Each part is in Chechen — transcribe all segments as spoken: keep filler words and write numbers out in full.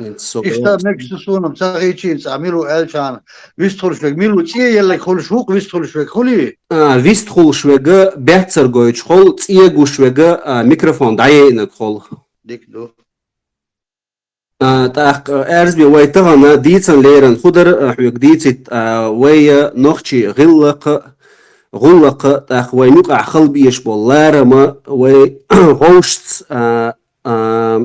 Иштта мегаш ду суна-м ца хийча, цхьа мила ву аьлча, вистхуьлуш верг мила ву, цӀе елларг хуьлуш ву-кх вистхуьлуш верг, хуьлий? А, вистхуьлуш верг баьццара гойтуш хул, цӀе гуш верг, а, микрофон дӀаяйнарг хул. Дика ду. А, тӀаккха, а, Аьрзби, вай тахана дийцан лерина хӀу дара, а, хьоьга дийцийта, а, вай, а, нохчий гӀиллакх, гӀуллакх, тӀаккха вайна юкъахь хила безаш болу ларам, вай гӀовшца, а, а,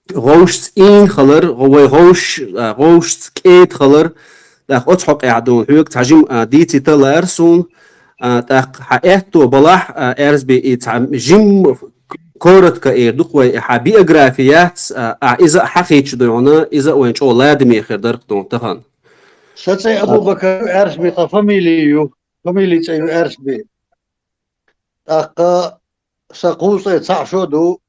гӀовшца ийна хилар, гӀо-, вай гӀовш-, а, гӀовшца кӀеда хилар, тӀаккха оцу хьокъехь дуьйна хьоьга цхьа жима, а, дийцийта лаьара суна, а, тӀаккха хьан аьтто балахь, а, Аьрзби, и цхьа жима коротко эр ду-кх вай, и хьан биографи яц, а, ахь иза а хьахийча дуьйна, иза а вайна чӀогӀа ладаме хир дара-кх дуьйна тахана. Сан цӀе Абу-Бакар, Аьрзби тхан фамили ю, фамили цӀе ю Аьрзби. ТӀаккха сан кхузткъе цхьаъ шо ду,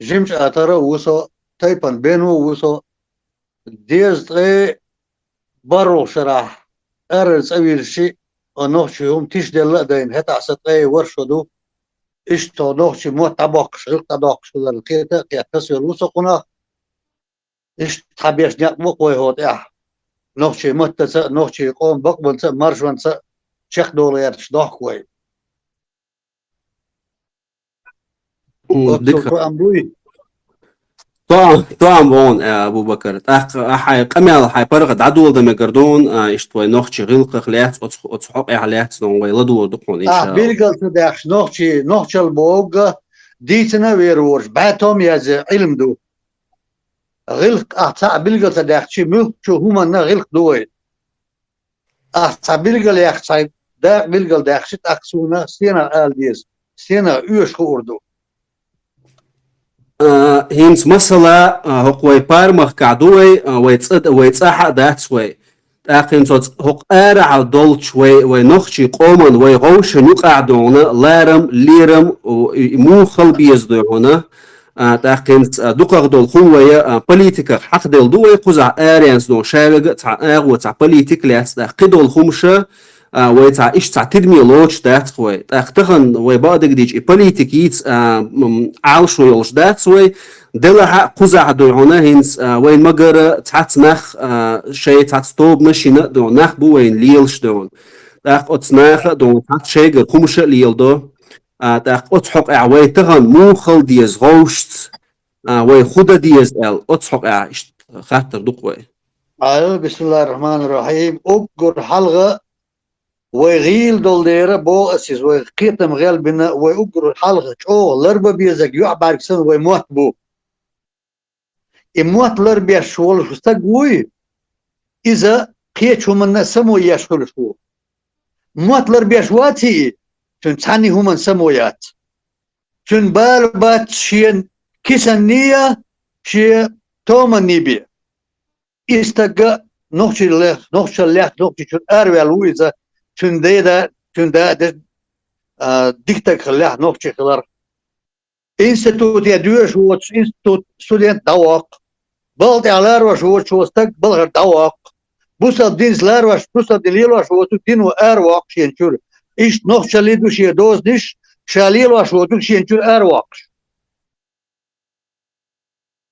жимчӀатара а ву со, тайпана бено а ву со, дезткъе бархӀалгӀачу шарахь арара цӀа вирзича, а, нохчий хӀума тишделла а дайна, хӀетахь сан ткъе ворхӀ шо ду. Иштта тхо нохчий мотт дӀабоккхуш, гӀиллакх дӀадоккхуш хиларна кхета а кхетта, тасавелла ву со кхунах. Иштта хьан беш некъ бу-кх вай хӀокху тӀехь. Нохчий маттаца а, нохчий къоман бакъонца а, маршонца а чекхдала гӀерташ дохку вай. М, оццул дика. Тоам буй? Тоам, тоам вон, а, Абу-Бакар. ТӀаккха, а, хьайн къамел, хьайн паргӀат дӀадоладан мегар дуьйна, а, иштта вай нохчий гӀиллакхах лаьцна, оцу, оцу хьокъехь лаьцна дуьйна вай ладогӀар ду-кх хьуна, иншаАллахӀ. Билгал ца даьхкича, нохчий, нохчалла бохург дийцина а вер волуш, бӀе том язъян Ӏилма ду. ГӀиллакх ахь цхьаъ билгал ца даьхкича, муьлххачу хӀуманна гӀиллакх ду вай. Ахь цхьа билгал яьккхича, цхьа дакъа билгал даьккхича, тӀаккха суна стенах ала деза, стенах оьшу хуур ду. А, хӀинца масала, а, хӀокху вай пармахкахь ду вай, а, вай цӀа, вай цӀахь а дац вай. ТӀаккха хӀинца оцу хӀокху арахьа долчу вай, вай нохчий къоман, вай гӀовшан юкъахь дуьйна ларам, лерам, у, и, и муха хила беза дуьйна, а, тӀаккха хӀинца, а, дукхах долу хӀума вай, а, политиках хьахаделла ду вай, кхузахь аренца дуьйна ша верг а цхьа агӀо, цхьа политика лаьцна, тӀаккха кхидолу хӀумаш, а, вай цхьа иштта цхьа тидаме лоцуш дац-кх вай. ТӀаккха тахана вай бакъдерг дийцича, и политика йийца, а, м, Ӏалашо йолуш дац вай. Делахь а кхузахь дуьйна хӀинца, а, вайн магара цхьацца нах, а, шайн цхьацца тобанаш йина а дуьйна, нах бу вайна лелаш дуьйна. ТӀаккха оцу наха а дуьйна цхьацца шайгара хӀумаш а леладо. А, тӀаккха оцу хьокъехь вай тахана муха хила деза гӀовшца, а, вай хӀун дан деза аьлла, оцу хьокъехь иштта хаттар ду-кх вай. Ӏа, бисмиллахӀир-рахьманир-рахьим. Уггар хьалха вай гӀийла долу дера боху ас иза, вай кхетам гӀелбина, вай уггар хьалха чӀогӀа ларбан безарг, юьхь бӀаьрг санна, вай мотт бу. И мотт ларбеш волуш стаг вуй, иза кхечу хӀуманна а само еш хуьлуш ву. Мотт ларбеш ваций и, цуьнан цхьанна хӀуманна само яц. Цуьнан бала бац шен кисанний а, шен томанний бен. И стаг а нохчалла лаьцна, нохчалла лаьцна, Нохчийчуьра араваьлла ву иза, цуьнан деда, цуьнан дада, а, дика стаг хилла лаьцна нохчи хиларх. Институте доьшуш воцуш, институт студент дӀавоккху. Бакъ тӀехь ларош воцуш волу стаг балхара дӀавоккху. Бусалба динца ларош, бусалба дин лелош воцург дино аравоккху шен чуьра. Иштта нохчаллий ду шен дозанаш, ша лелош воцург шен чуьра аравоккхуш.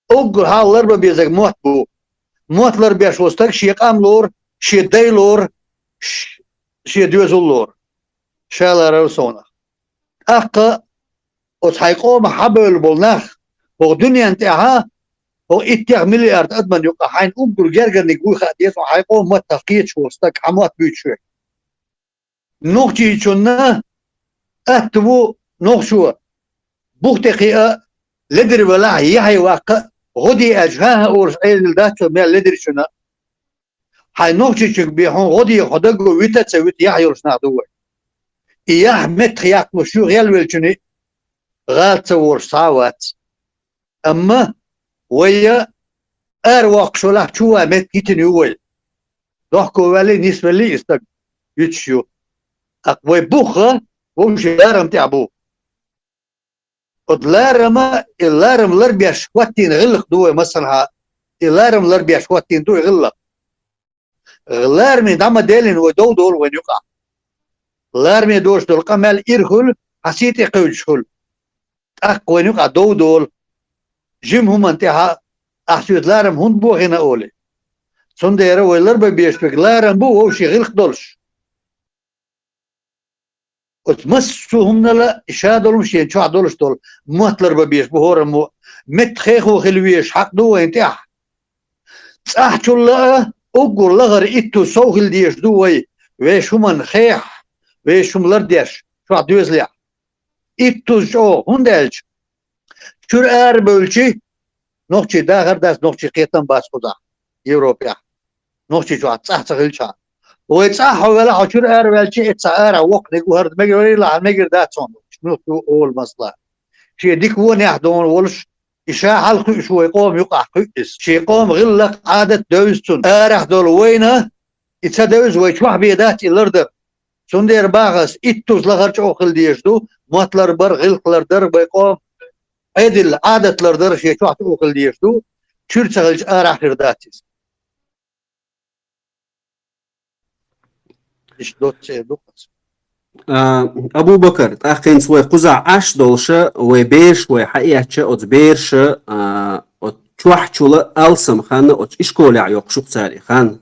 Уггар хьалха ларбан безарг мотт бу. Мотт ларбеш волу стаг шен къам лору, шен дай лору, ш-, шен доьзал лору. Ша ларар совнах. ТӀаккха оцу хьайн къомах хьабевлла болу нах, хӀокху дуьнен тӀехь, хӀокху иттех миллиард адаман юкъахь хьайна уггар гергарниг вуй хаа деза, хьайн къоман маттах кхеташ волу стаг, хьан мотт буьйцуш верг. Нохчийчунна атта ву нохчо бух тӀе кхиа, ледара велахь, яхье ваккха а, гӀо де аьлча, хӀан-хӀа олуш Ӏелийла дац цо мел ледарчунна. Хьайн нохчичуьнга бен хьуна гӀо де хьо даго вита а ца вита, яхь йолуш нах ду вай. И яхь меттах яккхалуш ю гӀелвеллачунна, гӀала ца волуш цхьа а вац. Амма вай аравоккхуш велахь, чу ван меттиг йитина ю вай. Дохко ваьллий, нисвеллий и стаг, йиташ ю. ТӀаккха вай бух а вовшийн ларам тӀехь бу. Оцу ларама, и ларам ларбеш хӀоттийна гӀиллакх ду вай массанхьа, и ларам ларбеш хӀоттийна ду и гӀиллакх. Лараме дӀа ма деллина вай дов долу вайна юкъахь. Лараме доцуш долу къамел ира хуьлу, хьан сий тӀе кхевдаш хуьлу. ТӀаккха вайна юкъахь дов долу. Жима хӀуманна тӀехь а, Ахь соьца ларам хӀунда бохийна олий? Цундела вай ларбан безаш берг ларам бу вовшийн гӀиллакх долуш. Оцу массо а хӀуманала ша долу шен чохь долуш долу мотт ларбан безаш бу хӀораммо, меттахехо хила везаш хьакъ ду вайна тӀехь. ЦӀахь чул а уггар лахара иттуза сов хила дезаш ду вай, вешан хӀуманна хехь, вешан хӀума лардеш, чохь доьзалехь. Иттуза чӀогӀа, хӀунда аьлча чуьра арабевлчи, нохчий дахар дац, нохчий кхетам бац кхузахь, Европехь. Нохчий чохь цӀахь ца хилчхьана. Вай цӀахь хьо велахь, хьо чуьра араваьлчи, эццахь арахь воккханиг ву, хӀара мегар вари, лахьара мегар дац хьуна. Муьлхха ю олу масала. Шен дика вонехь дуьйна волуш, и ша хьалакхуьуш вай къоман юкъахь кхуьу иза. Шен къоман гӀиллакх, Ӏадат девза цунна. Арахь долу вайна и ца девза вай чохь бен дац и лардар. Цундела боху ас, иттуза лахара чӀогӀа хила дезаш ду, мотт ларбар, гӀиллакх лардар, вай къоман Ӏедал, Ӏадат лардар шен чохь чӀогӀа хила дезаш ду, чуьра ца хилча арахь хир дац иза. Иштта доцца эр ду-кх ас. А, Абу-Бакар, тӀаккха хӀинца вай кхузахь Ӏаш долуша, вай бераш вай хьаэцча, оцу бераша, а, оцу чохь чула алсам хан оцу ишколехь йоккхуш ю-кх цара и хан.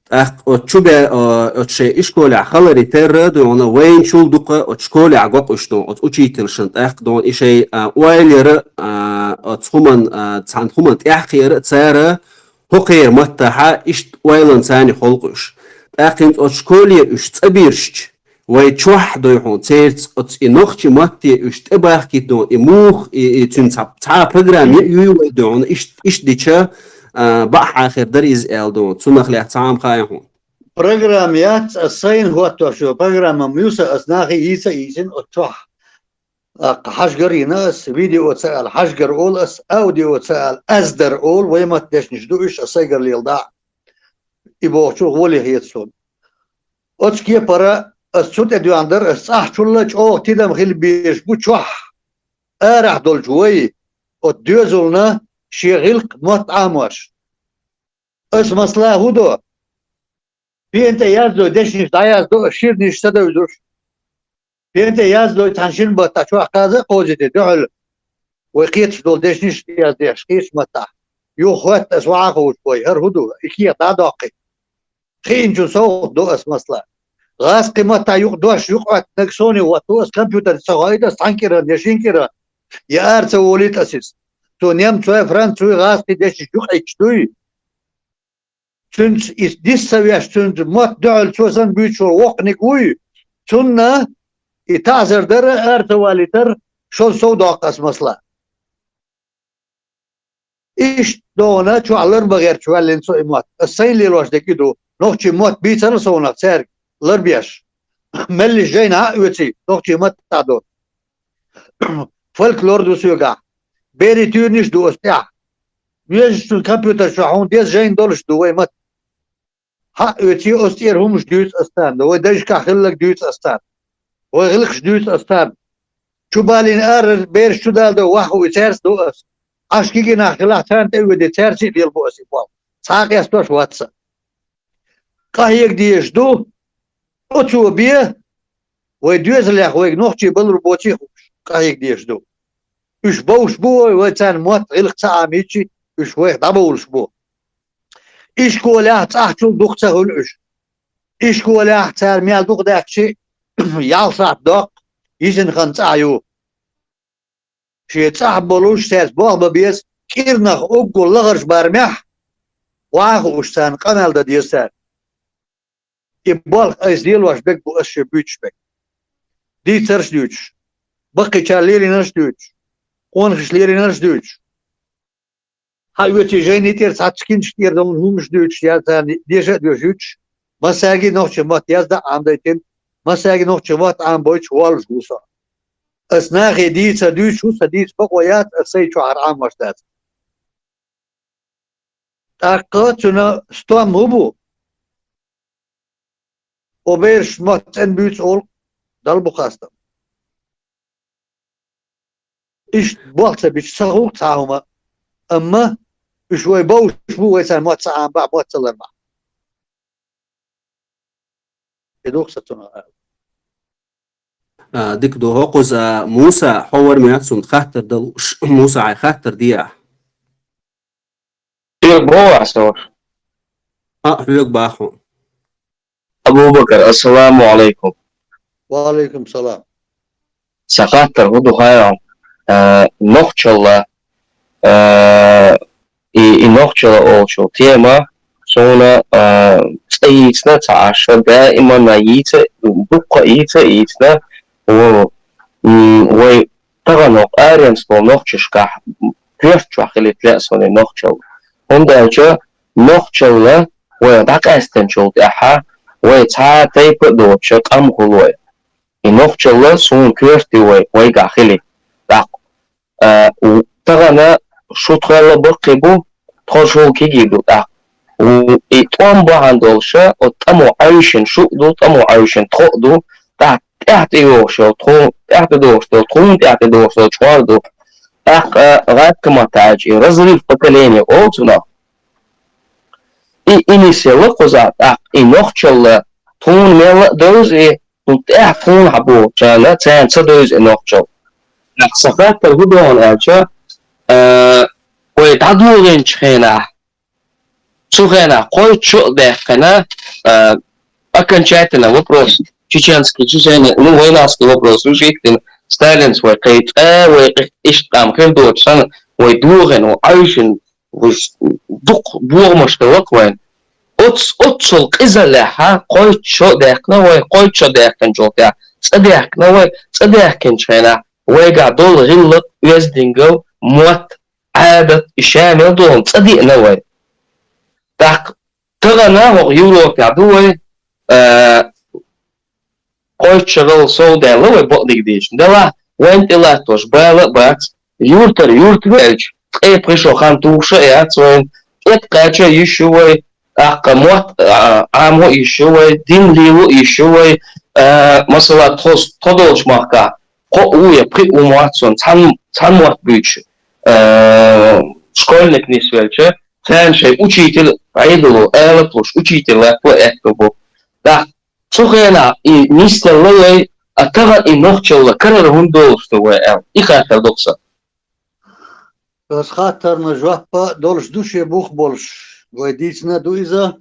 ТӀаккха оцу чу бе-, а, оцу шайн ишколехь халаре терра дуьйна вайна чул дукха оцу школехь го-кх уьш дуьйна, оцу учительшна тӀаккха дуьйна и шайн, а, ойла яра, а, оцу хӀуман, а, цхьана хӀуман тӀаьхьакхера а цара, хӀокхеран маттахьа иштта ойланца царна холкъуш. ТӀаккха хӀинца оцу школера уьш цӀа бирзича, вай чохь дуй хьуна церца оцу и нохчийн матте уьш тӀебахкийта дуьйна, и муха, и, и цуьнан цхьа, цхьа а программа юй вай дуьйна, иштта, иштта дича, а, бакъахьа хир дара иза аьлла дуьйна. Цунах лаьцна цхьа а хӀума хаьий хьуна? Программа яц, ас сайна хӀоттош йолу программа ма ю сан, ас нахе йийца а йийцина оцу чохь. ТӀаккха хьажгар а йина ас, видео ца аьлла, хьажгар олу ас, аудио ца аьлла, аз дар олу, вай матдешнаш ду уьш, ас сайгара леладахь. И бохучух гӀоле хета суна. Оцу кепара ас цу тӀе доьгӀна дара, ас цӀахь чулла чӀогӀа тидам хила безаш бу чохь, арахь долчу вай, оцу доьзална шен гӀиллакх, мотт Ӏамош. Ас масала хӀун до? Пен тӀе яздой дешнаш дӀаяздо ас, ширнаш ца девзуш. Пен тӀе яздой цхьана шина маттахь чохь кхаза а кхозийти дуьхьал. Вай кхеташ долу дешнаш а яздеш, кхечу маттахь. Юха хӀоьттина ас ваха а ховчу бой, хӀара хӀун ду, и кехат дӀа а доккхий. Хиъначун совгӀат до ас масала. ГӀазкхи маттахь юкъа дош юкъа Ӏоьттинарг соне хӀотто ас, компьютер ца хоуьйту ас цхьана кӀиранна я шина кӀиранна. Я ара ца волуьйту ас иза. Цо немцой, француй, гӀазкхи дешнаш юкъа Ӏитташ дуй. Цуьнца и дис ца веш, цуьнца мотт дуьхьал цо санна буьйцуш волу воккханиг вуй, цунна и таӀзар дара, ара ца валийтара, шозза сов доккху ас масала. Иштта догӀана чохь ларбан гӀерташ ваьллина со и мотт. Ас сайна лелош дерг и ду. Нохчийн мотт бийцара совнах цаьрга ларбеш. Меллиса жайна хьа а оьций, нохчийн маттахь долу. Фольклор ду соьгахь. Берийн туьйранаш ду оцу тӀехь. Везачун компьютер чохь хьуна деза жайна долуш ду вай мотт. Хьа а оьций, оцу тӀера хӀуманаш дуьйцу ас царна. Вай дайшкахь хилларг дуьйцу ас царна. Вай гӀиллакхаш дуьйцу ас царна. Чу балийна ара бераш чу даладо ваха а вуй, цаьрца ду ас. Ӏаш кегий нах хилахь, царна тӀе а воьдий, цаьрца а лелабо ас и болх. Цхьа а къестош вац сан. Къахьега дезаш ду, оцо бен, вай доьзалех вайга нохчий балур боций хууш, къахьега дезаш ду. Уьш бовш бу вай, вай царна мотт, гӀиллакх ца Ӏамийчи, уьш вайх дӀабовлуш бу. Ишколехь цӀахь чул дукха ца хуьлу уьш. Ишколехь цара мел дукха даьхчи, ялх сахьт доккху, йисина хан цӀахь ю. Шен цӀахь болуш, цаьрца болх бан беза, кӀирнах уггар лахарчу барамехь, ваха а хууш царна къамел дан деза цара. И болх айса лелош берг бу ас шен буьйцуш берг. Дийцарш а дуьйцуш, баккхийчара лелийнарш а дуьйцуш, къонахаша лелийнарш а дуьйцуш. Хьан оьций жайни тӀера цхьацца кинчаш тӀера долу хӀуманаш дуьйцуш, я царна деша а доьшуьйтуш, массаьргий нохчийн мотт яздан Ӏамадайтина, массаьргий нохчийн мотт Ӏамабойтуш воллуш ву со. Ас нахе дийца дуьйцуш ву, сан дийца бакъо яц, ас сайн чохь хӀара Ӏамош дац. ТӀаккха цуьнан стом хӀун бу? О бераш мотт цӀена буьйцу олу, Далла бу хастам. Иштта болх ца бича, ца хуьлу цхьа хӀума, амма уьш вай бовш бу, вай царна мотт ца Ӏамабахь, мотт ца ларбахь. И ду-кх сан цунах ала. А, дика ду хӀокхуза, Муса, хьо вара моьтту цунна хаттар дала лууш. Муса, хьайн хаттар де ахь. боху аса ваша? А, хьоьга боху. Абу-Бакар, ассаламу алейкум. Ва алейкум салам. Са хаттар хӀу ду хаьий хьуна, а, нохчалла, а, и, и нохчалла олучу тема суна, а, цӀа йийцина ца Ӏаш, даиманна йийца, дуккха йийца, йийцина, ву-, м, вай тахана хӀокху аренца болу нохчашкахь коьрта чохь хилийта лаьа суна и нохчалла. ХӀунда аьлча нохчалла вай дӀакъаьстинчул тӀаьхьа вай цхьа а тайпа а доцуша къам хуьлу вай. И нохчалла суна коьрта ю вай, вайгахь хили. ТӀаккха, а, у-, тахана шу тхол баккхий бу, тхо шул кегий ду тӀаккха. У-, и тӀом бахьана долуша, оцу тӀамо Ӏаьвшина шу а ду, тӀамо Ӏаьвшина тхо а ду, тӀаккха тӀаьхьа тӀейогӀуш йолу тхуна, тӀаьхьа тӀедогӀуш долу тхуна, тӀаьхьа тӀедогӀуш долу чкъор ду. ТӀаккха, а, гӀазкхийн маттахь аьлча, и разрыв поколения олу цунах. И, и нисъелла кхузахь, тӀаккха и нохчалла тхуна мелла а девза и, хӀунда тӀаьхьа тхуна хьан бохучарна, царна ца девза и нохчалла. ТӀаккха сан хаттар хӀун ду хьуна аьлча, а, вай дӀадолийначу хенахь, цу хенахь кхойтта шо а даьккхина, а, окончательно вопрос, чеченский, чечение, ну, вайнахский вопрос решить дина, Сталинца вай кхайкха, вай иштта къам хир доцуш санна, вай дохийна, вай Ӏаьвшина, вуьш дукха бохамаш хилла-кх вайн. Оц-, оццул къизаллехь кхойтта шо а даьккхина вай, кхойтта шо даьккхинчул тӀаьхьа цӀа даьхкина вай, цӀа даьхкинчу хенахь вайгахь долу гӀиллакх, оьздангалла, мотт, Ӏадат, и ша мел долу цӀа деана вай. ТӀаккха тахана хӀокху Европехь ду вай, а, кхойтта шарал сов даьлла вай бакъдерг дийцича. Делахь, вайна тӀелаттош бала а бац, юьртара юьрта ваьлча, ткъе пхи шо хан тухуш а яц вайна, тӀекхача а йиш ю вай, тӀаккха мотт, а, Ӏамо а йиш ю вай, дин лело а йиш ю вай, а, масала, тхо, тхо долчу махкахь, кхо а ву я пхи а ву ма вац суна, цхьана, цхьана мотт буьйцуш, а, школьник нисвелча, царна шайн учитель, Ӏедало алапа луш, учитель латтало аьтто бу. ТӀаккха цу хенахь и нисделла вай, а тахана и нохчалла карара хӀунда долуш ду вай аьлла, и хаттар ду-кх сан. Аса хаттарна жоп а долуш ду, шен бух а болуш, вай дийцина а ду иза.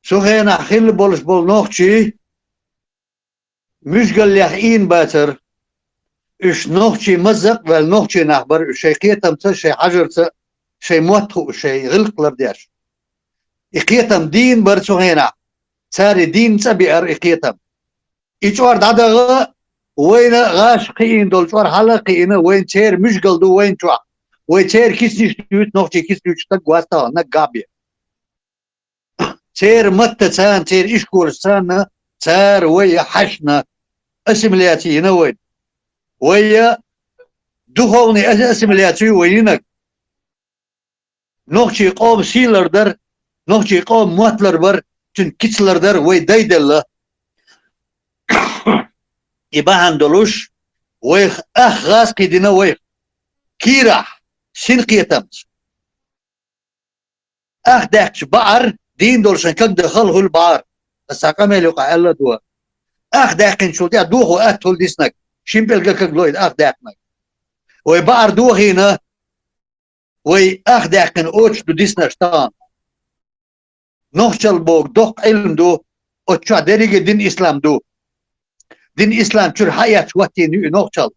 Цу хенахь хилла болуш болу нохчий муьжгаллех ийна бацара. Уьш нохчий мазза а ваьлла нохчий нах бара, уьш шайн кхетамца, шайн хьажарца, шайн мотт хууш, шайн гӀиллакх лардеш. И кхетам дийна бара цу хенахь. Цара и дийна цӀа беара и кхетам. И чкъор дӀадахана, вайна гӀаш кхиийна долу чкъор хьала а кхиийна, вайна церан муьжгал ду вайна чохь. Вай церан кицанаш дуьйцу, нохчийн кица дуьйцуш стаг вац тахана, наггахь бен. Церан маттаца, церан ишколашца цара вай хьаьшна, ассимиляция йина вайна. Вай духовный ас-, ассимиляция вай йинарг. Нохчийн къоман сий лардар, нохчийн къоман мотт ларбар, цуьнан кица лардар вай дайделла. И бахьана долуш, вайх ах гӀаз кхиийна вайх. Кийрахь, синкхетамца. Ах даьккхича баӀар, дийна долу шайн кагдан хала хуьлу баӀар. Аса къамел юкъахь аьлла а ду. Ах даьккхинчул тӀаьхьа дохо атта хуьлу диснарг. Шин пӀелга кагло и ах даьккхинарг. Вай баӀар дохийна, вай ах даьккхина оцу ду диснарш тахана. Нохчалла боху доккха Ӏилма ду, оцу чохь дерриге а дин ислам ду. Дин ислам чуьра хьаэцча хӀоттийна ю и нохчалла.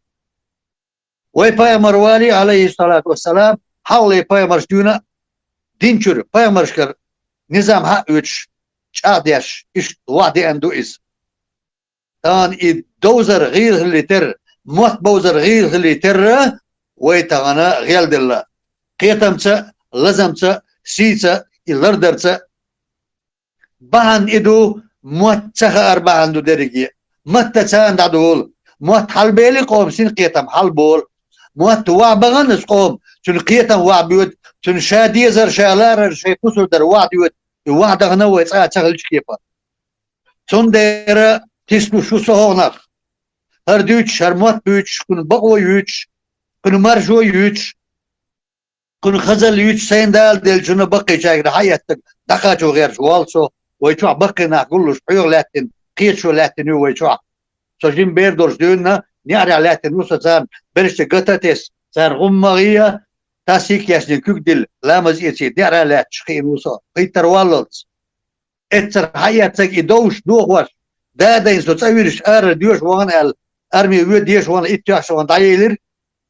Вай пайхамар валий, алейхиссалату вассалам, хьалхале пайхамарш дуьйна а дин чуьра, пайхамаршкара низам хьа а оьцуш, чӀагӀдеш, иштта ваха деана ду иза. Тахана и довзар гӀийла хилийтира, мотт бовзар гӀийла хилийтира, вай тахана гӀелделла. Кхетамца, лазамца, сийца, и лардарца. Бахьана и ду, мотт ца хаар бахьана ду дерриге. Матта царна дӀадолу. Мотт хьалабели, къоман синкхетам хьалаболу. Мотт вахьа бахана аса къоман, цуьнан кхетам вахьа боьду, цуьнан ша дезар, ша ларар, шайн кхусар дар вахьа доьду, и вахьа дахана вай цкъа а ца хилча кепара. Цундела тиснуш ву со хӀокхунах. ХӀара дуьйцуш, хӀара мотт буьйцуш, кхунна бакъо юьйцуш, кхунна маршо юьйцуш, кхунна хазалла юьйцуш, сайна Дала деллачунна баккхийчаьргара хьаэцнарг дӀакхачо гӀерташ воллу со, вай чохь баккхий нах гуллуш, хьоьга лаьттина, кхеташо лаьттина ю вай чохь. Со жима бер долуш дуьйна, неӀарехь лаьттина ву со царна, берашца гата а тесна, царна гӀум ма гӀе, тасик яшне куьг дилла, ламаз эций, деӀра лаьтташ хиъна ву со, хӀиттар валлалц. Эццара хьаэццаг и довш дохош, да-дайн со цӀа вирш ара доьш вахана аьлла, арми ве деш вахана, итт тоьхча вахана дӀаелира,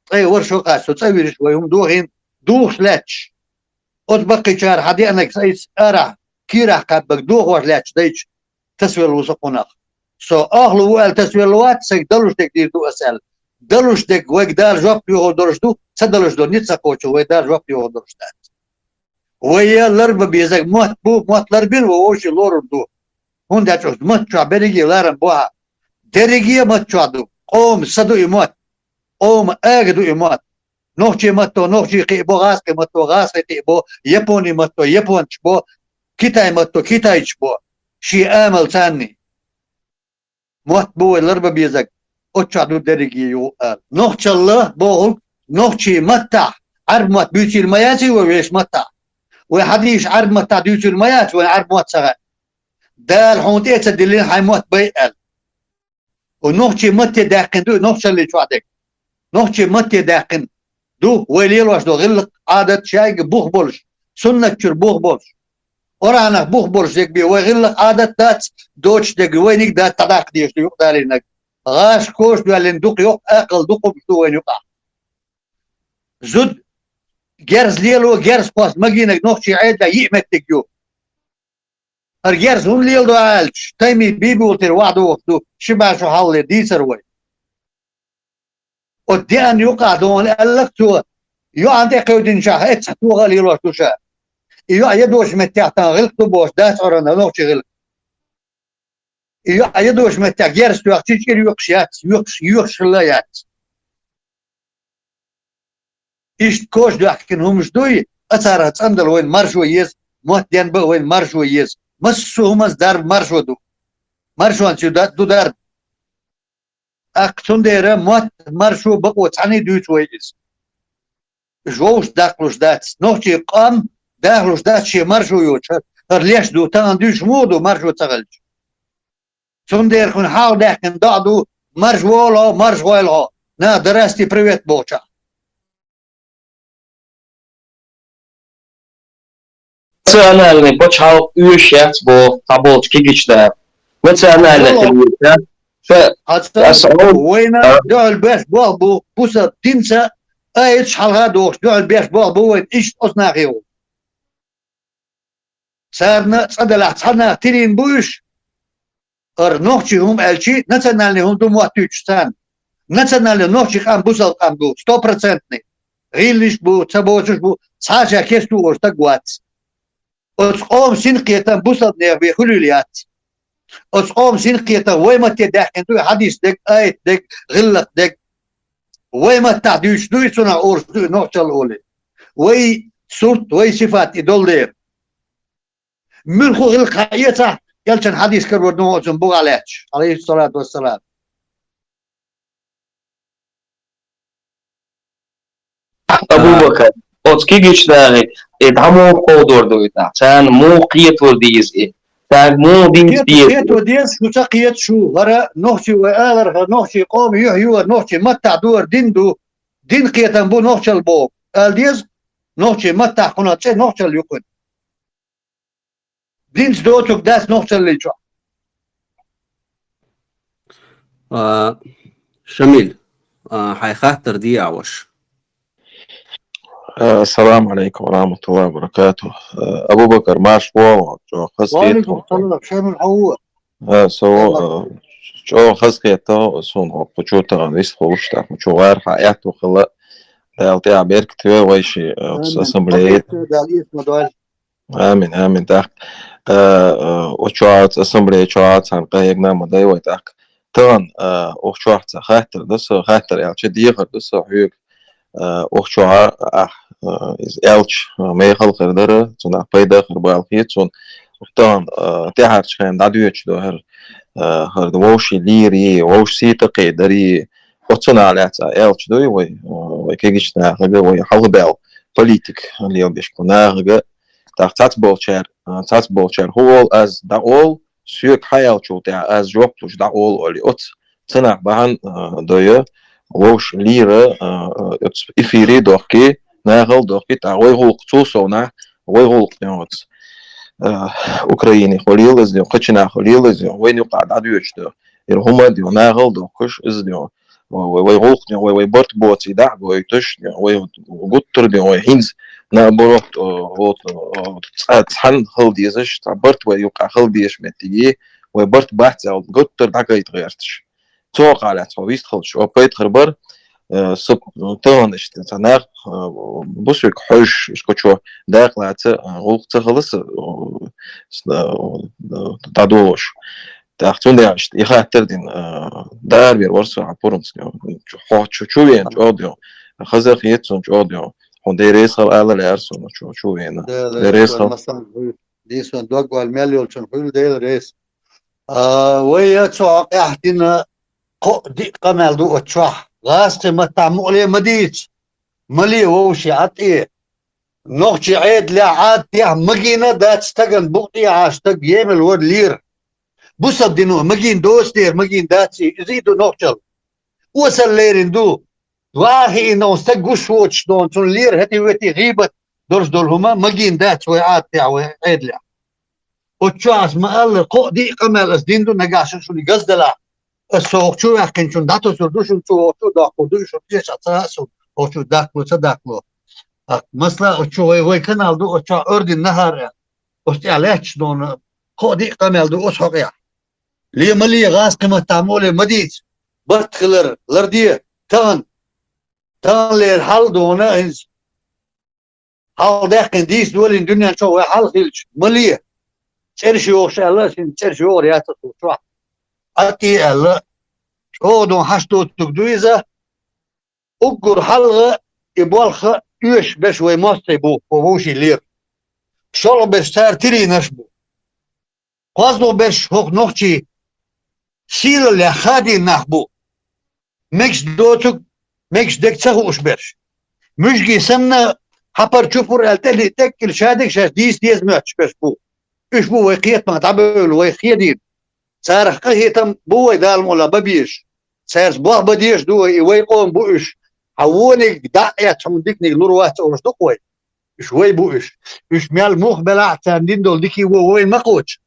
ткъе вара шо кхаьчча со цӀа вирш вай хӀума дохийна, духуш лаьтташ. Оцу баккхийчара хьадеанарг сайца арахь, кийрахь кхаьббаг дохош лаьтташ дайча, тасавелла ву со кхунах. Со ахлу ву аьлла тасавелла вац, сайга далуш дерг дийр ду ас аьлла. Далуш дерг вайга Дала жоп йохур долуш ду, ца далуш долу ницкъ ца кхочу вай Дала жоп йохур долуш дац. Вай ларба безаг мотт бу, мотт ларбина вай вовшийн лорур ду. ХӀунда аьлча оцу мотт чохь берриге ларам бу хьан. Дерриге а мотт чохь ду. Къоман са ду и мотт. Къоман ага ду и мотт. Нохчийн матто нохчий кхиъ бо, гӀазкхийн матто гӀазкхий кхиъ бо, японий матто японцаш бо, китай матто китайцаш бо. Шен амал царний. Мотт бу вай ларба безаг, оцу чохь ду дерриге югӀу ала. Нохчалла бохург, нохчийн маттахь Ӏарба мотт буьйцийла ма яций вай вешан маттахь? Вай хьадийша Ӏарба маттахь дуьйцийла ма яц вайн Ӏарба мотт ца хаьа? Дала хьуна тӀе а ца диллина хьайн мотт бай аьлла. Вай нохчийн матте даьккхина ду и нохчаллин чохь дерг. Нохчийн матте даьккхина ду вай лелош долу гӀиллакх, Ӏадат шайга бух болуш, суннат чуьра бух болуш. Къуръанах бух болуш дерг бен вай гӀиллакх, Ӏадат дац, доцуш дерг вайниг дац дӀадаккха дезаш ду юкъадалийнарг. ГӀаш кошадоьллина дукха йоккха акхал дукха хӀумаш ду вайна юкъахь. Зуда герз лело, герз кхосса магийнарг нохчийн Ӏедалехь йиъ меттиг ю. ХӀара герз хӀунда леладо аьлча, тайми бийбултира вахьа духуш ду, ши бӀе шо хьалхале дийцар вай. Оцу деана юкъахь дуьйна аьлларг цо, йоӀана тӀе кхевдинчохь эццахь тоха а лелош ду ша. И йоӀ я доцу меттехь тахана гӀиллакх ду бохуш дац Ӏорана нохчийн гӀиллакх. И йоӀ я доцу меттехь герз тоьхча чӀир юькъуш яц, юькъуш, юькъуш хилла яц. Иштта кошадоьхкина хӀумаш дуй, ацарах цӀандала вайна маршо еза, мотт денбан а вайна маршо еза. Массо а хӀуманца дарба маршо ду. Маршонца ю да-, ду дарба. ТӀаккха цундела мотт, маршо, бакъо цхьаьний дуьйцу вай иза. Уьш вовшах даккхалуш дац. Нохчийн къам дахалуш дац шен маршо йоцуш, хӀара леш ду, тахана дуьйцуш муха ду маршо ца хилча? Цундела кхуьнан хьалха даьккхина доӀа ду, марша вогӀийла хьо, марша гӀойла хьо, наха дарасти привет бохучохь. Национальный пачхьалкх оьшуш яц боху цхьаболчу кегийчара. Национальный хилийта. Ша, хьан ца аса хьо-, вайна а, дуьхьал беш болх бу, бусалба динца а, а, итт шо хьалха а дохуш, дуьхьал беш болх бу вайна иштта оцу нахе гӀо. Царна цкъа делахь цхьа нах тилийна бу уьш. ХӀара нохчийн хӀума аьлчи, национальный хӀума ду моттуьйтуш царна. Национальный нохчийн къам бусалба къам ду, стопроцентный. ГӀийллиш а бу, ца боцуш а бу, цхьа а ша кесту олу стаг вац. Оцу къоман синкхетам бусалба нехан бен хуьлийла яц. Оцу къоман синкхетам вай матте даьккхина ду и хьадис дерг, аят дерг, гӀиллакх дерг. Вай маттахь дуьйцуш ду и, цунах олуш ду и нохчалла олий. Вай сурт, вай сифат и долу дера. Муьлхха а гӀиллакх хьаэцахь, элчан хьадис карор ду оцунна бухахь лаьтташ, алейхиссалату вассалам. Абу Бакар, оцу кегийчу нахе и дӀа муха кховдор ду и тӀаккха? Царна муха кхетор деза и? Царна муха динца кхето, деза? Кхето деза, шу ца кхета шу. ХӀара нохчий вай алар, хӀара нохчийн къоман юьхь ю, хӀара нохчийн маттахь ду, хӀара дин ду. Дин кхетам бу нохчалла боху. Ала деза, нохчийн маттахь кхунах цӀе нохчалла ю кхуьнан. Динца доцург дац нохчаллин чохь. А, Шамиль, а, хьайн хаттар де а ваша. Ассаламу алейкум ва рахматуллахи ва баракатух. Абу-Бакар, марша вогӀийла, чӀогӀа хазахета. Ва алейкум ассалам, Шамиль, хьо ву? А, со, а, чӀогӀа хазахета, суна кху чу тахана вистхуьлуш, тӀаккха кху чу гӀар хьан аьтту хила, Дала тӀехь беркате вай ши, а, ассамблея. Амин, амин. ТӀаккха, а, а, оцу чохь ассамблея чохь цхьана къегна ма дай вай тӀаккха. Тахана, а, оха чохь цхьа хаттар ду со, хаттар аьлча, дехар ду со хьоьга, а, оха чохь, а, а, иза аьлча, а, мехала хир дара, цунах пайда хир бала хета суна. Тахана, а, тӀаьхьарчу хенахь дӀадоьдуш ду хӀара, а, хӀара вовшийн лийра, вовшийн сийта кхийдар, оцунах лаьцна аьлча дуй вай, а, вай кегийчу нахага, вай хьалхабаьлла политика лелабеш болу нахага. ТӀаккха цхьацболчара, а, цхьацболчара хӀун олу, аз дӀаолу, соьга хьан аьллачул тӀаьхьа аз жоп луш дӀаолу олий оцу. Цунах бахьана, а, дойа, вовшийн лийра, а, а, оцу эфире дохкий, нахал дохкий, тӀаккха вай гӀулакх цул совнахь, вай гӀулакх ден оц. Э, Украинехула лелаза ден, кхыча нахала лелаза ден, вайна юкъа дӀадоьдуш ден. Ира хӀума ден, нахал дохкаш, из ден. Вай, вай, вай гӀулакх ден, вай, вай барт боций дӀа а гойташ ден, вай гуттар ден, вай хӀинца, наоборот, э, вот, э, цхьа, цхьана хила дезаш, цхьа барт вай юкъа хила дезаш моттиге, вай барт бац аьлла, гуттар дӀагайта гӀерташ. Цо къалаьц хьо вистхилча, о, пайда хир бар, э, со, ну, тахана иштта, цхьа нах, э, бусвик хьожаш, ишкочо дакъа лаца, э, гӀулакх ца хиласа, э, с-, э, э, дӀадолуш. ТӀаккха цундела иштта, и хаттар дин, э, даар бер вар со, а пурумц, хьо чу, чу вен, чӀоагӀа ден, хаза хет сон чӀоагӀа ден, хьо дерес хал ала лер сон, чу, чу вена. Дерес хал. Массан, дин сон дог вал мел йолчун хуйла дел рес. А, вай я цу хьакъехь дина кхоъ диъ къамел ду оцу чохь. ГӀазкхи маттахь мукъале ма дийца. Мале вовше Ӏад тӀе. Нохчий Ӏедалехь Ӏад тӀехь магийна дац стаган букъ тӀе Ӏаш стаг емал вара лера. Бусалба дино магийна доцу дера, магийна дац и, иза и ду нохчалла. Осал лерина ду. Ваха хиъна он стаг гуш воцуш дон, цунна лера хӀети-вети гӀийбат долуш долу хӀума магийна дац вай Ӏад тӀехь, вай Ӏедалехь. Оцу чохь ас ма-аллара, кхоъ диъ къамел ас дин ду, нагахь шуна шуна газделахь. Ас со хӀокху чу ваьккхинчунна дӀатосур ду шуна, цо хӀокху чу доккхур ду, и шуна тешахь ца а су, хӀокху чу даккхало, ца даккхало. ТӀаккха масала оцу чу вай, вай канал ду, оцу чохь орден нахара аьлла. Оцу тӀехь лаьтташ дона, кхоъ диъ къамел ду оцу хьокъехь. Ле ма ле, гӀазкхи маттахь мукъале ма дийца. Барт хилар, ларде, тахана. Таханлера хьал дона хӀинца. Хьалха даьккхина дийца долийна дуьнен чохь вай хьал хилча, ма ле. ЦӀераш йогӀуш аьлла, шин цӀераш йогӀур яц цу чохь. Ӏад тӀе аьлла, чӀогӀа дон хьаш доцург ду иза. Уггар хьалха и болх оьшуш берш вай мостагӀий бу, вовший лера. ШолгӀа берш цара тирийнарш бу. КхозлагӀа берш хӀокху нохчий сийлаллех хадийна нах бу. Мегаш доцург, мегаш дерг ца хууш берш. Муьжгий санна, хьапар-чупар аьлла тӀе-, тӀеккъа шадерг шаьш дийца деза моьттуш берш бу. Уьш бу вай кхетамах дӀабевлла, вай хедийна. Царах къахетам бу вай Дала мукъалахь бан безаш. Цаьрца болх бан дезаш ду вай, и вай къоман бу уьш. Хьан вониг дӀа а эцна, хьуна диканиг лур вац олуш ду-кх вай. Уьш вай бу уьш. Уьш мел муха белахь а, царна дина долу дика а вон вайна ма кхочу.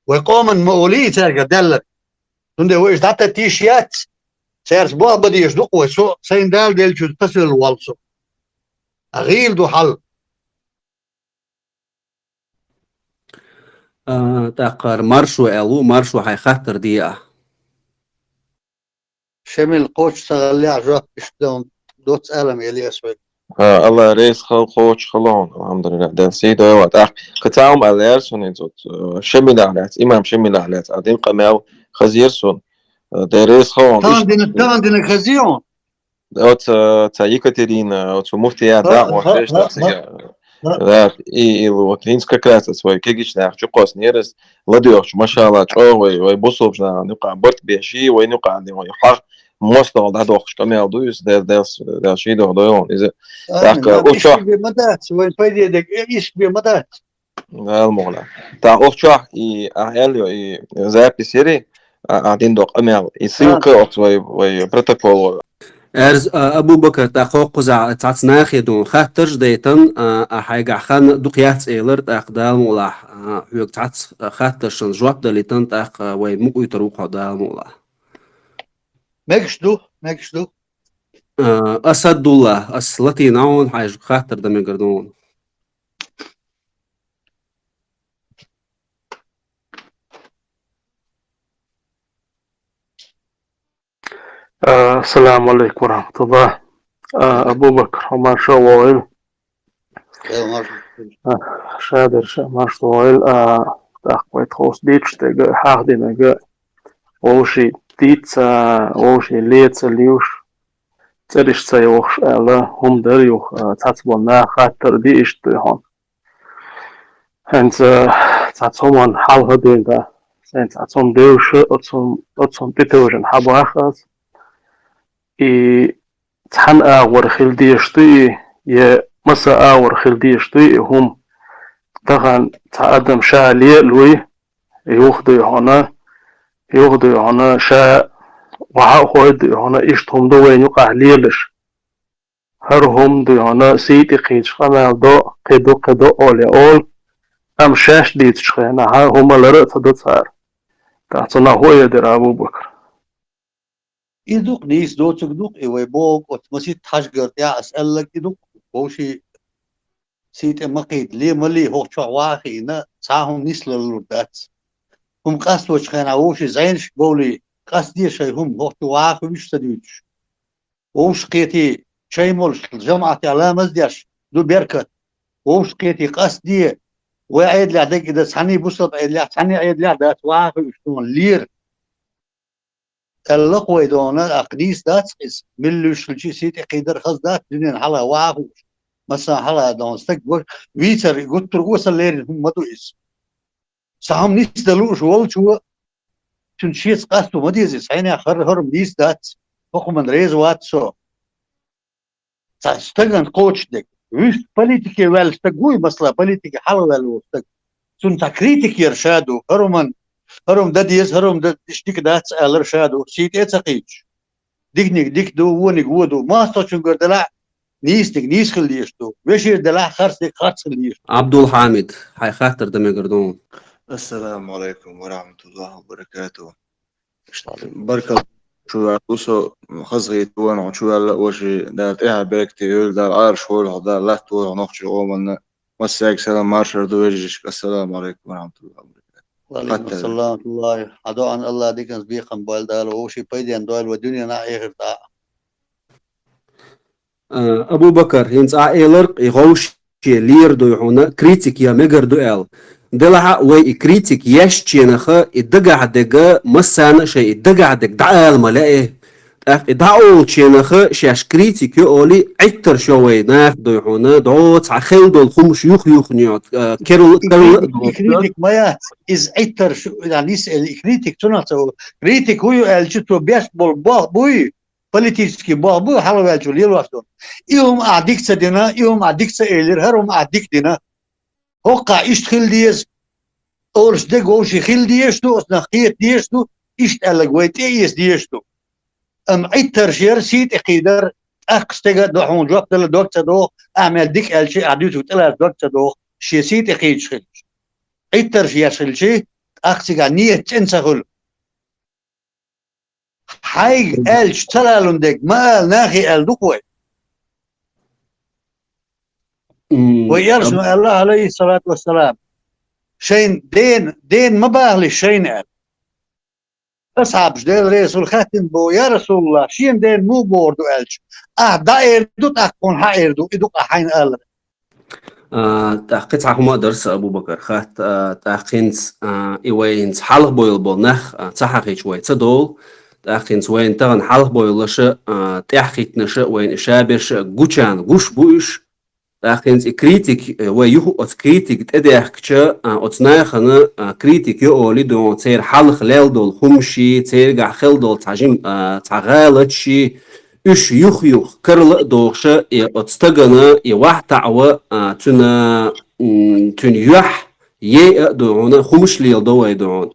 Вай къоманна ма олий и цаьрга даьлларг. Цундела вай уьш дӀататта йиш яц. Цаьрца болх бан дезаш ду-кх вай. Со сайн Дала деллачуьнца тасавелла воллу со. Ткъа гӀийла ду хьал. А, тӀаккха Маршо аьлла ву, Маршо, хьайн хаттар де ахь. Шемил, кхочуш ца хиллехь, жоп иштта дан доцца алам елла ас вайга. А, Алла реза хила, кхочуш хила хьуна, алхьамдулиллахӀ, Дела сий дойла. ТӀаккха кхин цхьа хӀума аьлла лаьара суна иза оцу, э, Шемилах лаьцна, имам Шемилах лаьцна, а, дина къамел хазийра суна, э, Дела реза хила хьуна. Тахана дина, тахана дина хазий хьуна? Оцу, э, цхьа Екатерина, оцу муфтият дакъа вахтеш цига. Да, и, и вот хӀинца как раз оцу вай кегийчу наха чукхоссинера иза, ладоьгӀучу, машалла, чӀогӀа вай, вай бусулба нахана юкъахь барт беш, вайна юкъахь дина вай хьагӀ мостагӀа дӀадоккхуш къамел ду иза, Дела, Дела, Дела шийдо дойла иза. ТӀаккха, амин. Ишколе ма дац, вайн пайде дерг, ишколе ма дац. Дала мукъалахь. ТӀаккха оцу чохь и, ахь аьлла йо, и запись яри, а, ахь дина долу къамел. И ссылка оцу вай, вай протокол. Аьрз, а, Абу-Бакар, тӀаккха хӀокхузахь цхьацца нахе дуьйна хаттарш дайтан, а, а, хьайгахь хан дукха яц элира, тӀаккха Дала мукъалахь, а, хьоьга цхьацца, а, хаттаршна жоп далийтан, тӀаккха вай мукъуьйтур ву хьо Дала мукъалахь. Мегаш ду, мегаш ду. А, Асадулла, ас латийна хьуна, хьайга хаттар дан мегар ду хьуна. Ассаламу алейкум ва рахматуллах. А, Абу-Бакр, хьо марша вогӀийла. Э, марша. А, шадерш, марша вогӀийла. А, тӀаккха вай тховса дийцуш дерг, хьахдинарг, вовшийн дийца, вовшийн леца луьйш, цӀераш ца йохуш аьлла, хӀума дара юха, а, цхьацца болу наха хаттар ди иштта дуй хьуна. ХӀинца цхьацца хӀуманна хьалха дуьйна, сайна цхьацца хӀума девзаш, оцу хӀум-, оцу хӀума тӀетевжина хьабаха ас. И цхьана агӀор хила дезаш дуй и, я маса агӀор хила дезаш дуй и хӀума? Тахана цхьа адам ша ле а луй, юха дуй хьуна, юха дуй хьуна, ша охьа а хой дуй хьуна, иштта хӀума ду вайна юкъахь лелаш. ХӀара хӀума ду хьуна сий тӀе кхийча къамел до, кхы ду, кхы до оле олу, амма шаьш дийцачу хенахь хӀума лара а ца до цара. ТӀаккха цунах хӀун эр дара Абу-Бакар? И ду-кх, нийса доцург ду-кх и вай бохург, оцу маситта хьажгар тӀехь ас аьлларг и ду-кх, вовшийн сий тӀе ма кхийда, ле ма ле, хӀокху чохь ваха хиъна, цхьа а хӀума нислур дац. ХӀума къасточу хенахь вовшийн зӀенашка говлий, къастаде шайн хӀума, хӀокху чу ваха хууш ца дуьйцуш. Вовшах кхетий, чай молуш, жамаӀатехь ламаз деш, ду беркат. Вовшах кхетий, къастаде, вай Ӏедалехь дерг и дан, цхьанний бусалба Ӏедалехь, цхьанний Ӏедалехь дац ваха хууш суна лера. Аьлла-кх вай дона, ахь нийса дац иза. Мила луьйш хилча а сий тӀе кхийдар хаза дац, дуьненан хьалха ваха хууш. Массарна хьалха дона стаг вар, вийцар гуттар а осал лерина хӀума ма ду иза. Цхьа хӀума нисдан лууш волчо, цуьнан шеца къасто ма деза иза, хьенех хӀара, хӀара-м нийса дац, хӀокху хӀуманна реза вац со. Цхьа стагана кхочушдерг. Вуьшта политике ваьлла стаг вуй, масала, политике хьалха ваьлла волу стаг. Цунна цхьа критика яр ша ду, хӀара хӀуманна, хӀара хӀума дан деза, хӀара хӀума дан иштта дика дац алар ша ду, сий тӀе а ца кхийчаш. Диканиг дика ду, вониг вон ду. МостагӀчуьнгара делахь, нийсаниг нийса хила дезаш ду. Вешера делахь, харцаниг харц хила дезаш ду. Абдулхьамид, хьайн хаттар дан мегар ду? Ассаламу алайкум ва рахматуллахи ва баракатуху. Баркалла, чу ваьлла со, хазахийта ван хьо чу ваьлла, вешин Дала тӀаьхье беркате йойла, Дала Ӏараш войла хьо, Дала латта войла хьо нохчийн къоманна. Массаьрга салам маршалла ду вежаршка. Ассаламу алайкум ва рахматуллахи ва баракатуху. Ва алайкум ассалам ва рахматуллахи. Хьан доӀанна Алла диканца бекхам бойла Дала, вовшийн пайденна дойла вай дуьненахь а, эхартахь а. А, Абу-Бакар, хӀинца ахь элира-кх, и гӀовшаш лер ду хьуна, критика ян мегар ду аьлла. Делахь а вай и критика ешначу хенахь и дагахь дерг, массарна а шайн и дагахь дерг дӀаала ма лаьа. ТӀаккха и дӀаолучу хенахь шаьш критика йо олий, Ӏиттарш йо вай наха ду хьуна, дӀо цхьа хилла долу хӀумаш юх-юханехь, а, керла, и карла а критика, и доцуш. Критика ма яц, иза Ӏиттарш, ян нис элли, и критика цунах ца волу. Критика хӀун ю аьлча, цо беш болу болх буй, политический болх бу хьалаваьллачо лелош долу. И хӀума ахь дика ца дина, и хӀума ахь дика ца элира, хӀара хӀума ахь дика дина. ХӀокхахь иштта хила деза, олуш дерг вовшийн хила дезаш ду, оцунах кхета дезаш ду, иштта аьлларг вай тӀеэца дезаш ду. Амма Ӏиттарш яр, сий тӀе кхийдар, тӀаккха стеган а до хьуна жоп дала дог ца доху, ахь мел дика аьлча, ахь дуьйцург тӀелаца дог ца доху, шен сий тӀе кхийдаш хилча. Ӏиттарш еш хилча, тӀаккха цигахь нийят цӀена ца хуьлу. Хьайга аьлча ца лалун дерг ма ала нахе аьлла ду-кх вай. М, Вай Элчано аьлла, алейхиссалату вассалам, шайн дена, дена ма бахалаш шайна аьлла. Асхьабаш Делан Расул хаьттина боху, я Расулаллах, шена дена муха бохур ду аьлча, ахь дӀаэр ду, тӀаккха хьуна хьаэр ду, и ду-кх ахь хьайна алар. А, тӀаккха кхин цхьа хӀума а дара сан, Абу-Бакар, хатта, а, тӀаккха хӀинца, а, и вай хӀинца хьалха бевлла болу нах, а, ца хьахийча вай ца довлу. ТӀаккха хӀинца вайна тахана хьалха бевллаша, а, тӀаьхьахӀиттинаша, вайна и шаберша а гучарна гуш бу уьш. ТӀаккха хӀинца и критик, э, вай юха оцу критик тӀедехкича, а, оцу нахана, а, критик йо олий дуьйна, церан хьалха лелла долу хӀумаший, церигахь хилла долу цхьа жим-, а, цхьа гӀалаташий, уьш юх-юха карла а дохуша, и оцу стагана, и вахь таӀа ва, а, цуьнан, м, цуьнан юьхь, ей а ду хьуна, хӀумаш леладо вай ду хьуна.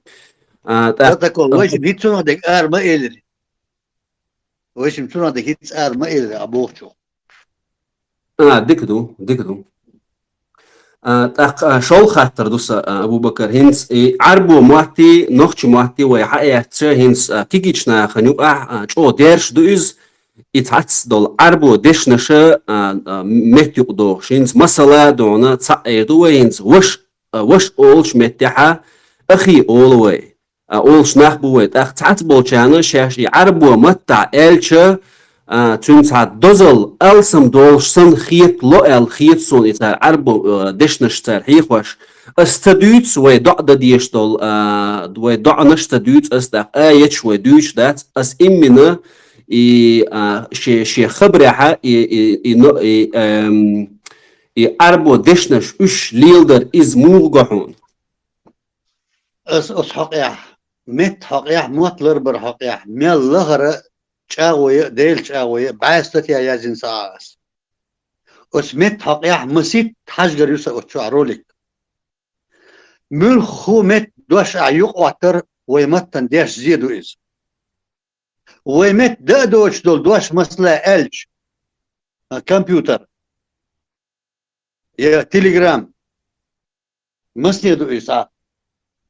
А, тӀаккха Протокол, вайшимма хӀинца цунах дерг ара ма элира. Вайшимма цунах дерг хӀинца ара ма элира, а бохучух. А, дика ду, дика ду. А, тӀаккха, а, шолгӀа хаттар ду сан, а, Абу-Бакар, хӀинца и Ӏарбо мотти, нохча мотти вай хьаэцча, хӀинца, а, кегийчу нахана юкъахь, а, чӀогӀа дерш ду иза, и цхьацца долу Ӏарбо дешнаша, а, а, метта юкъа дохуш. ХӀинца масала дуьйна цхьаъ эр ду вай, хӀинца ваш, а, ваш олучу меттехьа ахи олу вай. А, олуш нах бу вай, тӀаккха цхьацца болчарна шаьш и Ӏарбо маттахь аьлча, а, цуьнан цхьа дозалла алсам долуш санна хетало аьлла хета суна и цара Ӏарбо, а, дешнаш цара хьехош. Ас ца дуьйцу вай доӀа дан дезаш долу, а, вай доӀанаш ца дуьйцу ас, тӀаккха аяташ вай дуьйцуш дац, ас иммина и, а, шен, шен хабарехьа и, и, и, но-, и, эм, и Ӏарбо дешнаш уьш леладар иза муха го хьуна? Ас оцу хьокъехь, метта хьокъехь, мотт ларбар хьокъехь, мел лахара чӀагӀо я, Делан чӀагӀо я, бӀе статья яздина ца Ӏа ас. Оцу метта хьокъехь маситта хьажгар ю сан оцу чохь ролик. Муьлхха метта дош ахь юкъа Ӏоттар, вай маттана деш зе ду иза. Вай метта дан а доцуш долу дош, масала аьлча, а, компьютер, я Telegram. Масане ду иза?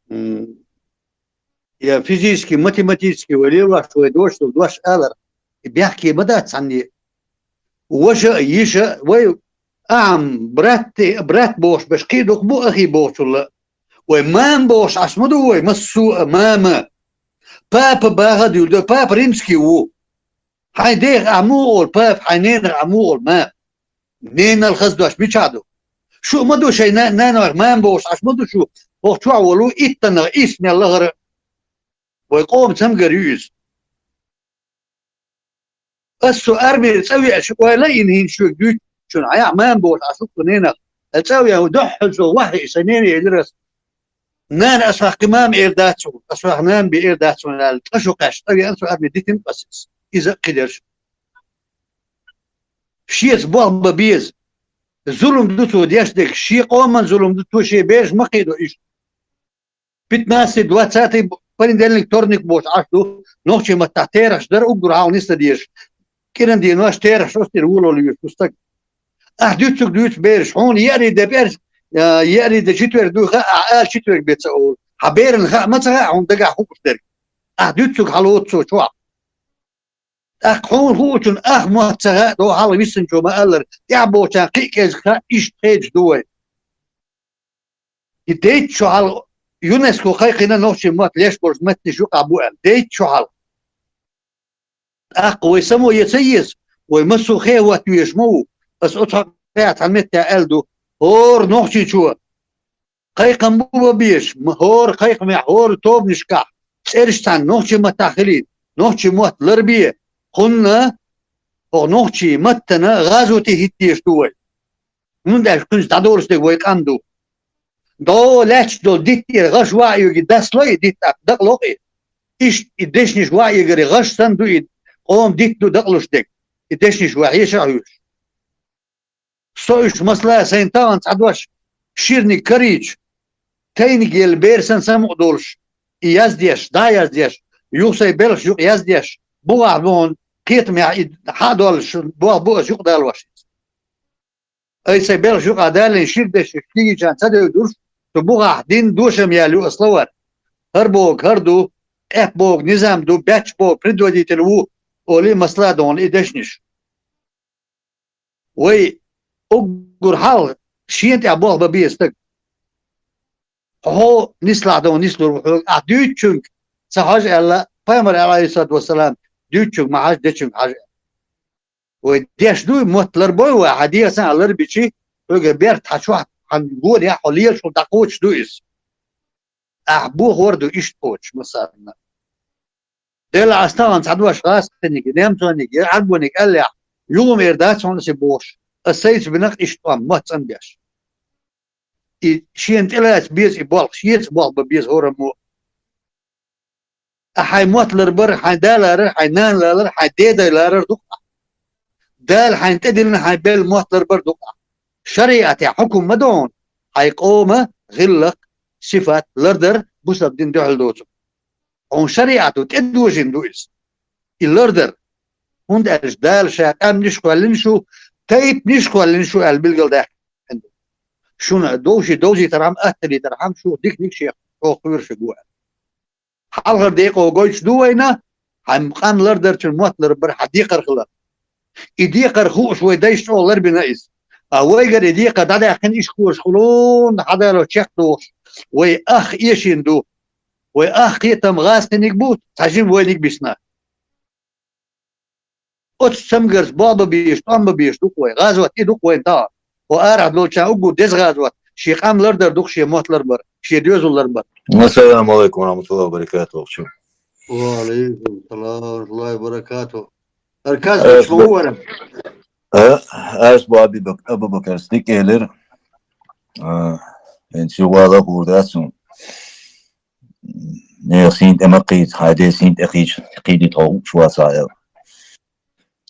М, я физически, математически вай лелош, вай дош, дош алар. И бехке ма дац цхьанне. Ваша а, йиша а, вай ахьа брат, брат бохуш берш кхин а дукха бу ахи бохучул а. Вай мама бохуш Ӏаш ма ду вай, массо а мама. Папа баха а дуьйла ду, папа римский ву. Хьайн дех ахьа муха олу папа, хьайн ненах ахьа муха олу мама. Ненал хаза дош мичахь ду? Шу а ма ду шайн на-, нанойх мама бохуш Ӏаш ма ду шу, хӀокху чохь волу иттаннах исс мел лахара. Вай къоман цамгар ю иза. Ас со армера цӀа веача, ойла а йина хӀинца шуьга дуьйцучунна, хьан яхь мама бохуш Ӏаш ду-кх со ненах. Ас цӀа а веана, дуьххьал со вахьа и сан нене элира ас. Нана, ас хьох кхин мама эр дац суна, ас хьох нана бен эр дац суна аьлла, ткъа шу кхаьчча, цӀа веана со армера дитина ас иза. Иза а кхидерш. Шеца болх бан беза. Зулам ду цо деш дерг, шен къоман зулам ду, цо шен бераш ма кхийдо иштта. Пятнадцатый, двадцатый понедельник, вторник бохуш Ӏаш ду, нохчийн маттахь терахьаш дара уггар хьалха нисдан дезаш. КӀиран денош терахьаш оцу тӀера волавала везаш ву стаг. Ахь дуьйцург дуьйцу бераш, хьуна еарий де пӀерс-, а, еарий де четверг дуй хаьа, ахь ала четверг бен ца олу. Хьан берана хаа ма ца хаьа хьуна дагахь хууш дерг. Ахь дуьйцург хьалоцу цо чохь. ТӀаккха хьуна хуучунна ахь мотт ца хаьа, догӀу хьалха виссинчо ма-аллара, тӀаьхьа бохучарна кхин а кӀезиг хаьа, иштта хедаш ду вай. И дейтта шо хьалха ЮНЕСКО кхайкхина нохчийн мотт леш болчу меттанаш юкъахь бу аьлла. Дейтта шо хьалха. ТӀаккха вай само ян ца еза, вай массо а хеха хӀотта везаш ма ву. Ас оцу хьокъехь цхьана меттехь аьлла ду: хӀора нохчичо кхайкхам бу бан безаш, ма хӀора кхайкхамехь, хӀора тобанашкахь цӀераш цхьаьна нохчийн маттахь хилийта, нохчийн мотт ларбе, кхунна хӀокху нохчийн маттана гӀазоте хӀиттош ду вай. ХӀунда аьлча кхуьнца дӀадолуш дерг вай къам ду. ДӀо лаьтташ долу дитт тӀера гӀаш ван а йоьгий, дасло и дитт, тӀаккха дакъалокъий. Иштта и дешнаш ван а йоьгий, гӀаш санна ду и, къоман дитт ду дакъалуш дерг. И дешнаш ван хьеша а хьоьжуш. Со уьш, масала, сайн тахана цхьа дош ширниг карийча, тайниг елла бер санна самукъа долуш, и яздеш, дӀа а яздеш, юха сайн белхаш юкъа яздеш, бухахь боху кхетамехь и хьа а долуш, боху бу ас юкъадалош иза. Ай сайн белхаш юкъа далийна шира дешнаш кегийчарна ца девдуш, цу бухахь дин дошам яьлла ю ас лавар. ХӀара бохург хӀара ду, къепе бохург низам ду, баьчча бохург предводитель ву, олий, масала, дохуна и дешнаш. Вай уггар хьалха шена тӀехь болх бан беза стаг. Хьо нислахь дохуна нислур ву хьоьга, ахь дуьйцучуьнга ца хьожа аьлла, пайхамар аьлла, Ӏалайхиссалату вассалам, дуьйцучуьнга ма хьажа, дечуьнга хьажа аьлла. Вай деш дуй, мотт ларбой вай, хьан дегӀаца а ларбичи, хьоьга берт хьан чохь, хьан гонехь хьо лелаш хӀума дӀакхочуш ду иза. Ахь бохор ду иштта кхочуш, масална. Делахь ас тахана цхьа дош гӀазкхиниг, немцониг, я Ӏарбониг аьллехь, юхума эр дац хьуна аса бохуш, ас сайца бинарг иштта тӀом, мотт цӀанбеш. И шена тӀелаца беза и болх, шеца болх бан беза хӀораммо. Ахь хьайн мотт ларбар, хьайн да ларар, хьайн нана ларар, хьайн деда ларар ду-кх ахь. Дала хьайна тӀедиллина хьайн белла мотт ларбар ду-кх ахь. ШариӀатехь хьукум ма ду хьуна, хьайн къоман гӀиллакх, сифат лардар бусалба дин дуьхьал доцург. Хьуна шариӀато тӀедожийна ду иза. И лардар. ХӀунда аьлча Дала ша къаьмнаш а кхоьллина шу, тайпанаш а кхоьллина шу аьлла билгалдаьккхина ду. Шуна довший довзийтархьама, атталийтархьама, шу диканиг шех чӀогӀа кхоьруш ву аьлла. Хьалхара декъо гойтуш ду вайна, хьайн къам лардарчун мотт ларбар хьан декхар хилар. И декхар хууш вай дайша чӀогӀа ларбина иза. Ткъа вайгара и декхар дӀадаьккхина, иштта кхоьруш хилла, хьадалош чекхдохуш, вай ах эшийна ду. Вай ах кхетам гӀазкхиниг бу, цхьа жима вайниг бисна. Оцу цамгарца болх бан безаш, тӀом бан безаш ду-кх вай. ГӀазот и ду-кх вайн тахана. Хьо арахь долчарна уггар деза гӀазот, шен къам лардар ду-кх, шен мотт ларбар, шен доьзал ларбар. Ассаламу алайкум ва рахматуллахи ва баракатуху. Ва алайкум салам ва рахматуллахи ва баракатуху. Аркас, ас бу-, вара. А, ас бу Аби Бак-, Абу Бакар Сиддикъ элира. А, эн сийлахь гӀур дац хьуна. Нехан сийна тӀе ма кхийца, хьайн ден сийна тӀе кхийча, кхийдийта хьо хууш вацахь аьлла.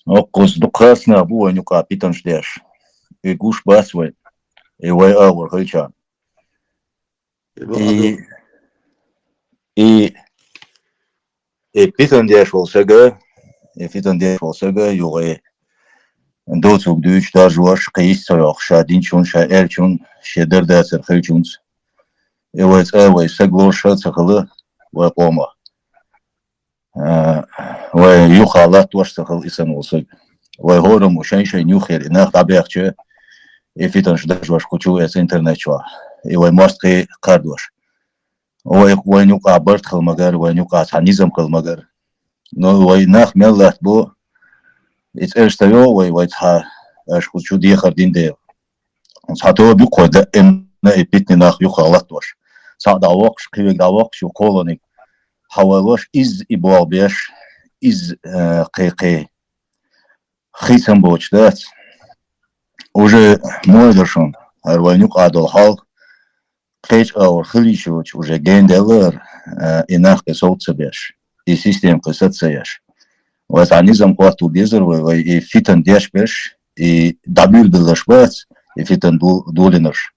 Оккхуза дукха харцнех бу вайна юкъахь питанаш деш. И гуш бац вай, и вай агӀор хилчарна. И, и, и питан деш волу сага, и питан деш волу сага юха и доцург дуьйцуш, даржош, кхин йист ца йоаккхуш, ша динчун, ша аьллачун, шен дар-дацар хилчунца. И вай цӀа, вай саг лоруш а ца хила вай къомах. А, вай юха латтош ца хила и санна волу саг. Вай хӀораммо шайн-шайн юххера и нах дӀабаьхча, и фитнаш даржош кху чу эца интернет чохь, и вай мостагӀий кхардош. Вай, вайна юкъахь барт хила магар, вайна юкъахь цхьа низам хила магар. Но вай нах мел латтабо, и цӀераш ца йо вай, вай цхьа аша кху чу дехар дина дела. Цхьа тоба ю кхой даимна и питанийн нах юххе латтош. Цхьаъ дӀавоккхуш, кхин верг дӀавоккхуш ю кхоланиг. Хьаваллош, изза и болх беш, изза, э, кхе-кхе хийцам боцуш дац. Уже мой дар шуна, хӀара вайн юкъа долу хьал, кхечу агӀор хила йиш йоцуш уже генделла хӀара, э, и нах кхин сов ца беш, и система кхин саца ца еш. Вай цхьа низам хӀоттор дезара вай, вай и фитан деш берш, и дӀабуьйлабелларш бац, и фитан ду-, долийнарш.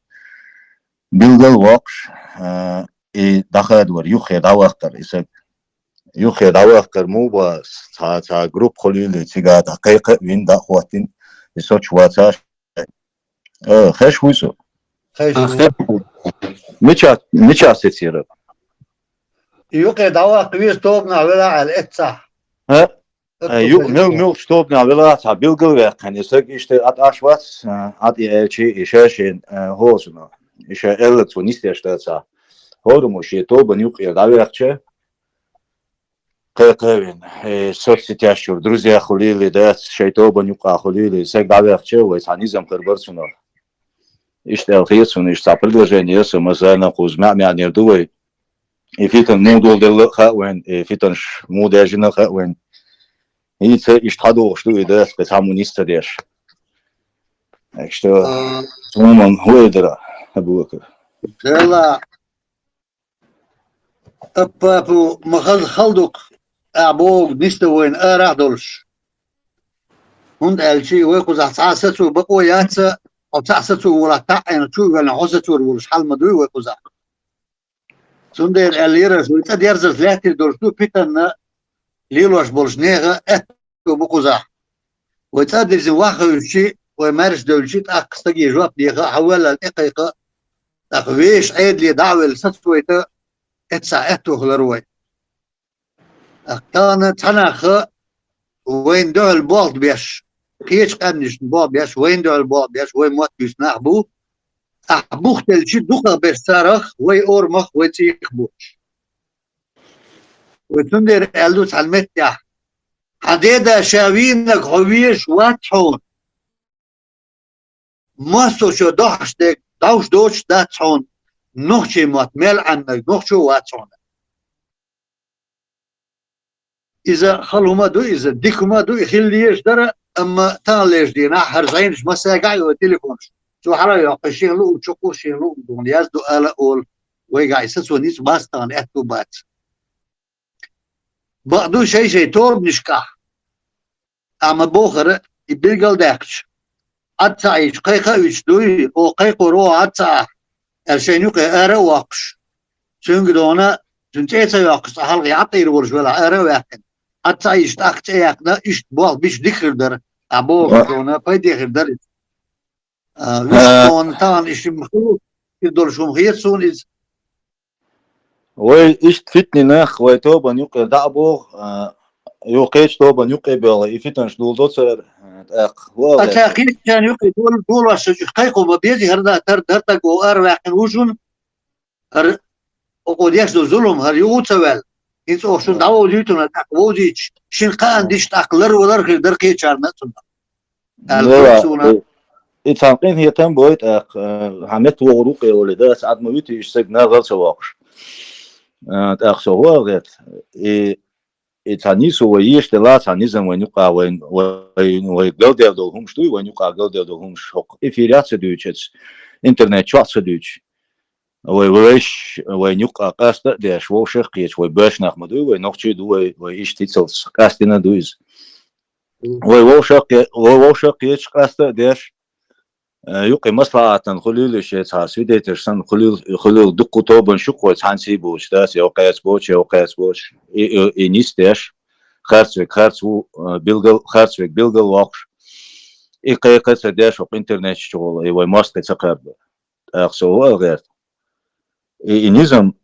Билгал воккхуш, а, и дӀахадор, юххе дӀаваккхар и саг. Юххе дӀаваккхар муха бу, цхьа, цхьа группа хуьлийла, цигахь дӀа кхайкха а вина, дӀа а хӀоттийна, и соцуш вацахь. А, хезаш вуй со? Хезаш А, ву. хе-, мича, мича сецира? Юххе дӀаваккха веза тобанахь велахь аьлла эццахь. ХӀа? Э, ю-, мел-, муьлхачу тобанехь велахь а цхьа билгал ваьккхина, и саг иштта Ӏад Ӏаш вац, э, Ӏад и аьлчи, и ша шен, э, хӀоцуна. И ша аьлларг цо нисдеш дац. ХӀораммо шен тобанна юккъера дӀаваьхча, кхайкха а вина, э, соцсетяш чуьра, друзьях хуьлийла, дац, шайн тобанна юккъахь хуьлийла, и саг дӀаваьхча, вай цхьа низам хир бара цунах. Иштта аьлла хета суна, иштта цхьа предложение яра сан, масала, кхуза маьӀ-маьӀнера ду вай. И фитан муха доладелла а хаьа вайн, и фитанаш муха даьржина а хаьа вайн. ХӀинца иштта хьадогӀуш ду и дас, кхин цхьаммо нис ца деш. Так что, А. Цу хӀуманна хӀун эр дара, Абу-Бакр? Делла, аппапу ма хаза хала ду-кх, ахь бохург нисдан вайна арахь а долуш. ХӀунда аьлча вай кхузахь цхьа а сацо бакъо яц, хьо цхьаъ сацо волахь, таӀийна чу а ваьлла, хьо сацор волуш хьал ма дуй вай кхузахь. Цундела аьллера ас, вай цӀа дерзарца лаьттина долуш ду питанна лелош болчу нехан аьтто бу кхузахь. Вай цӀа а дирзина ваха хевшичи, вай маьрша девлчи, тӀаккха стаге жоп деха, хьан ваьллал тӀекхайкха, тӀаккха вешан Ӏедале дӀа а велла сацавайта, эццахь аьтто хилар вай. ТӀаккха тахана цхьа нах вайна дуьхьал болх беш, кхечу къаьмнашна болх беш, вайна дуьхьал болх беш, вай мотт буьйцу нах бу. Ахь бух делчи дукхах берш царах, вай орамах, вай цӀийх боцуш. Вай цундела аьлла ду цхьана меттехь: «Хьан деда ша вийнарг хьо везаш вац хьуна. Массо а шо дохьуш дерг дӀовш доцуш дац хьуна, нохчийн мотт мел Ӏаннарг нохчо вац хьуна». Иза хала хӀума а ду, иза дика хӀума а ду, и хила дезаш дара, амма таханлерчу дийнахь хӀара зӀенаш массаьрга а йо телефонаш. Цо хьала а йоккхуш, шен луург чу кху, шен луург дуьхьал яздо ала а олу, вайгахь и сацо ницкъ бац, тахана аьтту бац. Бакъду шай-шай тобанашкахь. Амма бохара, и билгал а даьккхича, Ӏад ца Ӏийча, кхайкха а вича дуй, оха кхайкхор ву хьо Ӏад ца Ӏа, аьлла шайна юкъе ара а воккхуш. Цуьнга дона, цуьнан цӀе а ца йоккхуш, цкъа хьалхе Ӏад Ӏийр волуш велахь, ара а ваьккхина. Ӏад ца Ӏийча, тӀаккха цӀе яьккхина, иштта болх бича дика хир дара, ахь бохург дона, пайде хир дара иза. А, вуьшта тахана иштта хӀума хир долуш хӀума хета суна иза. Вай иштта фитнийн нах вай тобанна юккъера дӀа а боху, а, юха кхечу тобанна юккъе а боьлху, и фитнаш дуьллу цара, а, тӀаккха. Ткъа ца кхечарна юккъе долу, долош шу кхайкхо ма безий, хӀара да, тар, тар таг ву ара ваьккхина ву шуна, хӀара окъо деш долу зулам, хӀара юха ца ваьлла. ХӀинца оха шуна дӀавовзуьйту, тӀаккха вовзийча, шина кхаъна диша тӀаккха ларвалар хир дара кхечарна а цунах. Аьлла, ну, суна. И, и цхьана къинхетам бой, тӀаккха, э, хьан метта вогӀур ву къевали, да, ас Ӏад ма вуьту, иштта саг нагӀар ца воккхуш. Э, тӀаккха со вогӀу гӀерта. И, и цхьа нийсо вай еш делла, цхьа низам вайн юкъа, вайн, вай, вай галдер долу хӀумаш дуй, вайн юкъа галдер долу хӀумаш хӀокху эфиря ца дуьйцу, интернет чохь ца дуьйцу. Вай вайш, вайн юкъа къаста а деш, вовшах а кхечу, вай боьш нах ма дуй, вай нохчий ду, вай, вай иштта хӀинцалц къаьстина а ду иза. Вай вовшах а кхе-, вай вовшах а кхечу къаста а деш, э, юкъе маслаӀатан хуьлийла шен цхьа свидетелаш санна хуьлийла, хуьлийла дуккха тобанаш ю кхой цхьаьнций боцуш, дас я кхаьца боцуш, я кхаьца боцуш, и, и, и нисдеш, харц верг харц ву, э, билгал, харц верг билгал воккхуш. И кхайкха ца деш, вокх интернет чу гӀолла, и вай мостагӀий ца кхаьба. ТӀаккха со вала гӀерта. И, и низам,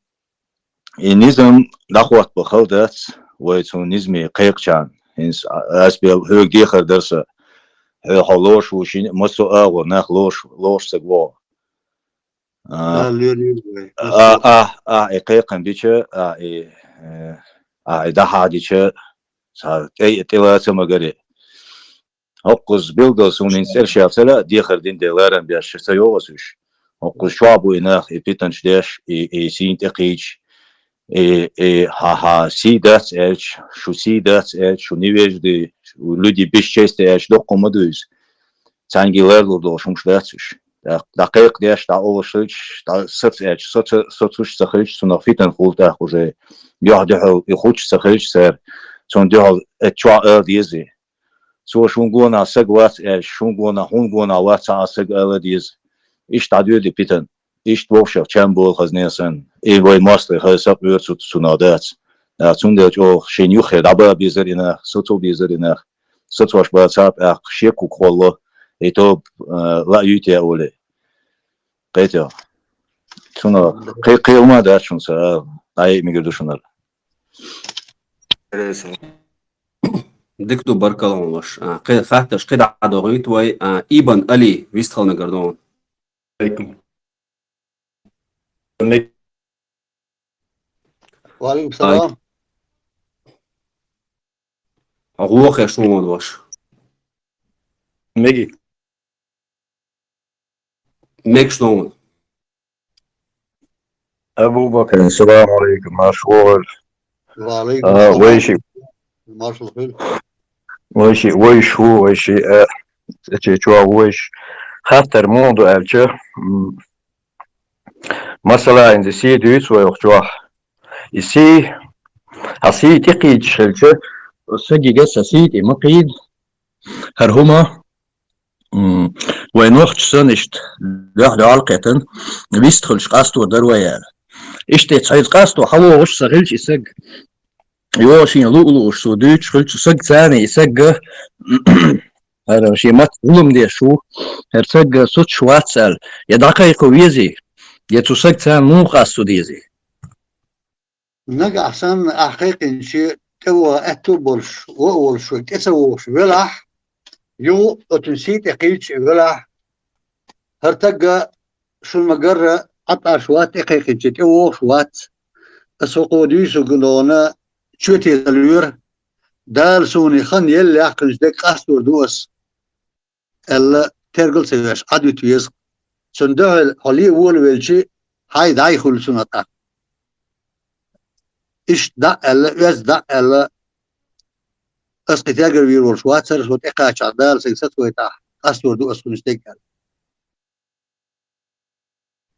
и низам дӀахоттабан хала дац, вай цу низаме кхайкхачарна. ХӀинца а-, ас бел хьоьга дехар дар са, хьо, хьо лош ву шин, массо а агӀор нах лош, лош саг вогӀу. А, А, луьра, луьра вай. А, а, а, и кхайкхам бича, а, и, э, а, и дӀахьадича, цхьа тӀе-, тӀелаца магаре. ХӀокхуза билггал суна хӀинца цӀераш яцара, дехар дина де ларам беш ца йоагӀу ас уьш. ХӀокхуза чохь бу и нах, и питанаш деш, и, и сийна тӀекхийдаш, и, и хьа-, хьа сий дац аьлча, шу сий дац аьлча, шу невежды, люди без чести аьлча, доккха ма ду иза. Цхьаьнгге ларлур долуш хӀумаш дац уьш. ДӀа-, дӀакхайкхадеш, дӀаолуш хилча, дӀа-, саца аьлча, саца, сацуш ца хилча, цунах фитна хуьлу тӀаккха уже. Юьхь-дуьхьал и хуьлуш ца хилча цара, цунна дуьхьал эцу чохь ала деза. Цо шун гонах саг вац аьлча, шун гонах, хьуна гонах вац цхьа а саг ала деза. Иштта дӀадоьду и питана. Иштта вовшах чам болу хазне санна. И вай мостагӀий хаза сакъоьру цу, цунах дац. А, цундела чӀогӀа шайна юххе дӀабан безара и нах, сацо безара и нах. Сацош бацахь а, тӀаккха шекуг кхолло, и тоба, а, лаа юьйту олий. Кхетий. Цунах кхе-, кхин хӀума дац шуна ца ала, дӀа а мегар ду шуна. Дика ду, баркалла хьуна, ваша. А, кхин хаттарш кхин дӀа а дохуьйту вай, а, Ибн Али, вистхила мегар ду хьуна. Алейкум. Ва алейкум салам. Хьо гӀо хеш хьуна, ваша. Меги. Мегаш ду хьуна. Абу Бакр, салам алейкум, марш вогӀийла. Ва алейкум А, салам. Вайши, Маршалла хуьлда. Вайши, вайш хӀу, вайши, а, эче чохь вайш. Хаттар муха ду аьлча, м, масала, хӀинца сий дуьйцу вай оха чохь. И сий, хьан сий тӀекхийдаш хилча, сагига сан сий тӀе ма кхийда. ХӀара хӀума, м, вай нохчаша санна иштта дуьхьал-дуьхьал кхетта, вистхуьлуш къасто дара вай аьлла. Иштта цхьа иза къасто хьалогӀуш сан хилча и саг, йо, шен луъу-лууш цо дуьйцуш хилча, саг царна и сагга, хӀара шен маца зулам деш ву, хӀара сагга соцуш вац аьлла, я дӀакхайкха везий, я цу саг царна муха къасто дезий? Нагахь санна ахь кхайкхинчу тӀе ваха аьтту а болуш, вон а волуш, вай тӀе ца вогӀуш велахь, юха оцунна сий тӀе кхийдаш а велахь, хӀара тагга шуна ма-гарра Ӏа тӀаш вац, тӀе кхайкхинчу тӀе вогӀуш вац. Аса хӀокхо дуьйцург ногӀана чоьте ца лоьра. Дала суна и хан елла яьккхинчу дерг къастор ду ас. Аьлла, тергал а ца веш, Ӏадуьту веза. Цунна дуьхьал хьо ле а волавелчи, хьай дӀай хуьлу цунах тӀаккха. Иштта дӀа а аьлла, оьзда дӀа а аьлла, ас кхин тергал вийр волуш вацара, со тӀекхачахь Дала сайга сацавайтахь, къастор ду ас хӀуна стегга аьлла.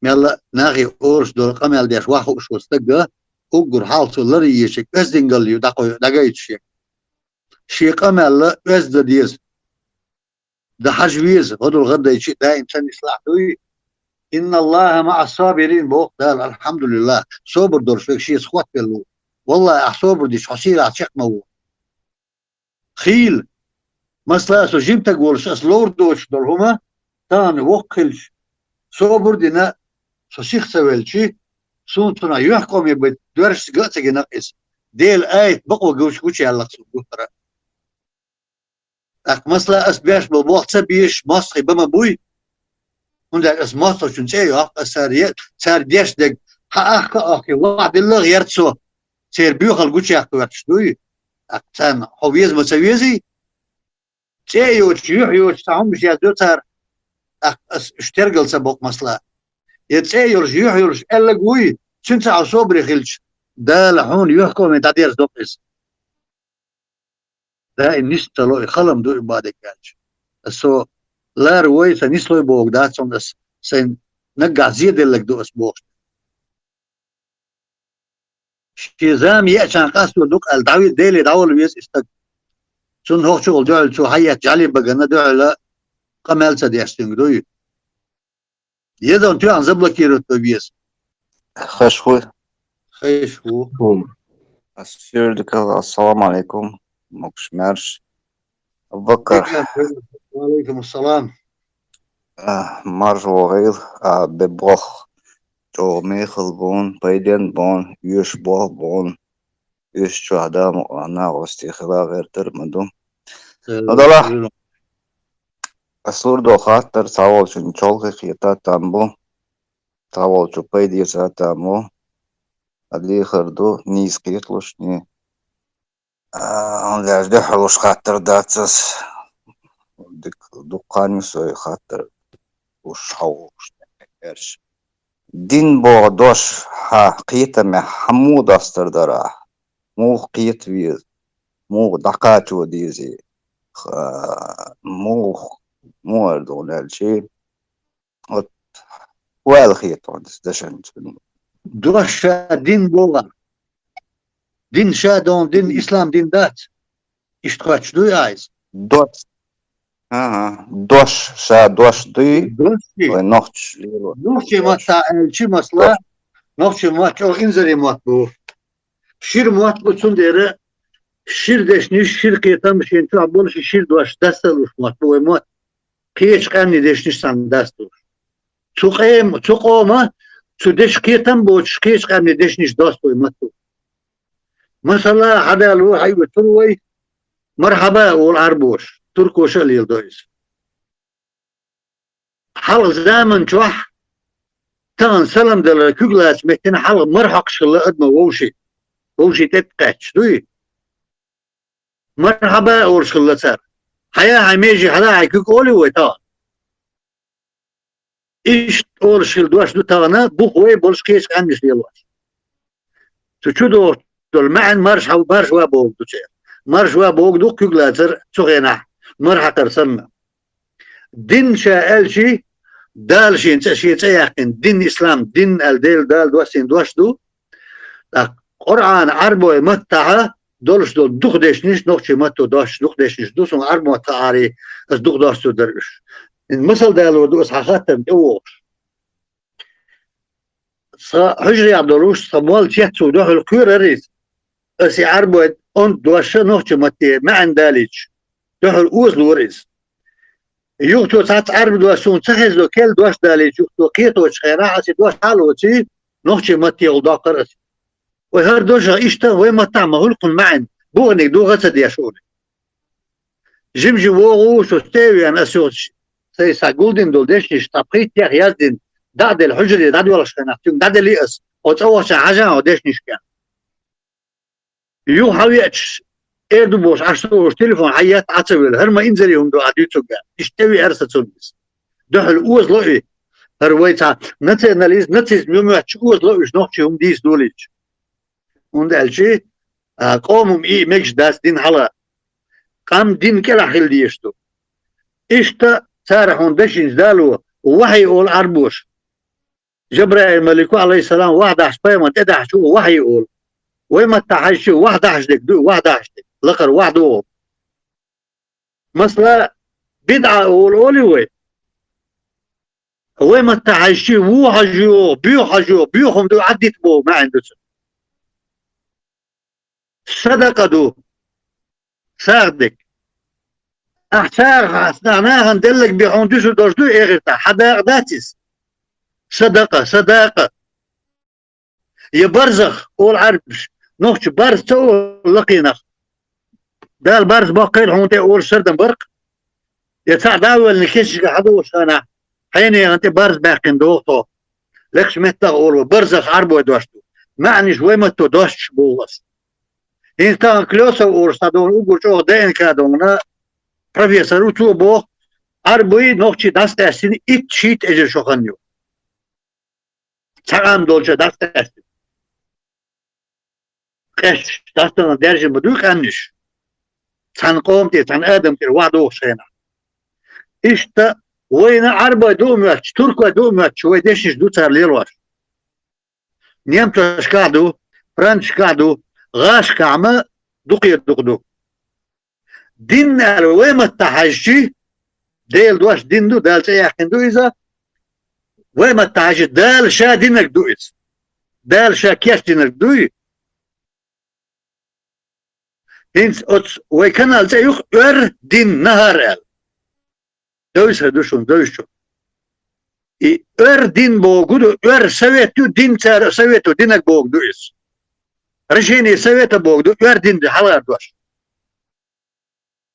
Мелла а нахе олуш долу къамел деш ваха хууш волу стагга, уггар хьалха цо лар а ечиг, оьздангалла ю дӀакхой-, дӀагайташ шега. Шен къамелла оьзда деза. Дан хьажа веза, гӀо долу гӀаддайчи а даим ца нислахь дуй. «Инна Аллаха маӀа ссабирин», боху Дала, алхьамдулиллах, собар долуш верг шеца хоттавелла ву. Валлахи, ахь собар дича, хьо сийлахь чекх ма ву. Хийла. Масала, со жимтаг волуш, ас ловр доцуш долу хӀума, тахана воккха хилча, собар а дина, со сиха ца велчи, суна цунах юьхькӀоме бен доьршца ган а ца гина иза. Делан аят бакъо гуч-, гучуяьллакх суна гуттара. ТӀаккха, масала, ас беш болу болх ца безаш, мостагӀий бан ма буй. ХӀунда аьлча ас мостагӀчун цӀе а йоккху, ас цара е-, цара деш дерг хьан ахка а охкий, вахь дилла а гӀерта со, церан боьхалла гучуяккха гӀерташ дуй. ТӀаккха царна хьо веза ма ца везий? ЦӀе а йоцуш, юьхь йоцуш цхьа хӀуманаш яздо цара, тӀаккха ас уьш тергал ца боккху, масала. Я цӀе а йолуш, юьхь йолуш аьлларг вуй, цуьнца хьо собаре хилча, Дала хьуна юьхькӀоме дӀадерзадо-кх иза. Даим нис ца ло и, хала-м ду и бадиг аьлча. Аса со лара вой, сан нислой бохург дац, хӀунда ас сайн наггахь зеделларг ду ас бохуш. Шен зама еачахьана къасто ду-кх аьлла, дӀавиъ-, Деле дӀавала веза и стаг. Цунна хӀокху чухула дуьхьал цо хьаетта жӀаьле багана дуьхьала къамел ца деш цуьнга дуй. Езан тоьхна заблокировать бан веза. Хаш хуй? Хаш ву. Хм. Ас суьрдакал, ассаламу алейкум. Мукш мерш. Абу-Бакар. Ва алейкум ассалам. А, марша вогӀийла, а, бе болх. ЧӀогӀа мехала бу хьуна, пайденна бу хьуна, оьшуш болх бу хьуна. Оьшучохь Дала мукъ лахь нагӀостий хила гӀертар ма ду. Э, Ну, дала. Ас лур ду хаттар, цхьаволчун чолхе кхета там бу, цхьаволчу пайдеца там бу. Ткъа дехар ду, нийса кхеталуш, не. А, хӀунда аьлча дуьхьалуш хаттар дац ас. Дик-, дуккха ю со хаттар уж хьовш. Дин боху дош хьан кхетамехь хьан муха достар дара ахь? Муха кхета веза? Муха дӀакхачо дезий? Ха-, муха, муха эр ду аьлчи? Вот, ваьлла хетахь дашан. Дош ша дин боху. Дин ша дон, дин ислам дин дац. Иштта кхоьчуш дуй айс? Дош. Ага. Дош, ша дош дуй. Дош чи? Вай нохчаш лело. Нохчий мотта аьлчи масала, нохчий мотт чӀогӀа инзаре мотт бу. Шира мотт бу, цундела шира дешнаш, шира кхетам шен чохь болуш, шира дош дасталуш мотт бу вай мотт. Кхечу къаьмнийн дешнаш санна дасталуш. Цу къем-, цу къома, цу деш кхетам боцуш, кхечу къаьмнийн дешнаш дост вай мотт бу. Масала, хьадалу хьайвацур вай, мархьаба олу Ӏарбоша, туркоша а леладо иза. Хьалха заман чохь, тахана салам далар куьг лаца меттина хьалха мархьокхуш хилла адама вовший, вовший тӀе кхаьчча, дуй? Мархьаба олуш хилла цара. Хьая хьайн меже, хьала хьайн куьг олий вай тахана? Иштта олуш хилла дош ду тахана, бух вай болуш кхечу къаьмнаш лелош. Цу чу догӀуш долу маьӀна марша, марша ва боху ду церан. Марша ва боху ду куьг лацар цу хенахь, мархьакхар санна. Дин ша аьлчи, Дала шен цӀе, шен цӀе яьккхина, дин ислам, дин аьлла Дела, Дала доссийна дош ду. ТӀаккха Къуръан Ӏарбой маттахьа долуш долу дукха дешнаш, нохчий матто дош, дукха дешнаш ду, суна Ӏарбой матта хаарий, ас дукха достур дара уьш. Ин масал далор ду ас хьан хаттарна тӀе вогӀуш. Сан хьуьжарехь долуш, сан молла чет цу дуьхьал кхоьрара иза. Ас и Ӏарбой онда дош нохчий матте маьӀна далийча, дуьхьал озалора иза. Юха цо цхьацца Ӏарбой дош суна ца хезло, кел дош далийча, юха цо кхеточу хенахь, ас и дош хьалоций, нохчий матте гӀулдоккхара ас. Вай хӀара дошах иштта вай маттахь ма хуьлу кхунна маьӀна, буханиг духа а ца деш олий. Жим-жим вогӀу со стевеана ас юха, сайн сан гулдина долу дешнаш, цхьа пхийттех яздина, дӀа а делла, хьуьжаре дӀадоьлхуш хенахь, цуьнга дӀаделли ас, хьо цӀа вахча хьажа хьо дешнашка. Юха хьан веачаш, эр ду бохуш, Ӏаш ца вуьш, телефон хьан етта Ӏа ца велла, хӀара ма инзаре хӀума ду ахь дуьйцург аьлла. Иштта тӀе веара сан цунна иза. Дуьхьал озало и. ХӀара вай цхьа национализм, нацизм ю моьттуш озало уьш нохчий хӀума дийца долийча. ХӀунда аьлча, а, къомам и мегаш дац дин хьала. Къам дин кӀелахь хила дезаш ду. Иштта цара хьуна дашинчу дало, вахьий олу Ӏарбоша. Жабраил-малико, алейхиссалам, вахь дахьаш пайхамар тӀедахьаш ву вахьий олу. Вай маттахь хьаьжча, вахь дахьаш дерг ду, вахь дахьаш дерг, лакхара вахь ду олу. Масала, бидӀа олу олий вай? Вай маттахь хьаьжча, ву хьажа йогӀу, буьйху хьажа йогӀу, буьйху хӀума ду, Ӏаддита боху маьӀна ду цуьнан. Садакъа ду, сагӀа дерг. Ахь царах, ахь нахана делларг бен хьуна дуьсур долуш дуй эхартахь? Хьан дакъа дац иза? Садакъа, садакъа. Я барзах, олу Ӏарбаша, нохча барз ца олу лакхенах. Дала барз боккхийла хьуна тӀе олуш сардам баркъ. Я цхьаъ дӀа а воьллина кешнашка хьадогӀуш хенахь, хьенехана тӀе барз баьккхина догӀу тхо. Лекхачу меттах олу, барзах Ӏарбой дош ду. МаьӀнаш вай матто достуш боху ас. ХӀинца тахана Клёсов олуш цхьа догӀу, уггар чӀогӀа ДНК догӀу, профессор ву, цо боху, Ӏарбой нохчий дӀасатаьстина итт-шийтта эзар шо хан ю. Цхьа къам долча дӀасатаьстина. Къаьсташ дӀасатана даьржина ма дуй къаьмнаш. Цхьана къоман тӀера, цхьана адаман тӀера вахь догӀуш хенахь. Иштта вайна Ӏарбой ду а моьттуш, туркой ду а моьттуш, вай дешнаш ду цара лелош. Немцошкахь а ду, францушкахь а ду, гӀашкахь ма дукхе дукха ду. Дин аьлла вай маттахь хьаьжчи, Делан дош дин ду, Дала цӀе яьккхина ду иза. Вай маттахь хьаьжчи, Дала ша динарг ду иза. Дала ша кечдинарг дуй. ХӀинца оцу вай канал цӀе юха «Оьр дин нахар» аьлла. Девза ду шуна, девзачу. И «Оьр дин» бохург ду, оьр совет ю, дин цара совет ю, динаг бохург ду иза. Решение совета бохург ду, «Оьр дин» ду хьалхара дош.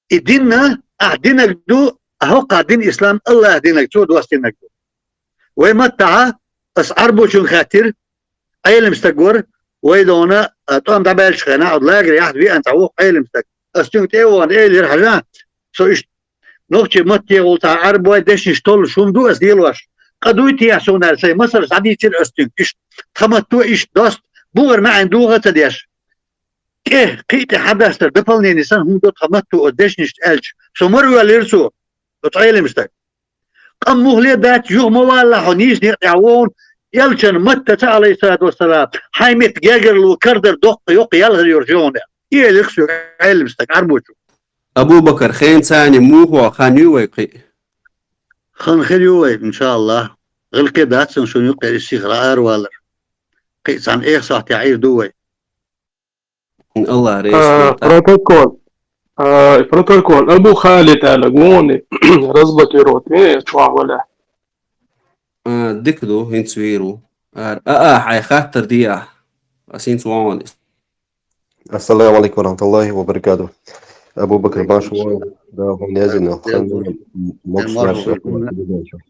И дин а, ахь динаг ду, а хӀокху дин ислам, Аллахь динаг, цо доссийнарг ду. Вай маттахь, ас Ӏарбочунга хаьттира, Ӏелам стаг вара, вай дона, а, тӀом дӀабаьллачу хенахь, оцу лагерь яхьта веана цхьа воккха Ӏелам стаг. Ас цуьнга тӀе а вахана, элира: «Хьажа, со иштта нохчийн матте гӀуллакх, Ӏарбойн дешнаш толлуш хӀума ду ас лелош. Къа дуй те ахь суна?» — аьлла, сайн масалш дӀадийцира ас цуьнга. Иштта тхан матто иштта доста, бухара маьӀна духа а ца деш. ТӀе, кхин а тӀе хьадастар, дополнение санна хӀума до тхан матто оцу дешнашца аьлча, со мара воьллира цо, оцу Ӏелам стаг. Къам мухле дац, юха ма валла хьо, нийса некъа тӀехь вон, элчан маттаца, алейхиссалату вассалам, хьайн метта гергарло кардар доккха йоккха ялхар йолуш йогӀун аьлла. И элира соьга Ӏелам стаг, Ӏарбочо. Абу-Бакар, хенан царна муха хан ю вай кхин? Хан хир ю вай, иншааллах. ГӀиллакхе дац сан шуна юккъера и сихара аравалар. Кхин цхьана эха сахьтехь Ӏийр ду вай. Аллах реза А, хуьлда. Протокол. А, протокол. Абу Халид аьлла, вон разблокировать ве чохь валя. А, дика ду, хӀинца вийр ву. А, а, а, хьайн хаттар де ахь. Ас хӀинца вон иза. Ассаламу алейкум ва рахматуллахи ва баракатух. Абу Бакр, маршалла, да, хьуна язйина, хан, могуш, маршалла, маршалла.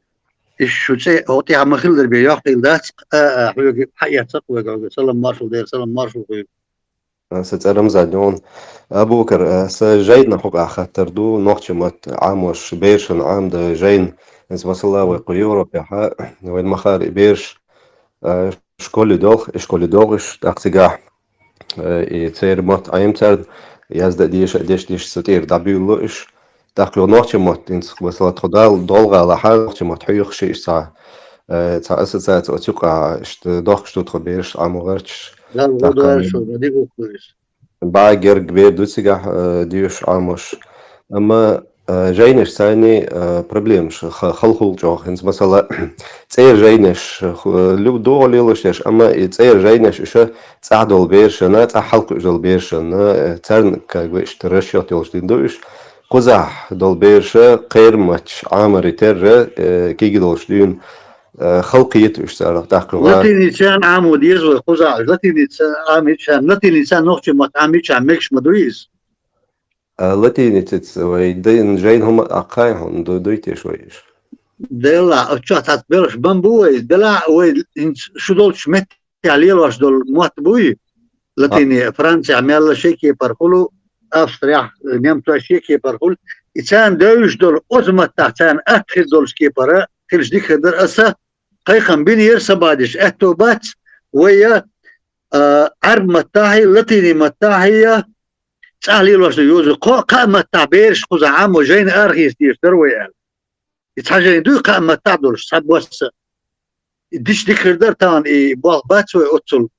Иш шу цӀе, хӀокху тӀехь ма хилла бен, йоккха хилла дац, а, а, хьоьга хьаэцна вайга, хьоьга салам маршалла дера, салам маршалла хуьйла. А, сан цӀе Рамзан ю. Абу Бакр, а, сан жайна хӀокху хаттар ду, нохчийн матта Ӏамош, берашна Ӏамдан жайна, иза масала вай кху Европехь, вайн махара и бераш, а, школе долу, и школе долуш, тӀаккха цигахь, а, и церан мотт Ӏема царна, яздан а, деша а дешнаш цу тӀера дӀабуьйлало уьш. ТӀаккха юха нохчийн мотт, хӀинца, масала, тхо Дал-, долгӀалахь, нохчийн мотт хьоьхуш иштта цхьа, э, цхьа ассоциация оцу юкъахь иштта дохкуш ду тхо бераш Ӏамо гӀерташ. Дала гӀо дойла шу, ма дика хӀума ду иза. БӀе герга бер ду цигахь, э, доьшуш Ӏамош. Амма, э, жайнаш сайни, э, проблемаш ха-, халхул чӀогӀа. ХӀинца, масала, цӀера жайнаш, ху-, лу-, догӀа лелош деш, амма и цӀера жайнаш уьш цӀахь долу берашна, цӀахь хьалакхуьуш долу берашна, э, царна, как бы, иштта расчёт йолуш дина ду уьш. Кхузахь долу бераша кхерам маттахь Ӏамаре терра, э, кегий долуш дуьйна, э, халкъе йита уьш царах тӀаккха ван. Латиница Ӏамо деза вай кхузахь, латиница Ӏамича, латиница нохчийн мотт Ӏамича мегаш ма дуй иза. А латиницаца вай дайна жайна хӀума а кхайна хьуна ду-, дуй те шу вай уьш? Делахь, оцу чохь цхьацца белхаш бан бу вай, делахь вай хӀинца шу долчу метта тӀехь лелош долу мотт буй, латине, Францехь мелла шен кепара хуьлу, Австрехь, немцойх шен кепара хуьлу. И царна девзаш долу оцу маттахь царна атта хир долчу кепара, хилча дика хир дара аса, кхайкхам бинера сабадеш аьтто бац, вай я, а, Ӏарб маттахьий, латини маттахьий я, цӀахь лелош ду йоза, кхо-, кхаа маттахь бераш кхузахь Ӏамо жайна арахийца дезаш дара вай аьлла. И цхьа жайна дуй кхаа маттахь долуш, цхьа босса. И дича дика хир дара тахана, и болх бац вай оццул.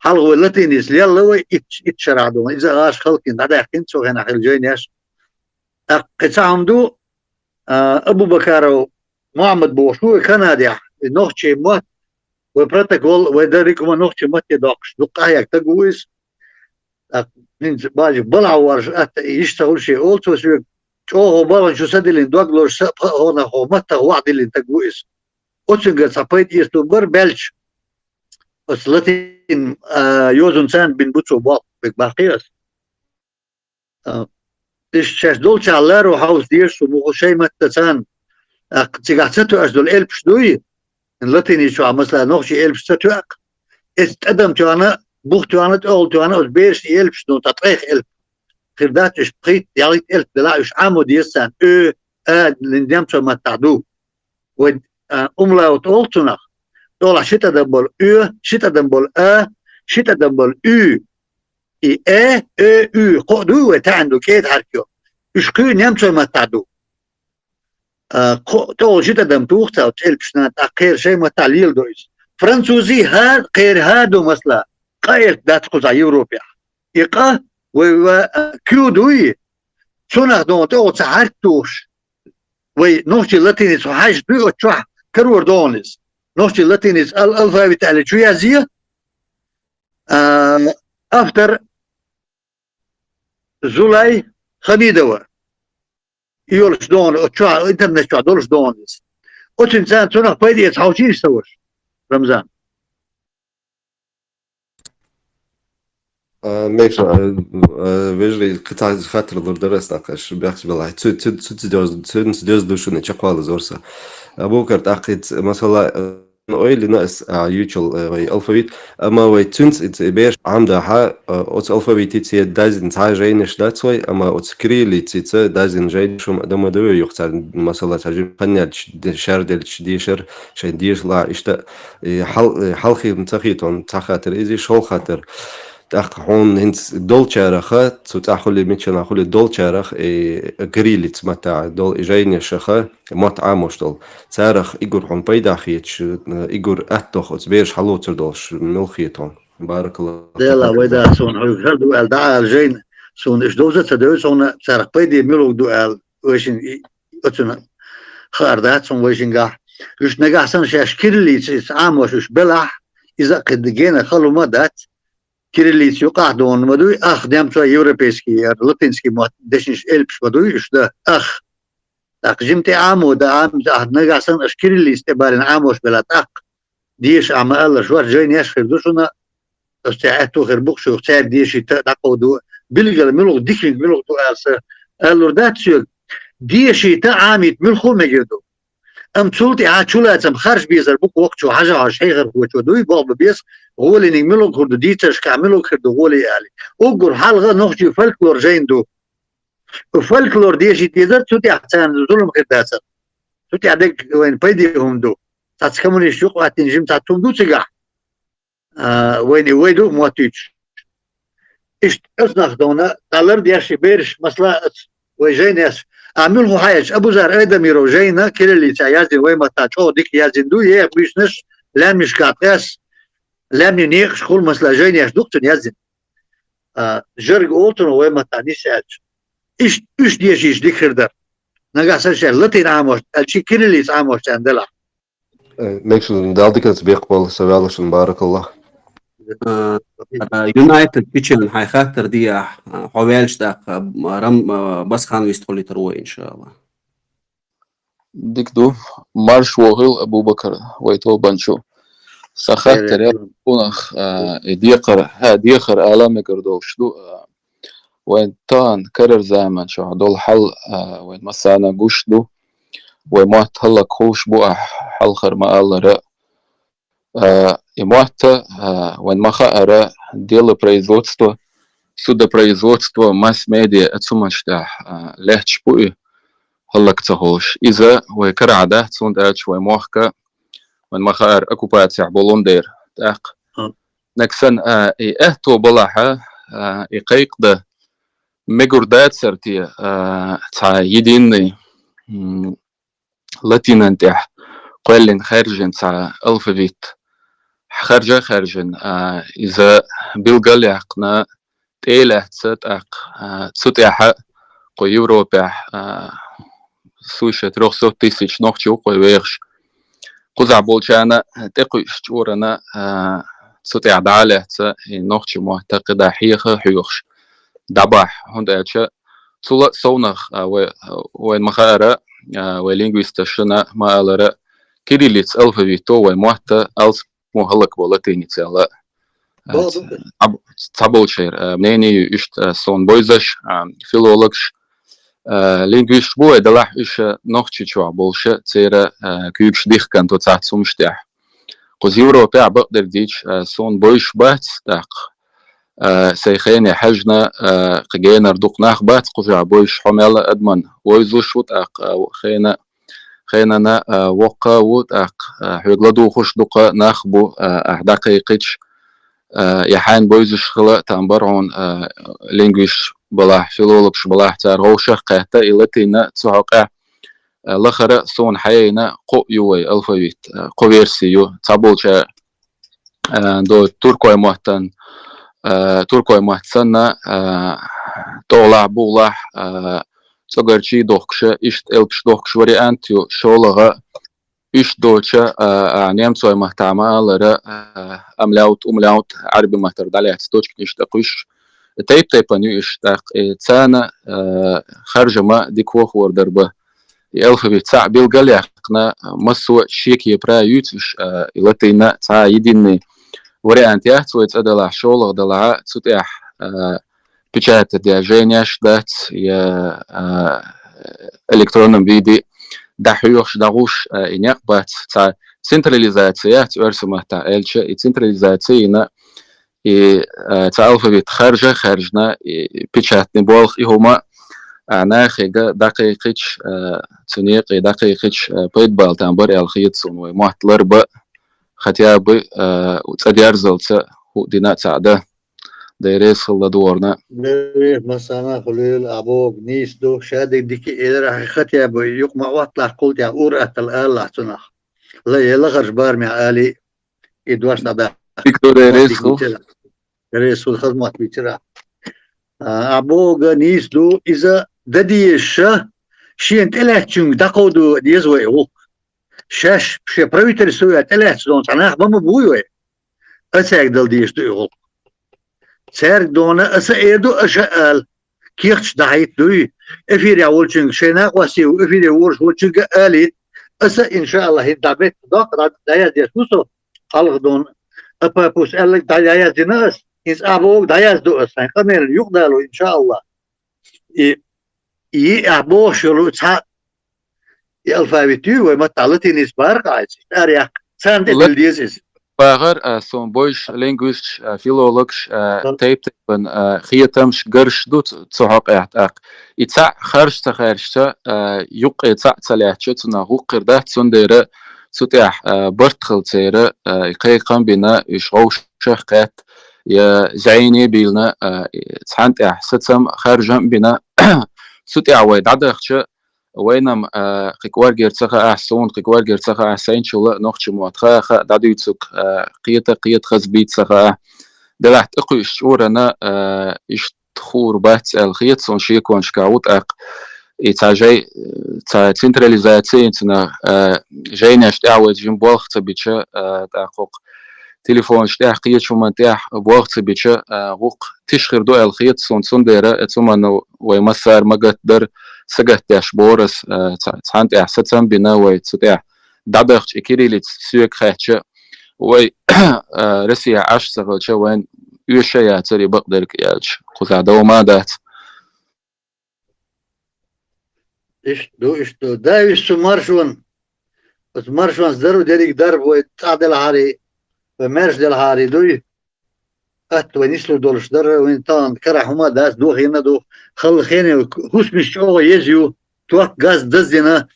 Хьалха вай латиница лелла вай, итт, итт шарахь долу. Иза гӀаш халкъийн дӀадаьккхина, цу хенахь хилла жайнаш. ТӀаккха кхин цхьа хӀума ду, а, Абу-Бакаров Мухьаммад бохуш ву, вай Канадехь, и нохчийн мотт, вай протокол, вай дан рекома нохчийн матте доккхуш, дукха къахьега таг ву иза. ТӀаккха хӀинца бажа балхьа варжа атта и йиш ца хуьлу шен олу цо соьга, чӀогӀа балхана шу са диллина дог лозуш са а пха а хьо нах хьо маттах ваӀ диллина таг ву иза. Оцуьнгара цхьа пайда эцалур бара баьлча, аса латин, а, йозанца бина бу цо болх, бекбаккхий аса. А, иштта шаьш долчохь ларо хьовса деза шу муха шайн маттаца. ТӀаккха цигахь ца тоьаш долу элпаш дуй, латини чохь, масала, нохчийн элпаш ца тоьа-кх. Эцу тӀадам тоьхна, бух тоьхна, тӀехула тоьхна, оцу берашна элпаш ду, ткъа ткъех элп. Хир дац уьш пхийтта, ялхитта элп делахь, уьш Ӏамо деза царна. Ӧ, а, немцойн маттахь ду. Вай, а, умлаут олу цунах. ТӀехула ши тӀадам болу ӧ, ши тӀадам болу а, ши тӀадам болу уь. И э, ӧ, уь, кхоъ дуй вай таьӀна ду, кӀеда хьаьрк йо. Уьш кхуьй немцойн маттахь ду. А, кхо-, тӀехула ши тӀадам туху цхьа оцу элпашна, тӀаккха кхеран шайн маттахь леладо иза. Французийн хӀа, кхеран хӀа ду, масала, къа элп дац кхузахь Европехь. И къа, вай, ва, а, кю дуй, цунах дона тӀехула цхьа хьаьрк тухуш, вай нохчийн латиница хьаьжча дуй оцу чохь, карор дона иза. Нохчийн латиница ал-, алфавит аьлла чу язъе, а, автор, Зулай Хамидова. И йолуш догӀана, оцу чохь, интернет чохь долуш догӀана иза. Оцуьнан царна цунах пайда эца хьовчийша ца ваша, Рамзан. А, мегаш, а, а, вежарий, кхин цхьа хаттар лур дара ас тӀаккха, аша бехча белахь. Цу, цу, цу, цу доьз-, цуьнца доьзна ду шуна чекхвала зорса. Абу-Бакар, тӀаккха иза, масала, а, ойла йина ас, а, юьйцуш, а, вай алфавит, амма вай цуьнца иза бераш Ӏамадахь, а, оцу алфавитица даздина цхьа а жайнаш дац вай, амма оцу кириллицаца даздина жайнаш хӀума дан ма ду вай юха царна, масала, цхьа жима хан яьлча, де-, шаьрделлачу дешар, шайн дешалахь, иштта, и хьал-, и хьалхе ца хета хьуна цхьа хаттар, иза шолгӀа хаттар. ТӀаккха хьуна хӀинца долчараха, цу цӀахь хуьлий, миччанахь хуьлий долчараха, и кириллица маттахь долу и жайнашаха, мотт Ӏамош долу. Царах игур хьуна пайда хеташ, игур аттох оцу бераш хьалоцур долуш мила хета хьуна? Баракалла. Дела, вай да, суна хьоьга хӀара ду аьлла дӀаала жайна, суна иштта довза а ца девза, суна царах пайде мила ду аьлла, вайшинна и, оцунна хаар дац суна вайшингахь. Уьш нагахь санна шаьш кириллица иза Ӏамош уьш белахь, иза а кхин гена хала хӀума а дац. Кириллица юкъахь догӀун ма дуй, ах, немцой, европейский, яра латинский мотт, дешнаш элпаш ма дуй, уьш дан, ах. ТӀаккха жима тӀе Ӏамо дан, Ӏамза, ах, нагахь санна аша кириллица тӀе балийна Ӏамош бела тӀаккха. Деша ахь ма-аллара, шорта жайнеш хир ду шуна, аса цхьа аьтту хир бу-кх шух, цаьрга дешийта дӀакховдо, билггала муьлха диканиг муьлха ду аьлла сан, аллур дац соьга, дешийта Ӏамийта муьлхха а мегар ду. Амма цул тӀаьхьа чулацам харж безар бу-кх воккхачо, хьажа хьожуш хьехархочо дуй, болх бан беза, гӀолийниг муьлха хир ду, дийцаршкахь муьлха хир ду гӀоле али. Уггар хьалха нохчийн фольклор жайна ду. Фольклор дешийта дезара, цу тӀехь царна зулам хир дацара. Цу тӀехь дерг вайна пайде хӀума ду. Цхьацца коммунисташ юкъа хӀоттийна жима цхьацца хӀума ду цигахь. А, вайна и вай ду моттуьйтуш. Иштта оцу нах дона, дӀалар деш и бераш, масала, аца вай жайнеш. А муьлхха хьаьжча, Абузар Айдамиров жайна кириллицехь яздина, вай маттахь чӀогӀа дика яздина ду, еха буьйсанаш, лаьмнашкахь ткъес, лаьмнийн некъашкахула, масала, жайнеш ду-кх цуьнан яздина. А, жарг олу цунах вай маттахь нисса аьлча. Иштта уьш дешийча дика хир дара. Нагахь санна шаьш латин Ӏамош, аьлча кириллица Ӏамош царна делахь. Э, мегаш, Дала диканца бекхбала, сан ваьллашна, баракаллах. А, а, United Чечен, хьайн хаттар дехьа, а, хьо ваьлча тӀаккха, а, Рам-, а, Басхан вистхуьлуьйтур ву, иншаАллахӀ. Дика ду. Марша вогӀийла, Абу-Бакар, вай тобанчу. Сан хаттар яра хьунах, а, и декхар, хьа, дехар ала мегар долуш ду, а, вайн тахана карара заманчохь долу хьал, а, вайн массарна гуш ду. Вай мотт хӀаллакьхуш бу ахь, хьалхара ма-аллара. А, и мотт, а, вайн ма-хаъара, делопроизводство, судопроизводство, масс-медиа, оцу хӀуманаш тӀехь, а, лаьтташ бу и, хӀаллак ца хилуш. Иза вай карахь дац, хӀунда аьлча вай мохк, вайн ма-хаъара, оккупацехь болун дера. ТӀаккха, нагахь санна, а, и аьтто балахь, а, и кхайкхадан мегар дацара те, а, цхьа единый, м, латинан тӀехь кхоьллина хаьржина цхьа алфавит, харжа а хаьржина, а, иза билгал а яьккхина, тӀе а лаьцна, тӀаккха, а, цу тӀехь кху Европехь, а, свыше трёхсот тысяч нохчий ву кху вехаш. Кхузахь болчарна тӀекхуьуш чкъурана, а, цу тӀехь дӀа а лаьцна, и нохчийн мотт кхидӀа хьеха а хьоьхуш, дӀабахьа, хӀунда аьлча цул а совнаха, а, вай, вайн ма-хаъара, а, вай лингвисташна ма-аллара, кириллица алфавито вай мотт алсамо хӀаллакбо латиницал. А, ц-, цхьаболчеран, а, мнение ю иштта, а, суна бовзаш, а, филологаш, а, лингвисташ бу вай делахь уьш, а, Нохчийчохь болуш, церан, а, куьйгаш дихкина ду цхьацца хӀуманаш тӀехь. Кхуза Европехь бакъдерг дийцича, а, суна бовзаш бац тӀаккха, а, сайн хене хьаьжна, а, кхин генара дукха нах бац кхузахь бовзаш, хьо мел а адамна вовзалуш ву тӀаккха, а, хенан, хенан, а, воккха а ву тӀаккха, а, хьоьга ладугӀуш дукха нах бу, а, ахь дӀакхайкхича, а, я хьайна бовзаш хила там бара хьуна, а, лингвисташ балахь, филологаш балахь, цара вовшах а кхетта, и латин а цу хьокъехь, а, лахара а суна хьаяйна кхоъ ю вай алфавит, а, кхо верси ю, цхьаболчара, а, до туркойн маттан, а, туркойн мотт санна, а, тӀехулахь, бухахь, а, цӀогарчий дохкуш, иштта элпаш дохкуш вариант ю, шолгӀа, уьш доцуш, а, а, немцойн маттахь ма-аллара, а, Ӏамляут, умляут, Ӏаьрбийн маттара дӀалаьцна точканаш тӀекхуьссуш, тайп-тайпана ю уьш, тӀаккха, э, царна, э, харжама дика вохор дар ба. И алфавит цхьаъ билгал яьккхина, массо а шеке пра юьйцуш, э, и латинна цхьа единый вариант яц вай цӀа далахь, шоллагӀа далахь, цу тӀехь, э, печатать деш жайнаш дац, я, э, электронном виде дӀахьоьхуш, дӀагӀуш, э, и некъ бац, цхьа централизация яц, оьрсийн маттахь аьлча, и централизация йина, и, э, цхьа алфавит харжа, харжна, и печатный болх, и хӀума, а, нахега дӀакхайкхича, э, цу некъе дӀакхайкхича, э, пайда бала там бар аьлла хета суна, вай мотт лар ба, хотя бы, э, цӀа дерзалца хӀу дина а цхьаъ да. Дайрес хилла догӀарна. Берех массарна а хуьлийла, Ӏа бохург нийса ду, шадерг дика а элира, хи хотя бы юкъ ма Ӏотталахь кхул тӀехь, ур-атталла алалахь цунах. Ла е лахарчу барамехь алий, и дош дӀадаккха. Дика ду, Дайрес хилла. Деррес хӀуд хаза мотт бийцира. А, Ӏа бохург нийса ду, иза дан дезаш, шена тӀелаьцначуьнга дӀакховдо деза вай гӀуллакх. Шаьш шен правительстве тӀелаьцна долу цхьа нах ма ма буй вай. Аса цаьрга дала дезаш ду и гӀуллакх. Цаьрга дона аса а эр ду, аша а ала. Кехаташ дӀахьийта дуй. Эфирехь волчуьнга, шайн накъостий ву эфире волуш волчуьнга а алийта. Аса, иншааллахӀ, хӀинца дӀа беттан доккха дӀа-, дӀаяздеш ву со, хьалха дона, а папус аьлларг дӀа-, дӀаяздина ас. ХӀинца Ӏа бохург дӀаяздо ас, хьайн къамелан юкъадало, иншааллахӀ. И, и Ӏа бохуш йолу цхьа и алфавит ю, вай маттахь латиница бара-кх иза, иштта араяккха. Царна тӀе дилла деза иза. Бахар, а, суна бойуш лингвисташ, а, филологаш, а, тайп-тайпана, а, хетамаш, гарш ду цу, цу хьокъехь тӀаккха. И цхьаъ харжа ца хаьржича, а, юккъе цхьаъ ца лаьттача, цунах гӀуллакх хир дац, цундела цу тӀехь, а, барт хилла церан, а, и кхайкхам бина, уьш гӀовшах кхетта, я зӀене а бийлина, а, и цхьана тӀехь сацам, харжам а бина. Цу тӀехь вай дӀадахча, вайна-м, а, кхин кӀоргера ца хаахь, суна кхин кӀоргера ца хаахь, сайначул а нохчийн мотт ха а хаьа, дӀадуьйцург, а, кхета, кхета хаза бийца ца хаахь. Делахь тӀекхуьуш чкъурана, а, иштта хуур бац аьлла хета суна, шеконашкахь ву тӀаккха. И цхьа жай, цхьа централизаци йина цунах, а, жайнаш тӀехь вай жима болх ца бича, а, тӀаккха хӀокху телефонаш тӀехь, кхечу хӀуманна тӀехь болх ца бича, а, гӀуллакх тиша хир ду аьлла хета суна, цундела, э, цу хӀуманна вай массара а ма гатдара, сагатдеш бора ас, а, цхьа-, цхьана тӀехь сацам а бина вай, цу тӀехь дӀадахча и кириллица соьга хаьттича, вай, а, Россехь Ӏаш ца хилча, вайн оьшу а яцара и бакъдерг аьлча, кхузахь дов ма дац. Иштта ду, иштта ду. Дай уьш цу маршонна. Оцу маршонца дарба дерриг дарба вай цӀахь делхьарий, вай маьрша делхьарий дуй. Атта вай нислур долуш дара, вайн тахана карахь хӀума а дац, дохийна а ду. Халла хене хӀусамаш чӀогӀа еза ю, ток, газ даздина.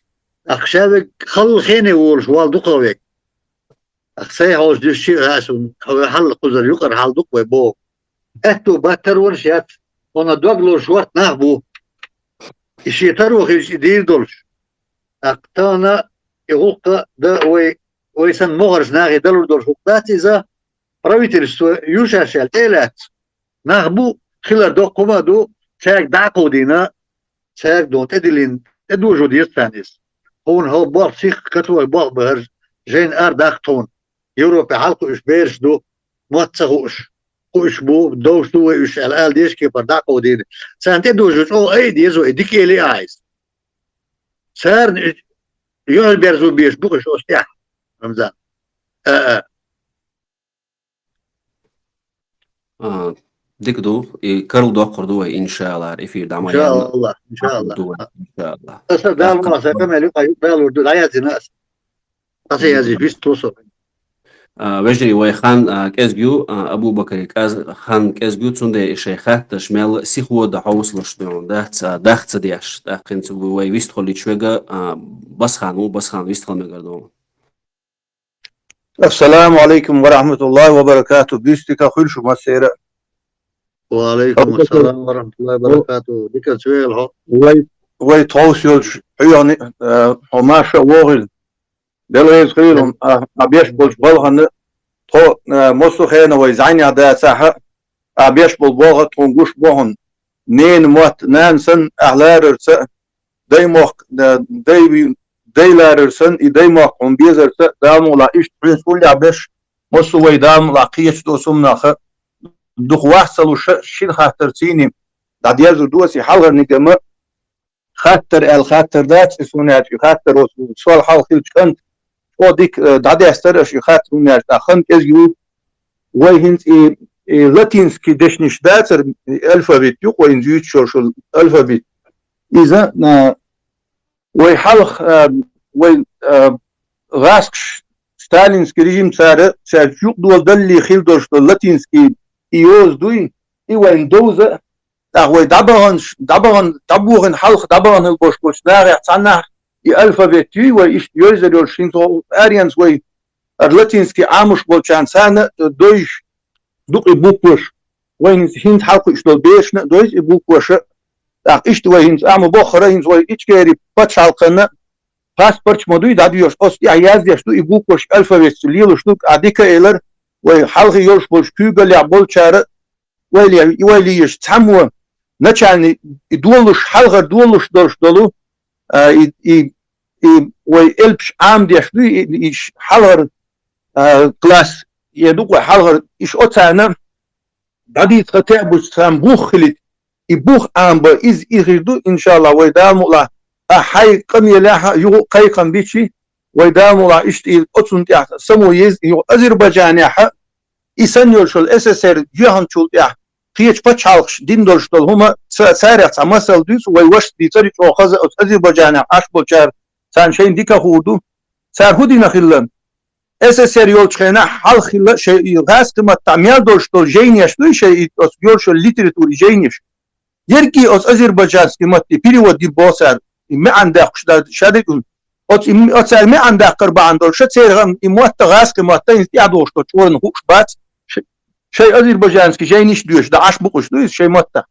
Ахь ша верг халла хене волуш вала дукха верг. Ахь сайн хьожа дуьсчи а хаьа суна, хьо вай хьал кхузара юкъара хьал ду-кх вай боху. Аьтту баттар варш яц, хьуна дог лозуш ворхӀ нах бу. И шен таро хилча, и дийр долуш. ТӀаккха тахана и гӀуллакх дан вай, вай санна могӀарш нахе далур долуш гӀуллакх дац иза, правительство ю шаьш аьлла тӀе а лаьцна. Нах бу, хилар доккха хӀума а ду, цаьрга дӀа а кховдийна, цаьрга дона тӀедиллина, тӀедожо деза царна иза. Хьуна хӀокху болх сихха катоха болх бахара, жайна арадаккха тхуна. Европе хьалакхуьуш бераш ду, мотт ца хууш, кхуьуш бу, довш ду вай уьш аьлла, ала дезачу кепара дӀа а кховдийна. Царна тӀедожо чӀогӀа айа деза вай, дика эли а иза. Царна и юьхьа берзо безаш бу-кх уьш оцу тӀехь, Рамзан. А, а. А, дика ду, и карладоккхур ду вай, иншааллахӀ, эфир дӀа ма яьлла. ИншааллахӀ, иншааллахӀ. Аса Дала мукъалахь, сайн къамел юкъа юкъа далур ду, дӀаязйина аса. Аса язйина, вистхуьлу со. А, вежарий, вай хан, а, кӀезиг ю, а, Абу-Бакаран кӀаз-, хан кӀезиг ю, цундела и шайн хаттарш мел сихо а дан хьовсалуш ду, дац, а, дах ца деш. ТӀаккха хӀинца вай вистхуьлуьйтуш верг, а, Басхан ву, Басхан вистхила мегар ду. Ассаламу Ӏалайкум ва рахьматуллахӀи ва баракатухӀ. Буьйса дика хуьлда шу массеран а. Ва Ӏалайкум ассалам ва рахьматуллахӀи ва баракатухӀ. Диканца вехала хьо. Вай, вай тховса йолчу хьоьгӀан, э, хьо марша а вогӀийла. Дела реза хуьлийла хьуна, а, а беш болчу балхана, тхо, э, массо а хенахь вай зӀенехь дацахь а, а беш болу болх а тхуна гуш бу хьуна. Ненан мотт нана санна ахь ларарца а, даймохк, да-, дай, дай ларар санна, и даймохк хьуна безарца а, Дала мукъалахь, иштта хьоьца уллехь берш, массо а вай, Дала мукъалахь, кхечу доцу хӀуманах а, дукха вац ца луш, шин хаттар цийни дӀадерзур ду ас и хьалхарнигама. Хаттар аьлла хаттар дац, и суна аьлча, и хаттар оцу сол хьалха хилча кӀант, чӀо дика, э, дӀадестар аша и хаттар, хӀунда аьлча тӀаккха хан кӀезиг ю. Вай хӀинца и, и латинский дешнаш дацар, и алфавит ю, вай хӀинца юьйцуш йолуш алфавит. Иза, а, вай хьалха, а, вай, а, гӀаскаш, сталинский режим цара, цаьрца юкъадоладалле хила долуш долу латинский и йоза дуй, и вайна довза, тӀаккха вай дӀабаханаш, дӀабахана, дӀабохийна хьалха дӀабахана хила болуш болчу нахехь цхьаннахь и алфавит юй, вай иштта йойзар йолуш, хӀинца аренца вай, ара латинский Ӏамош болчарна царна а дойзуш ду-кх и букваш. Вай хӀинца, хӀинца хьалакхуьуш долу берашна а дойзу и букваш. ТӀаккха иштта вай хӀинца а ма боххара, хӀинца вай Ичкери пачхьалкхана паспорташ ма дуй дӀадоьдуш, оцу тӀехь яздеш ду и букваш, алфавитца лелаш ду, а дика а элира, вай хьалхе йолуш болчу куьйгаллехь болчара, вай ле-, вай лийш цхьаммо начальный, и долуш, хьалхара долуш долуш долу, а, и, и, и вай элпаш Ӏамадеш ду, и, и ш-, хьалхара, а, класс, е ду-кх вай хьалхара, иш оцарна дӀадийца хан теабича царна бух хилийта, и бух Ӏамабан, иза и хир ду, иншалла, вай Дала мукъалахь, а хьайн къамелехь а юха а кхайкхам бичи, вай Дала мукъалахь иштта и оцунна тӀехь само еза, юха Азербайджанехь а, и санна йолуш йолу С С С Р йоьхначул тӀехь кхечу пачхьалкхаша дина долуш долу хӀума, ца-, царах цхьа масал дуьйцу, вай вашас дийцира и чӀогӀа хаза, оцу Азербайджанехь Ӏаш болчара, царна шайна дика хуур ду. Цара хӀун дина хилла? С С С Р йолчу хенахь хьалха хилла шайн и гӀазкхийн маттахь мел долуш долу жайнеш дуй шайн и оцу йолуш йолу литературин жайнеш. Ерриге оцу азербайджанский матте перевод дина боху цара, и маьӀна даккхуш дан шадерг а. Оцу и, оцара маьӀна даккхар бахьана долуш, церан и мотт а гӀазкхийн мотт а хӀинца тӀаьхьа догӀуш долчу чкъурана хууш бац, ш-, шайн азербайджанский жайнаш а доьшуш дан Ӏаш бу-кх уьш, дуй иза шайн маттахь.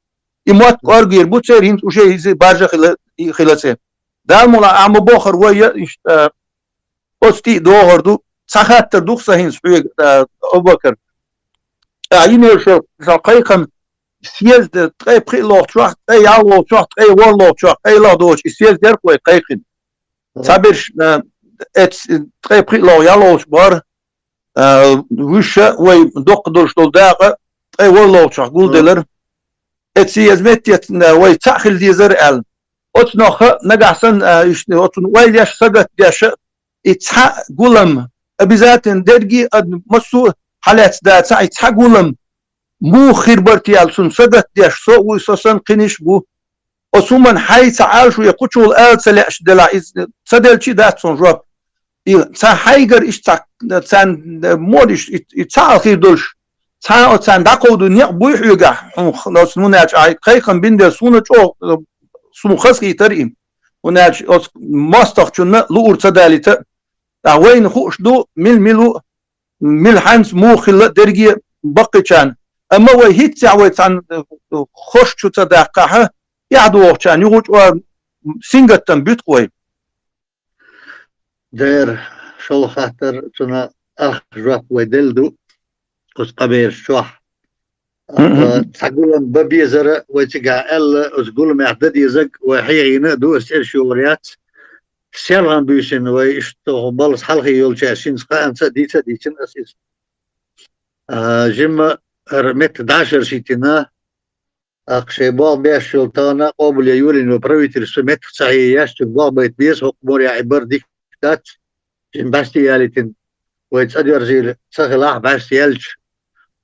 И мотт кӀоргера бу церан, хӀинца уже иза баржа хила, и хила церан. Дала мукъалахь, ахьа ма боххара вай я иштта, оцу тӀе а догӀур ду, цхьа хаттар ду-кх сан хӀинца хьоьга, а, Абу-Бакар. А, йина йолуш йолу сан кхайкхам съезд ткъе пхиъ лохучохь, ткъе ялх лохучохь, ткъе ворхӀ лохучохь, ткъе ялх доцуш и съезд яра-кх вай кхайкхина. Цхьаберш, а, эц-, ткъе пхиъ лоху ялх лохуш бара, а, вуьш а вай доккха долуш долу дакъа ткъе ворхӀ лохучохь гулделира. Эций еза меттица, а, вай цхьаъ хила дезара аьлла. Оцу нохха нагахь санна, а, иштта, оцунна ойла еш, сагатдеш а, и цхьа гулам, обязательно дерриге а, массо а хьалаьцна дацахь, и цхьа гулам муха хир бара те аьлла, цунна сагатдеш, со а вуй, со санна кхиниш а бу. Оцу хӀуманна хьайн ца Ӏалашо я кхучул ала ца лаьаш делахь, иза ца делча а дац цунна жоп. И цхьа хьайгара иштта цхьа, царна, мо иштта, и, и цхьа а хир долуш, цхьа а оцарна дӀакховдо некъ буй хьоьгахь, хьуна х-, оцу хӀунда аьлча ахьа кхайкхам бина дела, суна чӀогӀа, суна хазахийтара и. ХӀунда аьлча оцу мостагӀчунна луур ца далийта, ткъа вайна хууш ду, мила-мила ву, мила хьаьнца муха хилла а дерриге а баккхийчарна. Амма вай хӀинццехь вай цхьана, э, хоза чу ца даккхахь, тӀаьхьа догӀучарна юха чӀогӀа сингаттам буьту-кх вай. Дера, шолгӀа хаттар, цунна ах жоп вай делла ду, оцу къамелаш чохь. Мгм. А, цхьа гулам бан безара, вай цигахь аьлла, оцу гуламехь дан дезарг вай хьехийна а ду, аса цӀераш йогӀур яц. СелхӀан буьйсанна вай иштта баллас хьалхе йолчаьрца шинца кхаанца а дийца а дийцина аса иза. А, жимма хӀара метта дӀашаршийтина, тӀаккха шайн болх беш йолу тахана къобалъян йолийна йолу правительство меттах ца хьееш, цуьнга болх байта беза, хӀокху моря и бар дика дац, жимма бӀаьсте ялийтина, вай цӀа доьрзийла ца хилахь, бӀаьсте яьлча,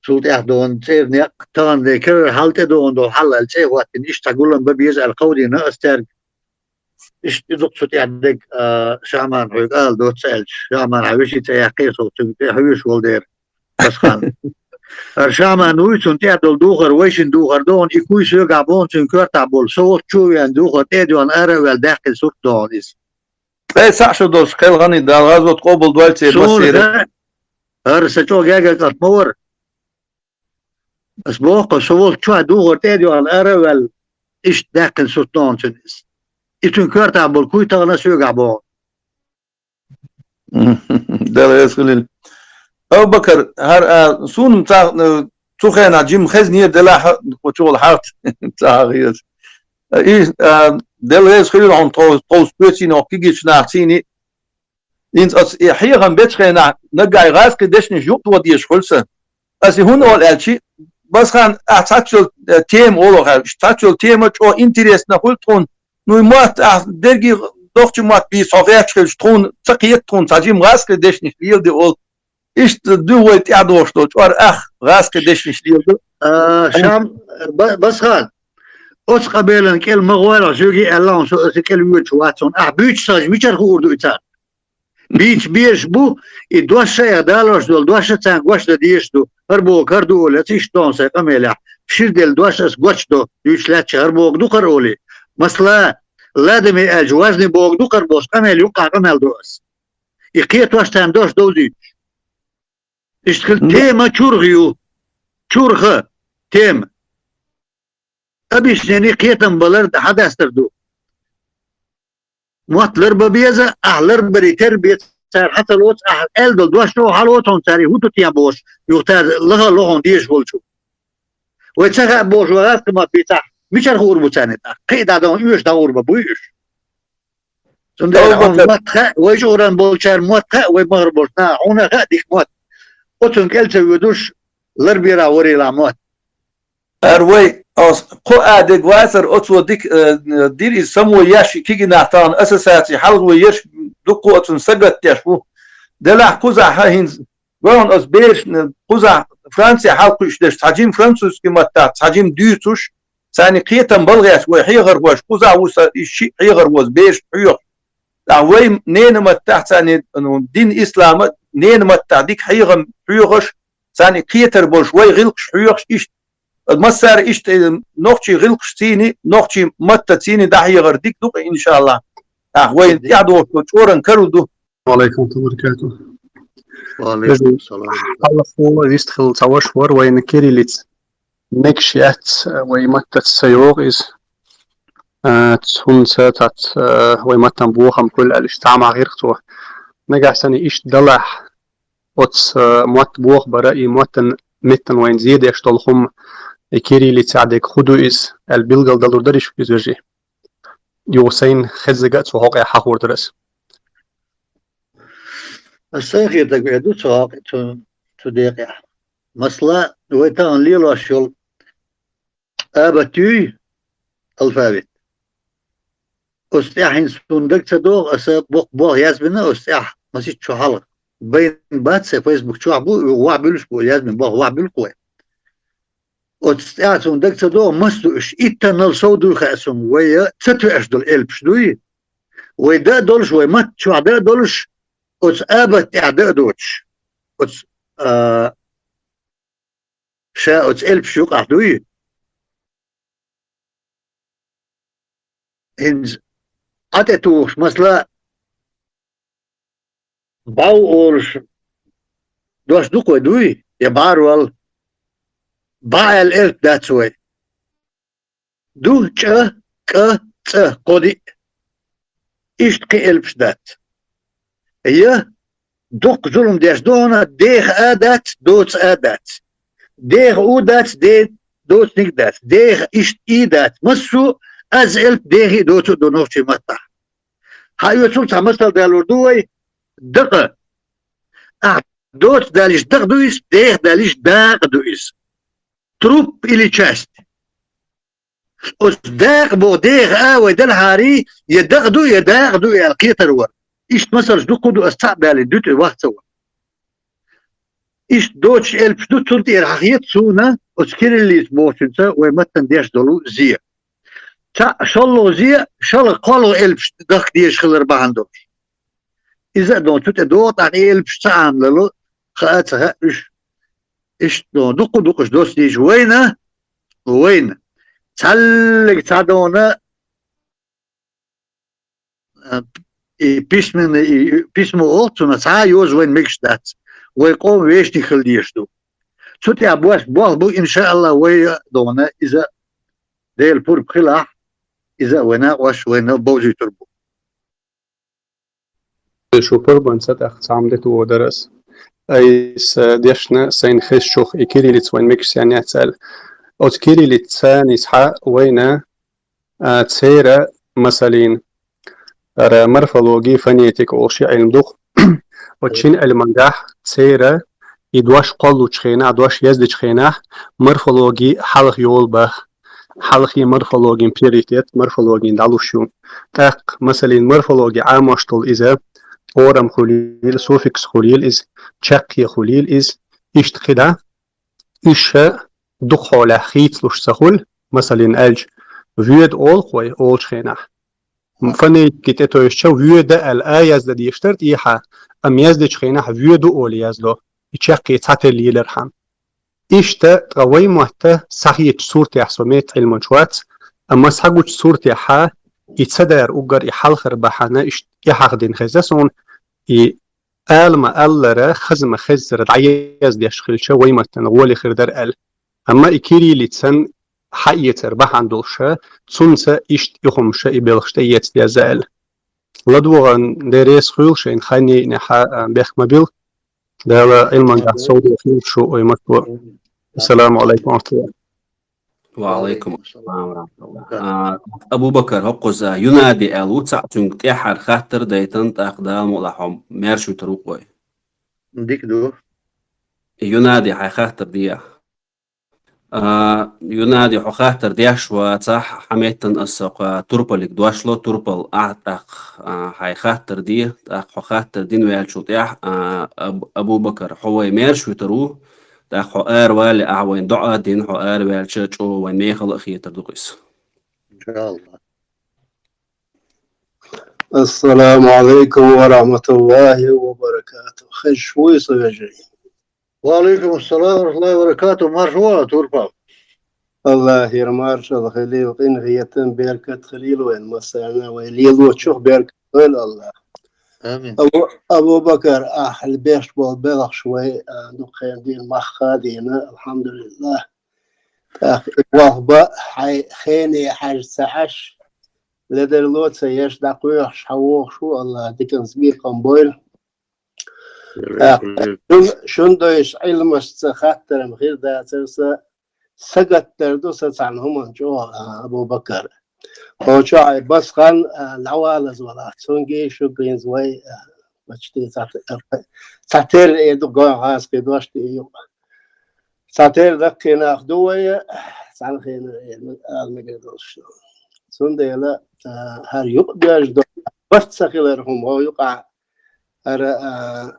цул тӀаьхьа догӀун цӀера некъ, тахана де керара хьал тӀе догӀун долу хьал аьлла цӀе а хӀоттийна, иштта цхьа гулам бан беза аьлла кховдийна аса цаьрга. Иштта и дукха цу тӀехь дерг, а, Шаман хьоьга ала доцца аьлча, Шаман хьан вешин цӀе яьккхира со, цуьнга тӀе хьоьжуш волу дера. Пасхан. ХӀара Шаман вуй, цунна тӀехь долу духар, вайшин духар догӀун, и куй соьгахь богӀун, цуьнан коьртахь болу со волчу чу а веана духар тӀе а доьгӀна, ара а ваьлла, даьккхина сурт догӀун иза. Ткъе цхьаъ шо долуш кхелхана и Дала гӀазот къобалдойла церан массеран. ХӀара сан чӀогӀа гергара кӀант ма вара. Ас боху-кх, со волчу чохь духар тӀе а доьгӀна, ара а ваьлла, иштта даьккхина сурт догӀун цуьнан иза. И цуьнан коьртахь болу куй тахана а соьгахь богӀун. Дела реза хуьлийла. Абу-Бакар, хӀара, а, суна ца, а, цу хенахь жимма хезнера делахь а, кху чухула хьарт ца хьан хеза. И, а, Дела реза хуьлийла хьуна тхо-, тховса тоьцийна хӀокху кегийчу нахаца цийна. ХӀинца аса и хьехам бечу хенахь наггахь гӀазкхийн дешнаш юкъадоха дезаш хуьлу сан. Аса и хӀунда олу аьлча, Басхан, ахь цхьацца йолу, э, тема олу хьаьжча, цхьацца йолу тема чӀогӀа интересна хуьлу тхуна. Ну, и мотт, ахь дерриге доккхачу мотт бийца хьо гӀерташ хилча, тхуна ца кхета, тхуна цхьа жима гӀазкхийн дешнаш леладе олу. Иштта ду вай тӀаьхьадогӀуш долчу чкъор ах гӀазкхийн дешнаш леладо. А, Шам, Ба-, Басхан, оцу къамелан кӀел ма гӀойла, жоьги аьлла хьуна со, аса кӀел воьдуш вац хьуна. Ахь буьйцуш ца хилча, мичара хуур ду и царна? Бийца безаш бу, и дош а, далош долу дош а царна гочдан дезаш ду. ХӀара боху хӀара ду олий, аса иштта доху сайн къамелехь. Шира делла дош аса гочдо, дуьйцуш лаьтташ хӀара боху ду хӀара олий. Масала, ладаме аьлча, важный боху ду хӀара бохуш, къамел юккъахь къамел до аса. И кхетош царна дош довзуьйтуш. Иштта хила тема чурх ю. Чурха тема. Объяснение кхетам балар хьадастар ду. Мотт ларба беза, ахь ларбаре терра бен цара хьан ца лоцу, ахь аьлла долу дош чӀогӀа хьалоцу хьуна цара, и хӀун ду тен бохуш, юха цара лаха а ло хьуна дезаш волчу. Вай ца хаьа бохуш, вай гӀазкхийн мотт бийцахь, мичара хуур бу царна тӀаккха? Кхин а дӀадахана оьшуш дӀагӀур бан буй уьш? Цундела хьуна мотт хаьа, вай чӀугӀаран болчарна мотт хаьа, вай махара болчу наха хьуна хаьа дика мотт. Оцунна кӀел ца воьдуш, ларберахь варелахь мотт. Ара вай, ас кхо а дерг вацара, оцо дика, э, дира иза само еш, кегийнах тахана ассоциаций хьалха вай ерш дуккха оцунна сагатдеш ву. Делахь кхузахь хӀинца, вайна оцу берашна кхузахь Францехь хьалакхуьуш дерш цхьа жима французский маттахь, цхьа жима дуьйцуш, царна кхетам балгӀеш вай хьехархоша, кхузахь ву сан и шиъ хьехархоша берашна хьоьхуш. Ткъа вай ненан маттахь царна, ну, дин ислама ненан маттахь дика хьехам хьоьхуш, царна кхетар болуш вай гӀиллакхаш хьоьхуш, иштта массара иштта, э, нохчийн гӀиллакхаш цийний, нохчийн матта цийний дӀахьехар дика ду-кх, иншааллахӀ. Ахь вайна тӀаьхьадогӀуш долу чкъоран карла ду. Ва алейкум салам. Ва алейкум салам. Хьалхо вистхилла цхьа ваша вара вайна кириллица. Мегаш яц, вай маттаца ца йогӀу иза. А, цунца цац, а, вай маттан бохам хуьлу аьлла, иштта цхьа ма гӀирх цо. Нагахь санна иштта далахь, оцу, а, мотт бохабара, и маттан меттан вайна зен деш долу хӀума, и кириллицехь дерг хӀун ду иза, аьлла билгалдалур дара иш иза вежарий? Юха сайна хеззарг а цу хьокъехь хьахор дара аса. Аса сайн хетарг вай ду цу хьокъе, цу, цу декъехь. Масала, вай тахана лелош йолу абатуй, алфавит. Оцу тӀехь хӀинца суна дага ца догӀу, аса боккха болх язбина оцу тӀехь, масийтта шо хьалха. Байна бац, сайн Facebook чохь бу, вахь буьллуш бу, язбина болх вахь буьллу-кх вай. Оцу тӀехь суна дага ца догӀу, маса ду уьш, иттаннал сов дуй хаьа суна, вай ца тоьаш долу элпаш дуй. Вай дан а долуш, вай матта чохь дан а долуш, оцу абат тӀехь дан а доцуш. Оцу, а, ша оцу элпаш юкъахь дуй. ХӀинца Ӏа тӀе тухуш, масала, бӀав олуш дош ду-кх вай дуй, я бӀарвал, бӀа аьлла элп дац вай. Ду чӀа, кӀа, цӀа, кхо-диъ. Иштта кхин элпаш дац. Я, дуккха зулам деш ду хьуна, деха а дац, доца а дац. Деха у дац, де-, доцаниг дац. Деха иштта и дац. Массо а аз элп дехий доцу а ду нохчийн маттахь. Хьан оьцул цхьа масал далур ду вай? Дакъа. Ахь доца далиш дакъа ду иза, деха далиш дакъа ду иза. Труп или часть. Оцу дакъа боху деха а вай делахьарий, я дакъа ду, я дакъа ду аьлла кхетар вара. Иштта масалш дуккха ду, ас цхьаъ балийна дуьту ваха ца вара. Иштта доцуш элпаш ду, цунна тӀера хьахета суна оцу кириллица бохучуьнца вай маттана деш долу зе. Цхьаъ шолгӀа зе, шолгӀа кхолгӀа элпаш дахка дезаш хилар бахьана долуш. Иза а дон цу тӀе догӀу, тӀаккха и элпаш ца Ӏамалало, хаа а ца хаьа уьш. Иштта дон дуккха а дукхаш доцу дийча вайна, вайна. Цхьаллиг цхьа дона, а, и письменный, и письмо олу цунах, цхьа а йоза вайна мегаш дац. Вай къоман вешник хила дезаш ду. Цу тӀехь бос болх бу, иншааллахӀ, вай а дона иза Делан пурба хилахь, иза а вай накъош вайна бовзуьйтур бу. Шу пурбанца тӀаккха цхьамма де тухур дара ас. Айса дешна сайна хезачух и кириллица вайн мегаш сен яц аьлла. Оцу кириллицаца цхьа вайна, а, церан, масалин, ара морфология, фонетика олуш ши Ӏилма ду-кх. Оцу шина Ӏилмангахь церан и дош кхоллучу хенахь, дош яздечу хенахь морфологи хьалха йолу баха. Хьалхе морфологин приоритет, морфологин дӀалуш ю. ТӀаккха, масалин, морфологи Ӏамош долу иза, орам хуьлийла, суффикс хуьлийла иза, чаккхе хуьлийла иза, иштта кхидӀа, уьш ша дукха хьолехь хийцалуш ца хуьлу, масалин аьлча, воьду олу-кх вай олучу хенахь. Фонетики тӀетевжича, воьда аьлла а яздан дезаш дара тӀехьа, амма яздечу хенахь воьду олий яздо, и чаккхе цхьатерра лелархьама. Иштта ткъа вай мотт схьахетачу суртехь со меттан Ӏилманча вац, амма схьагучу суртехьа и ца дара уггар и хьалхара бахьана иштта тӀехьахдина хезна суна, и ала ма-аллара, хаза ма-хеззара дӀаяздеш хилча, вай маттана гӀоле хир дара аьлла. Амма и кириллицан хьаэцар бахьана долуш, цунца иштта и хӀума ша и белхаш тӀеэца деза аьлла. ЛадогӀан деррес хуьлу шайна хан йиънехьа, а, бехк ма билла. Дала Ӏилманца совдохийла шу вай мотт. Ассаламу Ӏалайкум ва рахматуллах. Ва Ӏалайкум ассалам ва рахматуллах. А, Абу-Бакар, хӀокхуза Юнади аьлла ву цхьаъ, цуьнга тӀаьххьара хаттар а дайтина, тӀаккха Дала мукъ лахь хьо маьрша вуьтур ву-кх вай. Дика ду. Юнади, хьайн хаттар дехьа. А, Юнади, хьо хаттар деш вацахь, хьан меттана аса кху Турпалиг дош ло, Турпал, ахь тӀаккха, а, хьайн хаттар де, тӀаккха хьо хаттар дина ваьллачул тӀаьхьа, а, Аб-, Абу-Бакар, хьо вай маьрша вуьтур ву, тӀаккха хьо ара валале, ахь вайна доӀа а дина, хьо ара ваьлча, чӀогӀа вайн мехала а хетар ду-кх иза. Иншаллах. Ассаламу Ӏалайкум ва рахматуллахи ва баракатух. Хезаш вуй, сан вежарий? Ва Ӏалайкум ассалам ва рахматуллахи ва баракатух. Марша ву, Турпал. АллахӀера маршалла хуьлийла, къинхетам, беркат хуьлийла вайн массарна, вай лелочух беркат дойла АллахӀа. Амин. Абу, Абу-Бакар, ахь беш болу белхаш вай, а, дукха хенахь дийна, мах а дийна, алхьамдулиллахӀ. ТӀаккха и вахба хьайн хене хьаьжа ца Ӏаш, ледарло ца еш, дӀакхоьхьуш хьавогӀуш ву, АллахӀа диканца бекхам бойла. ТӀаккха шун, шун дойчу Ӏилмашца хаттар-м хир дацара сан, сагатдар ду сан цхьана хӀуманна чӀогӀа, а, Абу-Бакар. Кхочу хьайн Басхан, а, дӀавалаза валахь, цуьнга шуьга хӀинца вай, а, почти цхьа, цхьатерра эр ду, гой хьаста дош тӀе юкъа. Цхьатерра даккхий нах ду вай, цхьана хенара эр ала мегар долуш ду. Цундела, а, хӀара юкъа доьжна долу барт ца хилар хӀума хӀокху юкъахь, хӀара, а,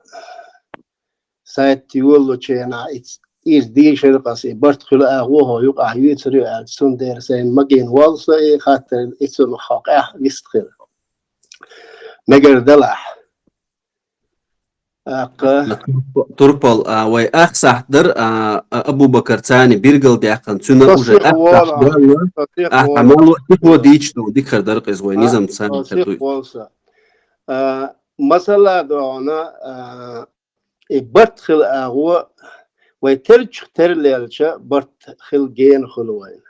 сайт йолалучу хенахь, иза дийшира-кх аса, и барт хуьлу агӀо хӀокху юкъахь юьйцур ю аьлла, цундела сайна магийна воллу со и хаттар, и цунах хьо къаьхьа вистхила. Мегар далахь. ТӀаккха Турпал, а, вай ах сахьт дара, а, а, Абу-Бакар царна билгалдаьккхина, цуьнан уже ах сахьт дара, ахьа мало дика дийча ду, дика хир дара-кх иза вай низам царна хир дуй. А, масала, догӀна, а, и барт хила агӀо, вай терлачух тера лелча, барт хила гена хуьлу вайна.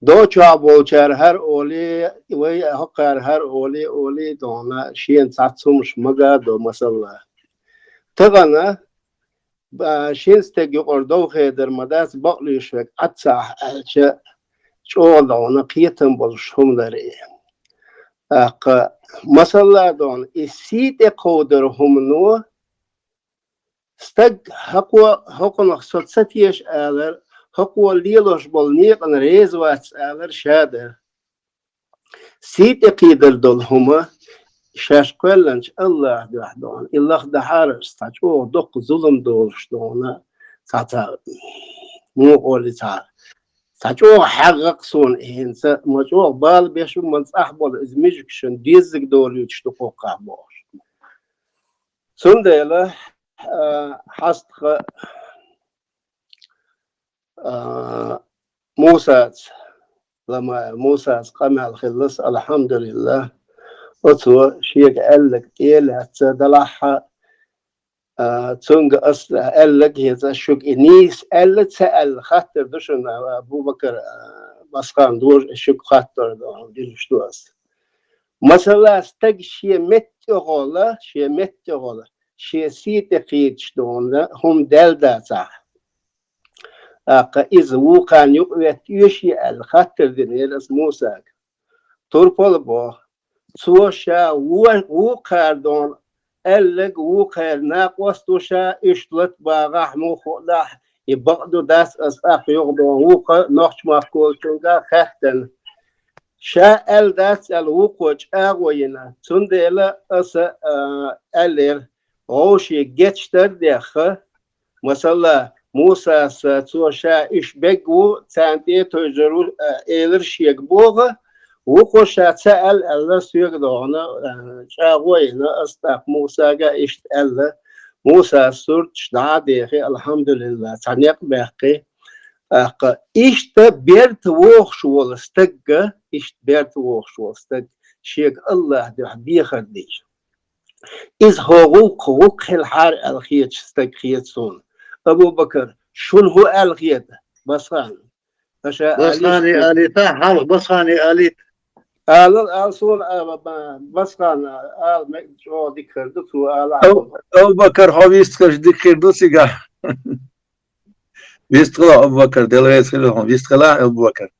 ДогӀучохь болчара хӀара олий, вай хӀокхара хӀара олий, олий, догӀна, шена цхьацца хӀумаш мага а до, масала. Тахана, ба, шина стеган юкъара дов хедар ма дац, бакълуьйш верг Ӏад ца Ӏа аьлча, чӀогӀа догӀна кхетам болуш хӀума дара и. ТӀаккха, масала, догӀна, и сий тӀе кховдар хӀумано, стаг хӀокхо, хӀокхунах со ца теша алар, хӀокхо лелош болу некъана реза вац алар ша дара. Сий тӀе кхийдар долу хӀума шаьш кхоьллинчу АллахӀан дуьхьа догӀна, и лахдахьара цхьа чӀогӀа доккха зулам долуш догӀна, цхьа, цхьа, муха олий, цхьа, цхьа чӀогӀа хьаьгӀа-кх суна и хӀинца, ма чӀогӀа бала беш бу, ма цӀахь болу иза мижигашна деззиг долуьйтуш ду кхоккхахь бохуш. Цундела, а, хьастаха, а, Мусаца, Ламаев Мусаца къамел хилла аса, алхьамдулиллахӀ. Оцо шега аьлларг тӀе а лаьцна, делахь а, а, цуьнга ас аьлларг, хӀинца ас шуьга и нийса аьлла, ца аьлла хаттар ду шуна, Абу-Бакар, а, Басхан дожа, ас шуьга хаттар ду, дилуш ду ас. Масала, стаг шен метта тӀехула, шен метта тӀехула, шен сий тӀе кхийдаш догӀна хӀума даьлла дацахь, тӀаккха иза вукхарна юкъаветта оьший аьлла хаттар динера аса Мусага. Турпал а боху, цо ша во-, вукхара догӀна аьлларг вукхара накъост ву ша, иштта лата багӀахь муха хӀу дахь, и бакъду дац ас тӀаккха юхадоагӀа вукху нохчмахколчунга хаьттина. Ша аьлла дац аьлла вукхо чӀагӀо йина, цундела аса, а, аьллера, вовшийн гечдар а дехха, масала, Мусас, цо ша иштта бегг ву, царна тӀе а тевжар ву, а, элира шега боху, вукхо ша ца аьлла аьлла соьга догӀна, а, чӀагӀо а йина, ас тӀаккха Мусага иштта аьлла, Мусас сурташ дӀа а дехи, алхьамдулиллахӀ, цхьа некъ баьккхи. ТӀаккха иштта берта вохуш волу стагга, иштта берта вохуш волу стаг шега АллахӀ дуьхьа дехар дийша. Иза хӀокху гӀуллакх хилахьара аьлла хеташ стаг хета суна. Абу-Бакар, шуна хӀун аьлла хета, Басхан? Аша Басхане алийша. Алийта, хьалха Басхане алийта. Ала, ала суна, а, ба-, Басхан, ала, ме-, чӀогӀа дика хир ду, цо ала. Абу-, Абу-Бакар, хьо вистхилча дика хир ду цигахь. Вистхила, Абу-Бакар, Дела реза хила хьуна, вистхила, Абу-Бакар.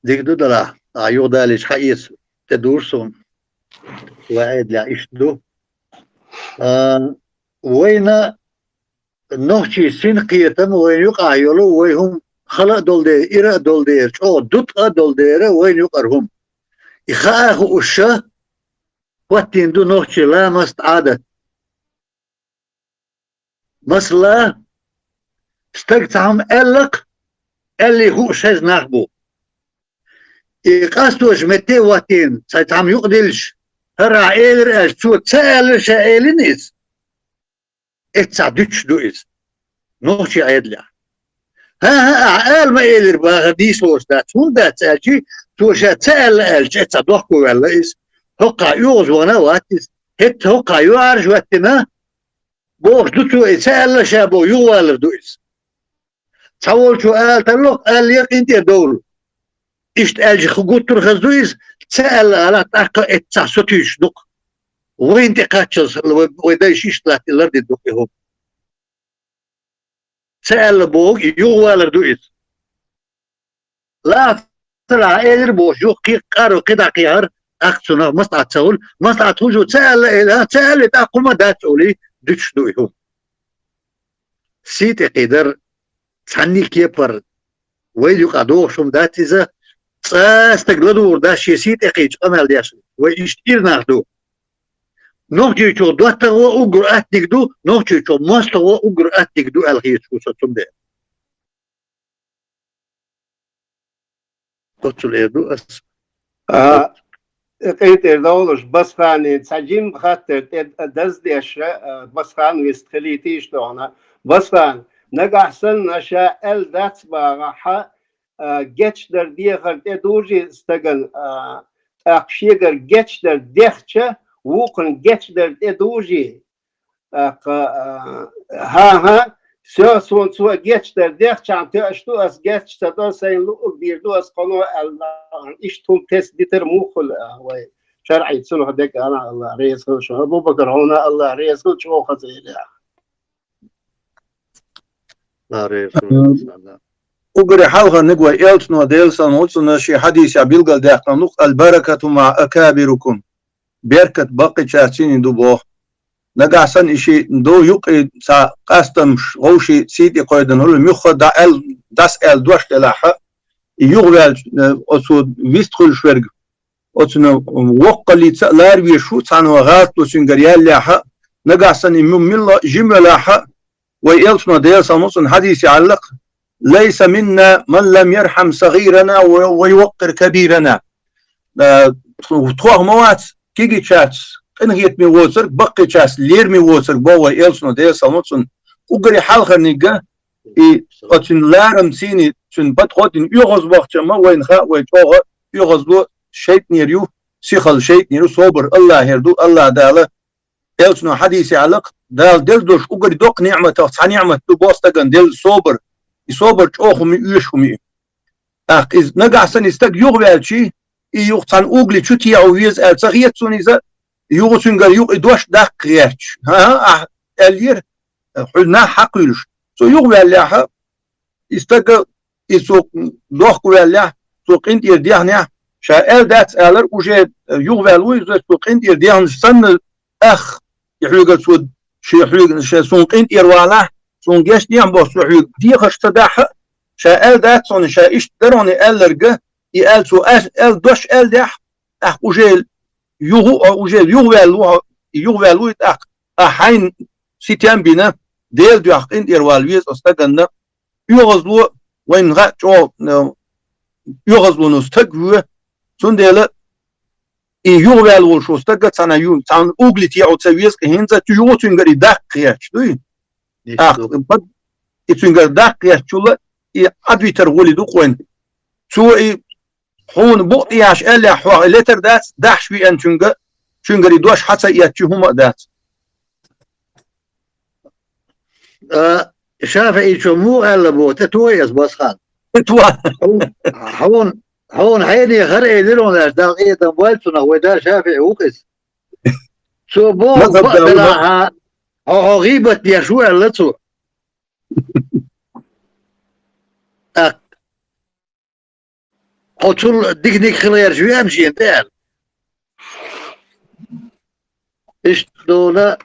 Дика ду, Дала, а юха далийча хьаэца тӀедур суна. Вай Ӏедалехь иштта ду. А, вайна нохчийн синкхетам вайна юкъахь йолу, вай хӀума хала а долу дела, ира а долу дела, чӀогӀа дутӀа а долу дела, вайна юкъара хӀума. И хаа хууш ша, хӀоттийна ду нохчийн ламаст Ӏадат. Масала, стаг цхьа хӀума аьллакх, аьллий хууш хезна нах бу. И къастош метте а хӀоттийна, цхьа цхьа хӀума юкъадиллаш, хӀара ахь элира аьлча, цо ца аьлла ша элина иза. Эццахь дуьтуш ду иза. Нохчийн Ӏедалехь. ХӀан-хӀа, ахь ала ма элира бахар дийшлош дац. ХӀунда дац аьлча, цо ша ца аьлла аьлча, эццахь дохко ваьлла иза. ХӀокхахь оьгӀаз вахана а вац иза. ХӀетта хӀокхахь юьхьӀаьржа хӀоьттина, бохуш ду цо, и ца аьлла ша боху, юхавалар ду иза. Цхьаволчо ала тарло, аьллера къинтӀера довла. Иштта аьлча хӀу гуттар хаза ду иза, ца аьлла ала, тӀаккха эццахь со туьйсуш ду-кх. Вайна тӀе кхаччалц вай, вай дайша иштта латтий лардина ду-кх и хӀума. Ца аьлла боху, и юхавалар ду иза. Лаца лахьа элира бохуш, юха кхин къаро кхидӀа кхехьара, тӀаккха цунах маслаӀат ца хуьлу, маслаӀат хуьлучо ца аьлла элира, ца аьлла, тӀаккха хӀума дац олий, дуьтуш ду и хӀума. Сий тӀе кхийдар, цхьанний кепара, вай юкъа догӀуш хӀума дац иза, цкъа стаг ладугӀур дац шен сий тӀе кхийча къамел деш, вай иштта ира нах ду. Нохчийчух доттагӀа вон уггар аттаниг ду, нохчийчух мостагӀа вон уггар аттаниг ду аьлла хеташ ву со цундела. Оццул эр ду ас. А, къинтӀера довлуш, Басхане цхьа жимма хаттар тӀе даздеш, а, Басхан вист хилийтийша тохна. Басхан, нагахь санна ша аьлла дац багӀахь, а, гечдар дехар тӀедужий стаган, а, тӀаккха шегара гечдар дехча, вукхун гечдар тӀедужий? ТӀаккха, а, хӀан-хӀа, всё, суна цо гечдар дехча, тоьаш ду ас, геч ца до, сайна луъург дийр ду ас кхано аьлла, иштта хӀума тесна дитар муха хуьлу, а, вай шарӀий цунах дега ала, АллахӀ реза хила шуна. Абу-Бакар, хьуна АллахӀ реза хила, чӀогӀа хаза элира. АллахӀ реза хила, иншаАллахӀ. Уггаре хьалхарниг вай элчано, Делан салам хуьлда цунна, шен хьадисехь билгалдаьккхина ду-кх: «Аль-баракату маӀа акабирикум». Беркат баккхийчаьрца цӀийнан ду боху. Нагахь санна и ши ду юккъе цхьа къастамаш, вовшийн сий тӀе кхойдан хуьлу, муьлхха дӀа аьл-, дӀасааьлла дош делахь а, и юхаваьлча, э, оцо вист хуьлуш верг, оцунна воккхаллица а лара везаш ву, цхьанна гӀалат ду цуьнгара яьллехь а, нагахь санна и м-, милла а жима велахь а, вай элчано, Делан салам хуьлда цунна, хьадисехь аьлла-кх: «Лайса минна ман лам ярхьам сагӀирана ва, ва юваккъир кабирана». Э, тхох ма вац кегийчаьрца къинхетаме воцург, баккхийчаьрца лераме воцург, боху вай элчано, Делан салам хуьлда цунна. Уггаре хьалхарниг а, и оцуьнан ларам, цуьнан, цуьнан подход а оьгӀаз бахча ма вайна хаьа, вай чӀогӀа оьгӀазло шайтӀанера ю, сихалла шайтӀанера ю, собар АллахӀера ду, АллахӀ Дала элчано хьадисехь аьлла-кх, Дала делла долуш уггаре доккха ниӀматех цхьа ниӀмат ду боху стагана делла собар. И собар чӀогӀа хӀума ю, оьшуш хӀума ю. ТӀаккха иза нагахь санна и стаг юхаваьлча, и юха цхьана угли чу техьо веза аьлла ца хета суна иза, юха цуьнгара юкъа и дош даккха гӀерташ. ХӀан-хӀа, ахь аьллера, хьуьнан нах хьакхуьйлуш. Цо юхаваьллехь а, и стага, и цо дохко ваьллехь, цо къинтӀера дехнехь, ша аьлла дац алар, уже юхаваьлла ву иза, цо къинтӀера дехнаш санна, ах, и хьоьгара цо, шен хьоьга, шен суна къинтӀера валахь, суна гечдехьа боху, цо хьоьга дехарш ца дахь а, ша аьлла дац хьуна, ша иштта дара хьуна аьлларг, и аьлла цо ас-, аьлла дош аьлла дехь, тӀаккха уже юха, уже юхаваьлла ву хьо, юхаваьлла ву и тӀаккха, а хьайна ситем бина, Делан дуьхьа къинтӀера вала веза оцу стаганна, оьгӀазло вайна хаьа чӀогӀа, э, оьгӀазло стаг ву, цундела и юхаваьлла волуш волу стаг цхьана ю-, цхьана угли тӀехь ца веза, хӀинца цу юха цуьнгара и даккха хеташ дуй? Иштта ТӀаккха ду. И цуьнгара даккха хетачул и Ӏадвитар гӀули ду кхойн. Цо и хьуна букъ тӀехьаш аьллехь хьох и летар дац, дахьаш веана цуьнга, цуьнгара и дош хьа ца эцчи хӀума а дац. А, ШафиӀичо муха аьлла боху, тӀе тоха ас, Басхан? ТӀе тоха. Хьуна, хьуна, хьуна хьенеха хӀара элира хьуна аьлча, Далла къинхетам бойла цунах, вай да ШафиӀи ву-кх иза. Цо боху, мазхаб бакъ далла делахь, хьо, хьо гӀийбат деш ву аьлла цо. ТӀаккха хьо цул диканиг хила гӀерташ веана шена тӀе аьлла. Иштта дуна,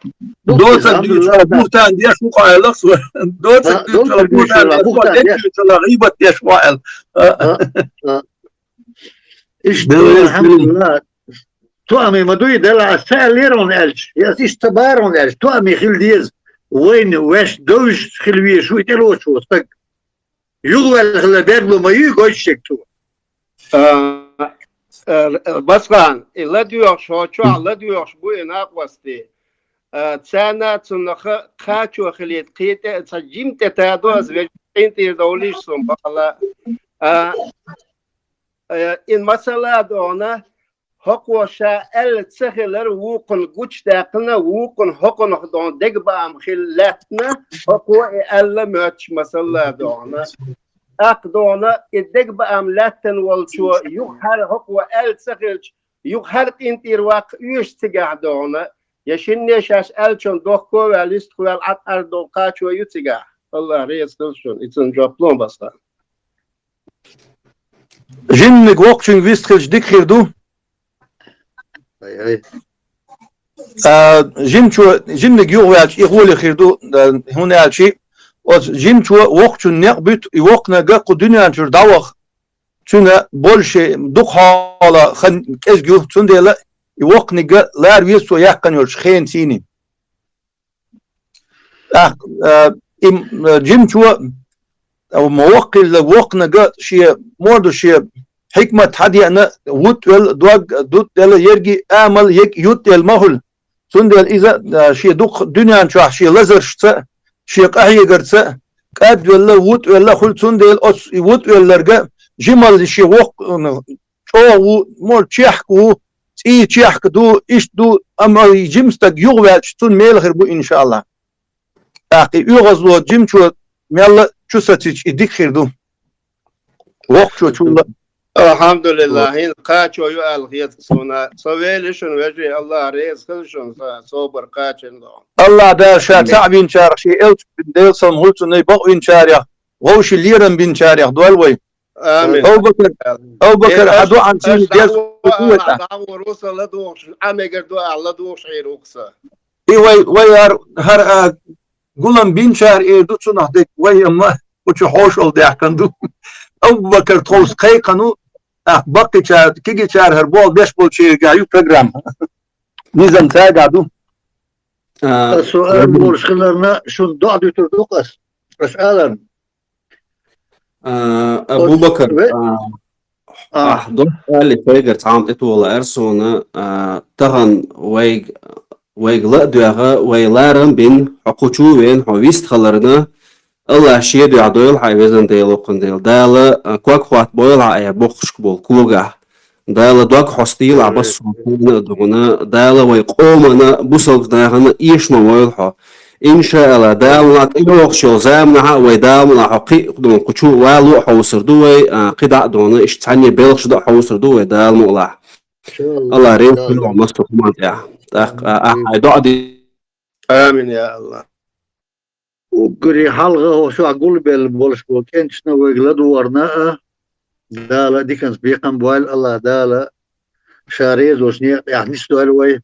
ду-кх иза, доцург дуьйцу, алхьамдулиллахӀ, бухтан деш ву-кх аьлла цо. Доцург дуьйцу, алхьамдулиллахӀ, бухтан деш ву, гӀийбат деш ву аьлла. А, а. Иштта дуна, алхьамдулиллахӀ. Тоаме ма дуй, делахь ас ца аьллера хьуна аьлча, я ас иштта ца бахара хьуна аьлча, тоаме хила деза, вайна ваьш довзуш хила везаш ву и тӀелоцуш волу стаг. Юхаваьлла хилар бегало ма юй, гойтуш ерг цо. А, а, Басхан, и ладоьгӀуш, хьо чохь ладоьгӀуш бу и накъостий. А, царна цунах кхачо хилийта, кхин тӀе а ца жима тӀе тадо ас, вежарий, къинтӀера довлийша суна бакъала. А, а, и масала а дохьуна, хӀокхо ша аьлла ца хилар вукхунна гучудаьккхина, вукхунна хӀокхунах дохьуна дегабаам хила лаьттина, хӀокхо и аьлла моьттуш масала а дохьуна. ТӀаккха дохьуна и дегабаам лаьттина волчо юха хӀара хӀокхо аьлла ца хилча, юха хӀара къинтӀера ваккха оьшу цигахь дохьуна, я шинне шаьш аьллачунна дохко а ваьлла, йистхо а ваьлла, Ӏад-Ӏар долу кхачо ю цигахь. АллахӀ реза хила шуна, и цунна жоп ло, Басхан. Жиманиг воккхачуьнга вист хилча дика хир ду. Ай, ай. А, жимчо, жиманиг юхаваьлча, и гӀоле хир ду, а, хӀунда аьлча, оцу жимчо воккхачун некъ буьту, и воккханиг кху дуьнен чуьра дӀаваха, цуьнан боллуш дукха хьолахь хан кӀезиг ю, цундела и воккханиг лара веза цо яьккхина йолчу хенан сийне. ТӀаккха, а, и, а, жимчо, а, ма воккхийла, воккханиг шен, морду шен хьикмат хьадеана, вуттӀвелла, дог дутӀделла, ерриге а амал, ерриге ютделла ма хуьлу. Цундела иза, а, шен дукха дуьнен чохь шен лазаршца а, шен къахьегарца а, кӀадвелла, вуттӀвелла хуьлу, цундела оцу и вуттӀвелларг жималла шен воккха, м, чӀогӀа ву, мол, чехка ву, цӀий чехка ду, иштта ду, амма и жима стаг юхаваьлча, цунна мела хир бу, иншааллахӀ. ТӀаккха и оьгӀазло жимчо мелла а чу сацийча, и дика хир ду. Воккхачо чул а. АлхьамдулиллахӀ, хӀинца кхачо ю аьлла хета суна. Со вели шуна, вежарий, АллахӀ реза хила шуна, сан собар кхачийна дохьуна. АллахӀ Дала ша цхьаъ винчарах, шен элча Делан салам хуьлда цунна, бакъвинчарех, вовшийн лерам бинчарех дойла вай. Амин. Абу-Бакар, Абу-Бакар, хьан дуӀан цуьнга деза ву тӀаккха. ДӀагӀор ву сан ладугӀуш, Ӏа мегар ду ахь ладугӀуш Ӏийр ву-кх сан. И вай, вай ар-, хӀара, а, гулам бинчара эр ду цунах дерг, вай амма кху чу хьошалла даьккхина ду. Абу-Бакар тховса кхайкхина ву, тӀаккха баккхийчара, кегийчара хӀара болх беш болчеригахь ю программа. Низам цаьргахь ду. А, ас ала волуш хиларна, шуна доӀа дуьтур ду-кх ас. Ас аларна. А, Абу-Бакар, ве-, а, а, ахь дош аьлла, шайгара цхьамма тӀетоха лаьара суна, а, тахана вайга, вайга ла а доьгӀна, вай ларам а бина, хьо кху чу а веана, хьо вистхиларна, АллахӀа шен дуьхьа дойла хьан, везан Дела, воккхан Дела. Дала, а, ког хӀоттабойла хьан айхьа боккхашка болу когахь. Дала дог хьостийла ахь массо а хенна а догӀна, Дала вай къомана, бусалба нахана эшам войла хьо. ИншааллахӀ, Дала мукъ лахь тӀейогӀуш йолу заманахь а вай Дала мукъ лахь хьо кхин а кху чу вало а хьовсур ду вай, а, кхидӀа а догӀна, иштта цхьаьна белхаш дан а хьовсур ду вай Дала мукъ лахь. АллахӀ реза хуьлда хьуна массо а хӀуманна тӀехь. ТӀаккха, а, ахь хьайн доӀа де. Амин, я АллахӀ. Уггаре хьалха хӀокху чохь гулбелла болуш болу кӀенташна вайга ладогӀарна а, Дала диканца бекхам бойла, АллахӀ Дала ша реза волчу некъа тӀехь нисдойла вай.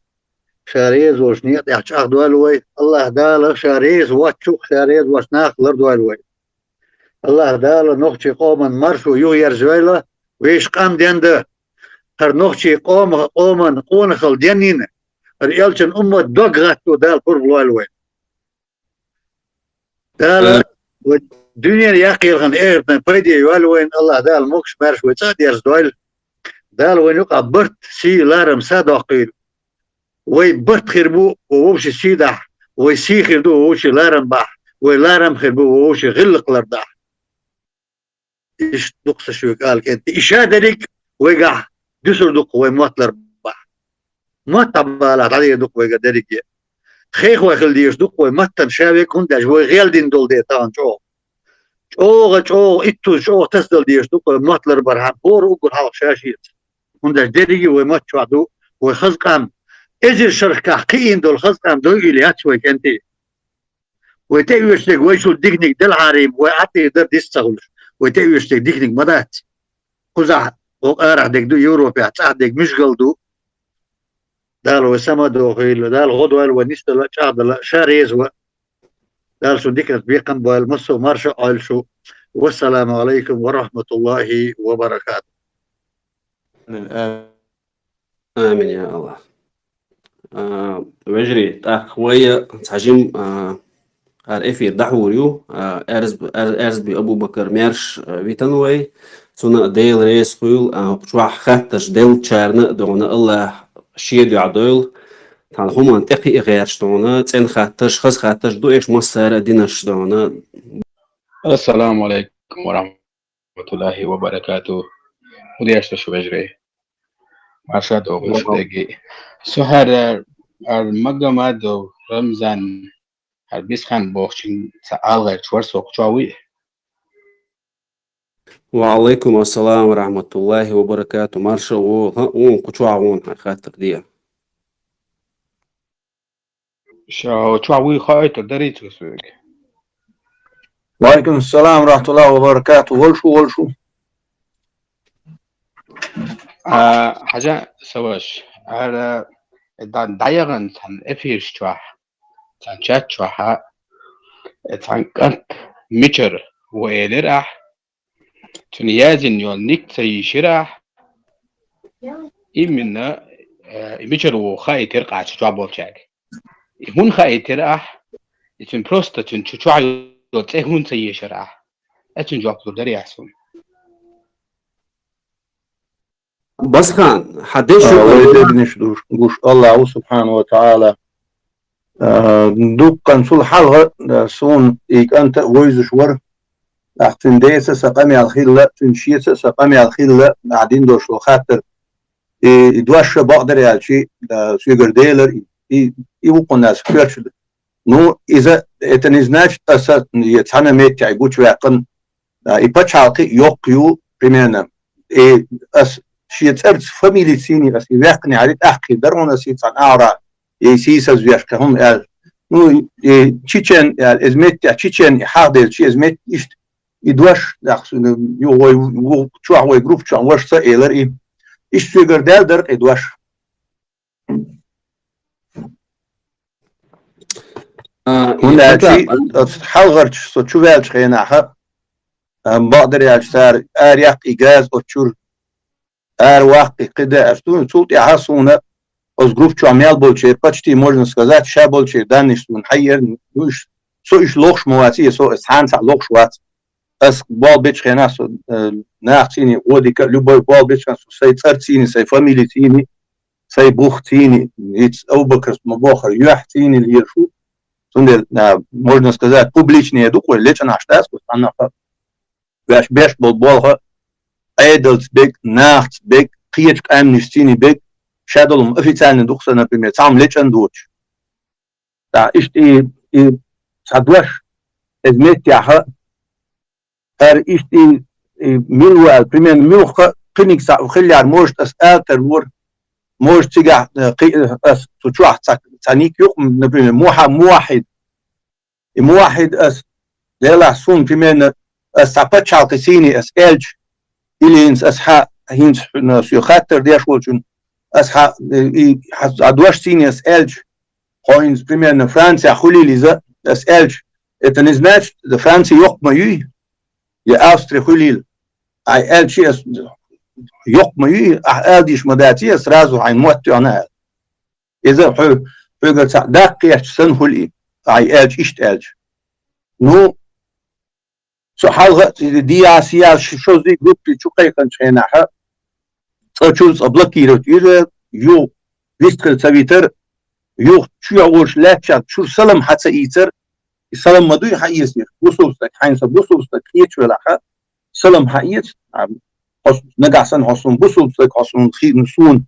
ша реза волчу некъа тӀехь чӀагӀдойла вай. АллахӀ Дала ша реза воцчух, ша реза воцу нахах лардойла вай. АллахӀ Дала нохчийн къоман маршо юхаерзайойла, вешан къам денда. ХӀара нохчийн къома-, къоман къонахалла денйина, хӀара элчан уммат дог гӀатто Дала пурба лойла вай. Дала вай дуьненан яккхийлахана, эхартан пайде йойла вайна, АллахӀ Дала могуш-маьрша вай цӀа а дерзадойла. Дала вайна юкъахь барт, сий, ларам, са доккхийла. Вай барт хир бу вай вовшийн сий дахь, вай сий хир ду вай вовшийн ларам бахь, вай ларам хир бу вай вовшийн гӀиллакх лардахь. Иштта ду-кх сан шуьга ала, кӀентий. И ша дерриг а вайгахь дуьсур ду-кх вай мотт ларбахь. Мотт дӀабалахь, дӀадер ду-кх вайгара дерриге. Хьехой хила дезаш ду-кх вай маттана ша верг, хӀунда аьлча вай гӀел дина долу дела тахана чӀогӀа. ЧӀогӀа, чӀогӀа, иттаза чӀогӀа тасадала дезаш ду-кх вай мотт ларбархьама, хӀора уггар хьалха ша шеца. ХӀунда аьлча дерриге а вай мотт чохь ду вай хаза къам. Эзар шарахь кхиийна долу хаза къам дойийла яц вай, кӀентий. Вай тӀеоьцург вайшул диканиг делахьара, вай Ӏад тӀера дар диц ца хуьлуш, вай тӀеоьцург диканиг ма дац. Кхузахь, оха арахь дерг ду, Европехь цӀахь дерг муьжгал ду. Дала вай сама а дохийла, Дала гӀо дойла вай нисдала а, чӀагӀдала а, ша реза ван. Дала шун диканца бекхам а бойла, массо а марша а Ӏойла шу. Вассаламу алайкум ва рахматуллахи ва баракатух. Амин, я АллахӀ. А, вежарий, тӀаккха вай цхьа жим, а, хӀара эфир дӀахьур ю, а, Аьрзб-, Аьр-, Аьрзби Абу-Бакар маьрша, а, витина вай. Цунна а Дела реза хуьлда, а, кху чохь хаттарш деллачарна а дуьхьал АллахӀа шен дуьхьа дойла. Тхьана хӀуманна тӀекхиа гӀерташ дуьхьал, цӀена хаттарш, хаза хаттарш ду уьш массара а динарш дуьхьал. Ассаламу алайкум ва рахматуллахи ва баракатух. ХӀун деш ду шу, вежарий? Марша догӀу шу дерриге. Со хӀара, хӀара Магомадов Рамзан, хӀара Бисхан бохучун ца ала гӀерташ вара со, кху чохь вуй? Ва алайкум ассалам ва рахматуллахи ва баракатух. Марша ву, хӀа, ву, кху чохь ву, хӀара хаттар де. Ша чохь вуй, хоуьйтур дарий цо соьга? Ва алайкум ассалам ва рахматуллахи ва баракатух. Волуш ву, волуш ву. А, хьажа, са ваша, ара, да-, дӀаяхана цхьана эфираш чохь, цхьана чат чохь, э, цхьана кӀант мичара ву элира ахь, цуьнан яздина йолу ник ца йийшира ахь. Именно, э, и мичара ву хаийтира ахь чу чохь болчаьрга. И хӀунда хаийтира ахь? И цуьнан просто цуьнан чу чохь йолу цӀе хӀунда ца йийшира ахь? Э, цуьнан жоп лур дарий ахь суна. Басхан, хьан деш ю, а, вай дегнаш гуш, гуш АллахӀу субхьану ва тагӀала. А, дуккха цул хьалха, а, суна и кӀант а вевзаш вара. ТӀаккха цуьнан деца а сан къамел хилла, цуьнан шеца а сан къамел хилла, ахь дина долуш долу хаттар. И, и дош а бакъдерг аьлча, а, соьгара делира, и, и, и вукхунна аса коьртачу. Ну, иза, это не значит, аса я цхьана меттехь гучуваьккхина, а, и пачхьалкх йоккха ю, примерно. И ас шен цӀарца, фамилица йина ас и ваьккхинехьара, тӀаккха дара хьуна ас и цхьана агӀора, и сийсазвеш кхин хӀума аьлла. Ну, и чечен аьлла, иза меттехь чечен, и хьахделча, иза меттехь иштта, и дош, тӀаккха, ю, вай, ву-, чохь вай группа чохь вашас а элира и. Иштта соьгара даьлла дара и дош. А, хӀунда аьлча, оцу хьалхарчу со чу ваьллачу хенахь, а, бакъдерг аьлча, цара ара яккха и газа оцу чуьра, ара ваккха и кхидӀа аьлча, цул тӀаьхьа суна оцу группа чохь мел болчеран, почти, можно сказать, ша болчеран данныйш суна хьаеара, ну, уьш, со уьш лохуш ма вац, я со аса цхьаьна цхьаъ лохуш вац. Ас болх бечу хенахь со, э, нахаца йина гӀо дика, любой болх бечу хенахь со сайн цӀарца йина, сайн фамилица йина, сайн бухца йина, хӀинца Абу-Бакарс ма боххара, юьхьца йина лелаш ву. Цундела, а, можно сказать, публичный ду-кх вай, лечкъанаш дац-кх вай цхьаннах а. Ваьш беш болу болх а, Ӏедалца берг, нахаца берг, кхечу къаьмнашца йина берг, ша долу официально ду-кх сан, например, цхьамма лечкъана доцуш. ТӀаккха иштта и, и цхьа дош, иза меттехь а, хӀара иштта и, и мила ву аьлла, примерно муьлхха а кхиниг цхьаъ хиллехьара, может, ас ала тарлора, может, цигахь, э, кхи-, э, ас цу чохь цхьа, цхьа ник ю-кх, например, Муха-, Муваххьид. И Муваххьид ас, делахь суна, примерно, ас цхьа пачхьалкхе сийне ас аьлча, или хӀинца ас хьан, хӀинца, ну, соьга хаттар деш волчун, Ас хьа, и, хьа, а дош цӀийне ас аьлча, хьо хӀинца примерно Францехь хуьлийла иза, ас аьлча, это не значит, Франция йоккха ма юй, я Австри хуьлийла. Ай аьлча ас йоккха ма юй, ахь ала дийш ма даций, ас сразу хьайна мотт тоьхна аьлла. Иза хьо, хьоьгара цхьаъ даккха кхетча санна хуьлий, ай аьлча, иштта аьлча. Ну, цу хьалха а ди-, диас, яс ши-, шозза группе чу кхайкхинчу хенахь, цкъа чуьра цкъа блокировать йира, юха вистхила ца витар, юха чу йогӀуш лаьттачарна чуьра салам хьа ца ийцар, и салам ма дуй хьаэцарх, бусулба стаг, хьайна со бусулба стаг кхеташ велахь, салам хьаэца, а, хьо с-, нагахь санна хьо суна бусулба стаг, хьо суна хи-, суна,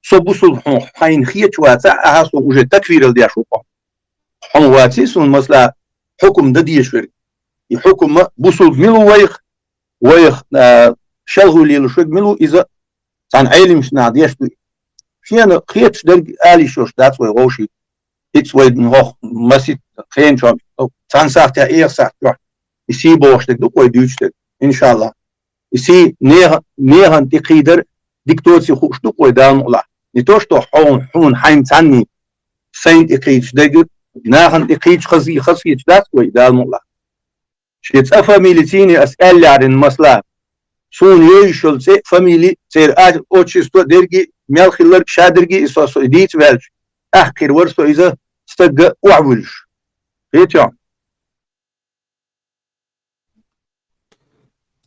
со бусулба хьо-, хьайна хеташ вацахь, ахьа суна уже такфирал деш ву хьо. Хьо ма ваций суна, масала, хьукум дан дезаш верг. И хьукум бусулба мила ву вайх, вайх, а, шалгӀо лелаш верг мила ву, иза цхьана Ӏелимаш наха деш ду. Шена кхеташ дерг ала йиш йолуш дац вай вовшийн. Ицца вай хӀокху масийтта хенан чохь, цхьана сахьтехь, эха сахьт чохь, и сий бохуш дерг ду-кх вай дуьйцуш дерг, иншаллахӀ. И сий нехан, нехан тӀе кхийдар дика доций хууш ду-кх вай, Дала мукъалахь. Не то, что хьо-, хьуна хьайна цхьанний, сайна тӀе кхийдаш дерг, нахана тӀе кхийдаш хазий, хазахеташ дац-кх вай, Дала мукъалахь. Шен цӀа, фамили цӀийне ас аьлларина, масала, суна йовзаш йолу цӀе а, фамили, церан а, отчество а, дерриге а, мел хилларг а, ша дерриге а, и со, со и дийца ваьлча, тӀаккха хир вара со иза стагга охьавуьллуш. Кхетий хьо?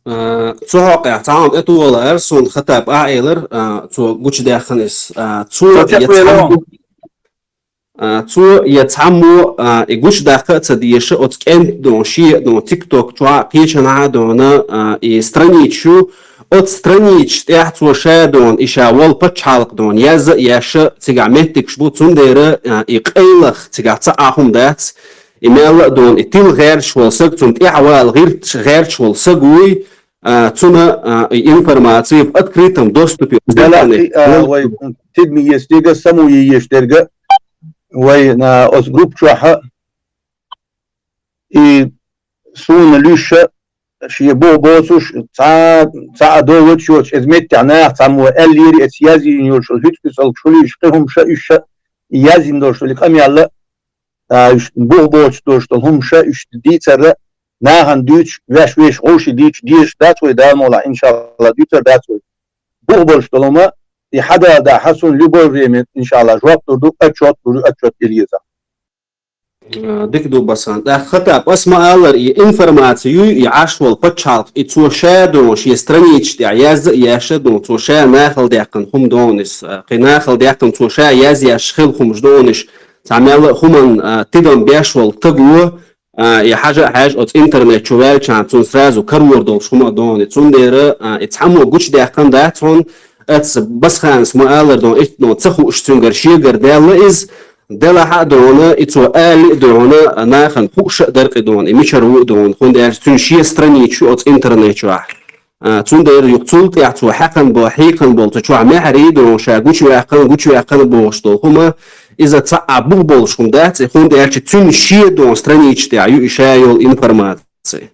А, цу хьокъехь цхьа хӀума тӀетоха лаьара суна, Хаттаб, ахь элира, а, цо гучудаьккхина иза. А, цо, цо я чекхвелла цхьаммо, вон. А, цо я цхьаммо, а, и гучудаккха а ца дезаш, оцу кӀентан, дон, шен, дон, TikTok чохь а, кхечанхьа а, дон, а, и страницаш ю, оцу страницаш тӀехь цо ша, дон, и ша волу пачхьалкх, дон, язъян а еш, цигахь меттигаш бу, цундела, а, и къайлаха цигахь цхьа а хӀума дац, и мелла а, дон, и тила гӀерташ волу саг, цунна тӀаьхьавала гӀерташ, гӀерташ волу саг вуй, а, цунна, а, и информаци в открытом доступе. Делахь, а, вай тидаме еза дерг а, самое еза дерг а, вай, а, оцу группа чохь а, и суна луьйш а, шен бух боцуш, цхьа, цхьа а довлачу йоцуш, иза меттехь наха цхьаммо аьллера, эца язйина йолуш йолу хӀуьцкъи цӀалгаш хуьлийша, кхин хӀумаш а, уьш а, язйина долуш долу къамел а, а, уьш бух боцуш долуш долу хӀумаш а, уьш дийцар а, нахана дуьйцуш, ваьш вешан вовшийн дийцуш дезаш дац вай, Дала мукъалахь, иншаллахӀ, дуьйцур дац вай. Бух болуш долу хӀума, и хьадалалдахь, хьан суна любое время, иншаллахӀ, жоп лур ду, отчет лур ю, отчет дала еза. А, дика ду, Басан. ТӀаккха, Хаттаб, ас ма-аллара, и информаци юй, и Ӏаш волу пачхьалкх, и цо ша, дон, шен страницаш тӀехь язъян а еш, дон, цо ша нахала даьккхина хӀума, дон, иза, а, кхин нахала даьккхина, цо ша язъян а еш хилла хӀумаш, дон, иза, цхьа мелла а хӀуманна, а, тидам беш волу стаг ву, а, и хьажа а хьаьжна оцу интернет чу ваьлчахьана, цунна сразу карор долуш хӀума а, дон, и цундела, а, и цхьаммо гучудаьккхина дац хьуна, ас Басханас ма-аллара, дон, иштта, дон, ца хууш цуьнгара, шегара даьлла иза, делахь а, дон, и цо ала а, дон, нахана хууш а дара-кх и, дон, и мичара ву а, дон, хӀунда аьлча цуьнан шен страницаш ю оцу интернет чохь. А, цундела юха цул тӀаьхьа цо хьаькхна бо-, хьийкхина болу цу чохь маьхьарий, дон, ша гучуваьккхина, гучуваьккхина бохуш долу хӀума, иза цхьа а бух болуш хӀума дац, и хӀунда аьлча цуьнан шен, дон, страницаш тӀехь ю и ша йолу информаци.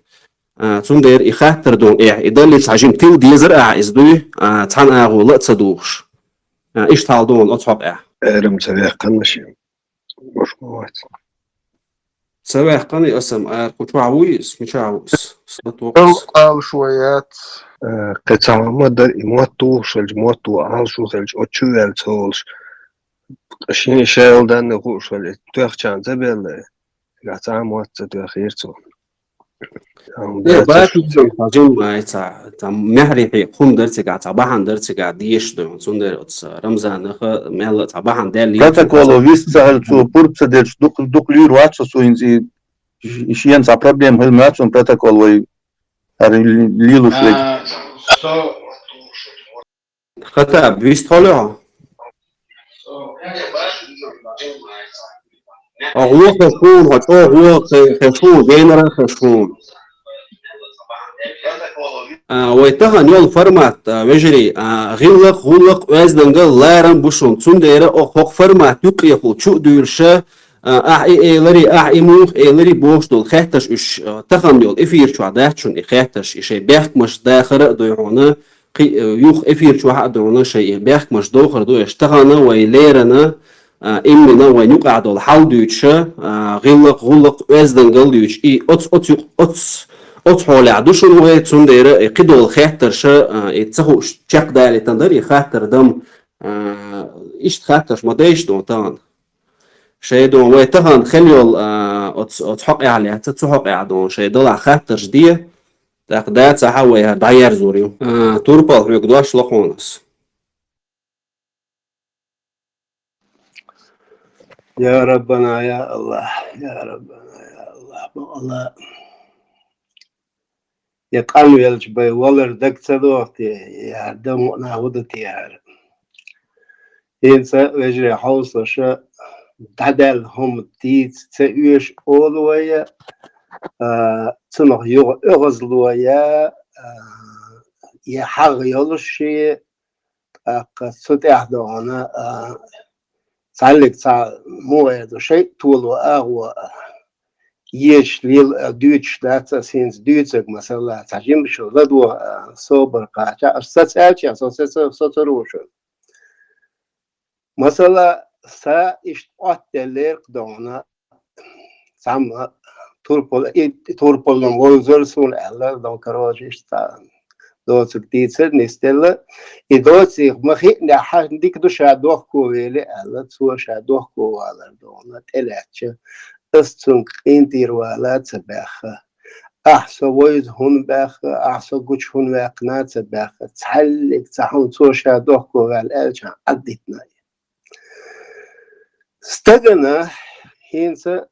А, цундела и хаттар, дон, эхь, и даллица хьажим тила дезара ахьа иза дуй, а, цхьана агӀо ла а ца духуш. А, иштта хьал ду оцу хьокъехь. Эрам ца ваьккхина шен. Бошко вац. Ца ваьккхина и, аса ма-аллара, кху чохь вуй иза, мичахь ву иза? Сан токхас. Алуш вай яц. Э, кхин цхьа хӀума дара, и мотт тухуш хилча, мотт ву Ӏалашо хилча, оцу чу ваьлла ца волуш. Шен шайла данне хууш хилча, тоьхчарна ца белла. Цигахь цхьа а мотт ца тоьхира цо. Э, бацахь, хьажим, ай, цхьа, цхьа маьхьарий хьекха хӀума дара цигахь, цхьа бахьана дара цигахь дезаш ду. Цундела оцу Рамзанаха мелла а цхьа бахьана даьлла. Протоколо вист ца хилла, цо пурба ца делча, дукха, дукха луьйр вац со цуьнца, и шена цхьа проблема хила моьтту суна, протокол вай хӀара лелош верг. Хаттаб, вист хьо ло хьо? Хьо гӀо хеза хьуна, хьо чӀогӀа гӀо хе-, хеза хьуна, генара а хеза хьуна. А, вай тахана йолу формат, а, вежарий, а, гӀиллакх, гӀуллакх, оьздангалла, ларам бу шуна. Цундела оха хӀокху формат юккъехула чу а дуьйлуш, а, ахьа и эларий, ахьа и муха эларий бохуш долу хеттарш уьш, а, тахана йолу эфир чохь дац шуна и хеттарш, и шайн бехкамаш дахар а дуй хьуна, кхи-, э, юха эфир чохь а дуьйна шайн бехкамаш дохур ду, аша тахана вай леррина, а, именно вайн юкъахь долу хьал дуьйцуша, а, гӀиллакх, гӀуллакх, оьздангалла дуьйцуш, и оцу, оцу юкъ-, оцу, оцу хьолехь ду шуна вай, цундела и кхидолу хеттарша, а, и ца хууш чекхдалийтина дара, и хаттар дам, а, иштта хаттарш ма дайша дуьйна тахана. Шайн дуьйна вай тахана хила йолу, а, оцу, оцу хьокъехь лаьцна, цу хьокъехь дуьйна шайн далахь хаттарш де, тӀаккха дацахь вай хӀара дӀаерзор ю. А, Турпал, хьоьга дош ло хьуна ас. Я Раббана, я Аллах, я Раббана, я Аллах, бакъала. Я къанвелча бай валар даг ца доху те, я дан мукъана хӀу ду те хӀара? ХӀинца, вежарий, хьовсалаш, дӀадаьлла хӀума дийца ца оьшу олу вай, а, цунах юха оьгӀазло я, а, я хьагӀ йолуш шен, тӀаккха цу тӀехь догӀана, а, цхьаьллиг цхьа муха эр ду, шайтӀа толо агӀо езаш лела, а, дуьйцуш дац ас хӀинца дуьйцург, масала, цхьа жимачу ладогӀа, а, собар кхача, аш сацаьлча, со, со, со, со ца рушур. Масала, са иштта Ӏоттаделлера догӀана, цхьамма турпал-, и, и турпалан вовзар суна аьлла, дон, короче, иштта доцург дийцар, нисделла. И доцийх ма хиънехь, хьан дика ду ша дохко вели аьлла, цо ша дохко валар догӀана тӀелаьцча, ас цунга къинтӀера вала ца баьхха. Ахь со вовза хӀунда баьхха, ахь со гучу хӀунда ваьккхина ца баьхха, цхьаьллиг цхьа хӀума цо ша дохко ваьлла аьлча, Ӏаддитина. Стагана хӀинца,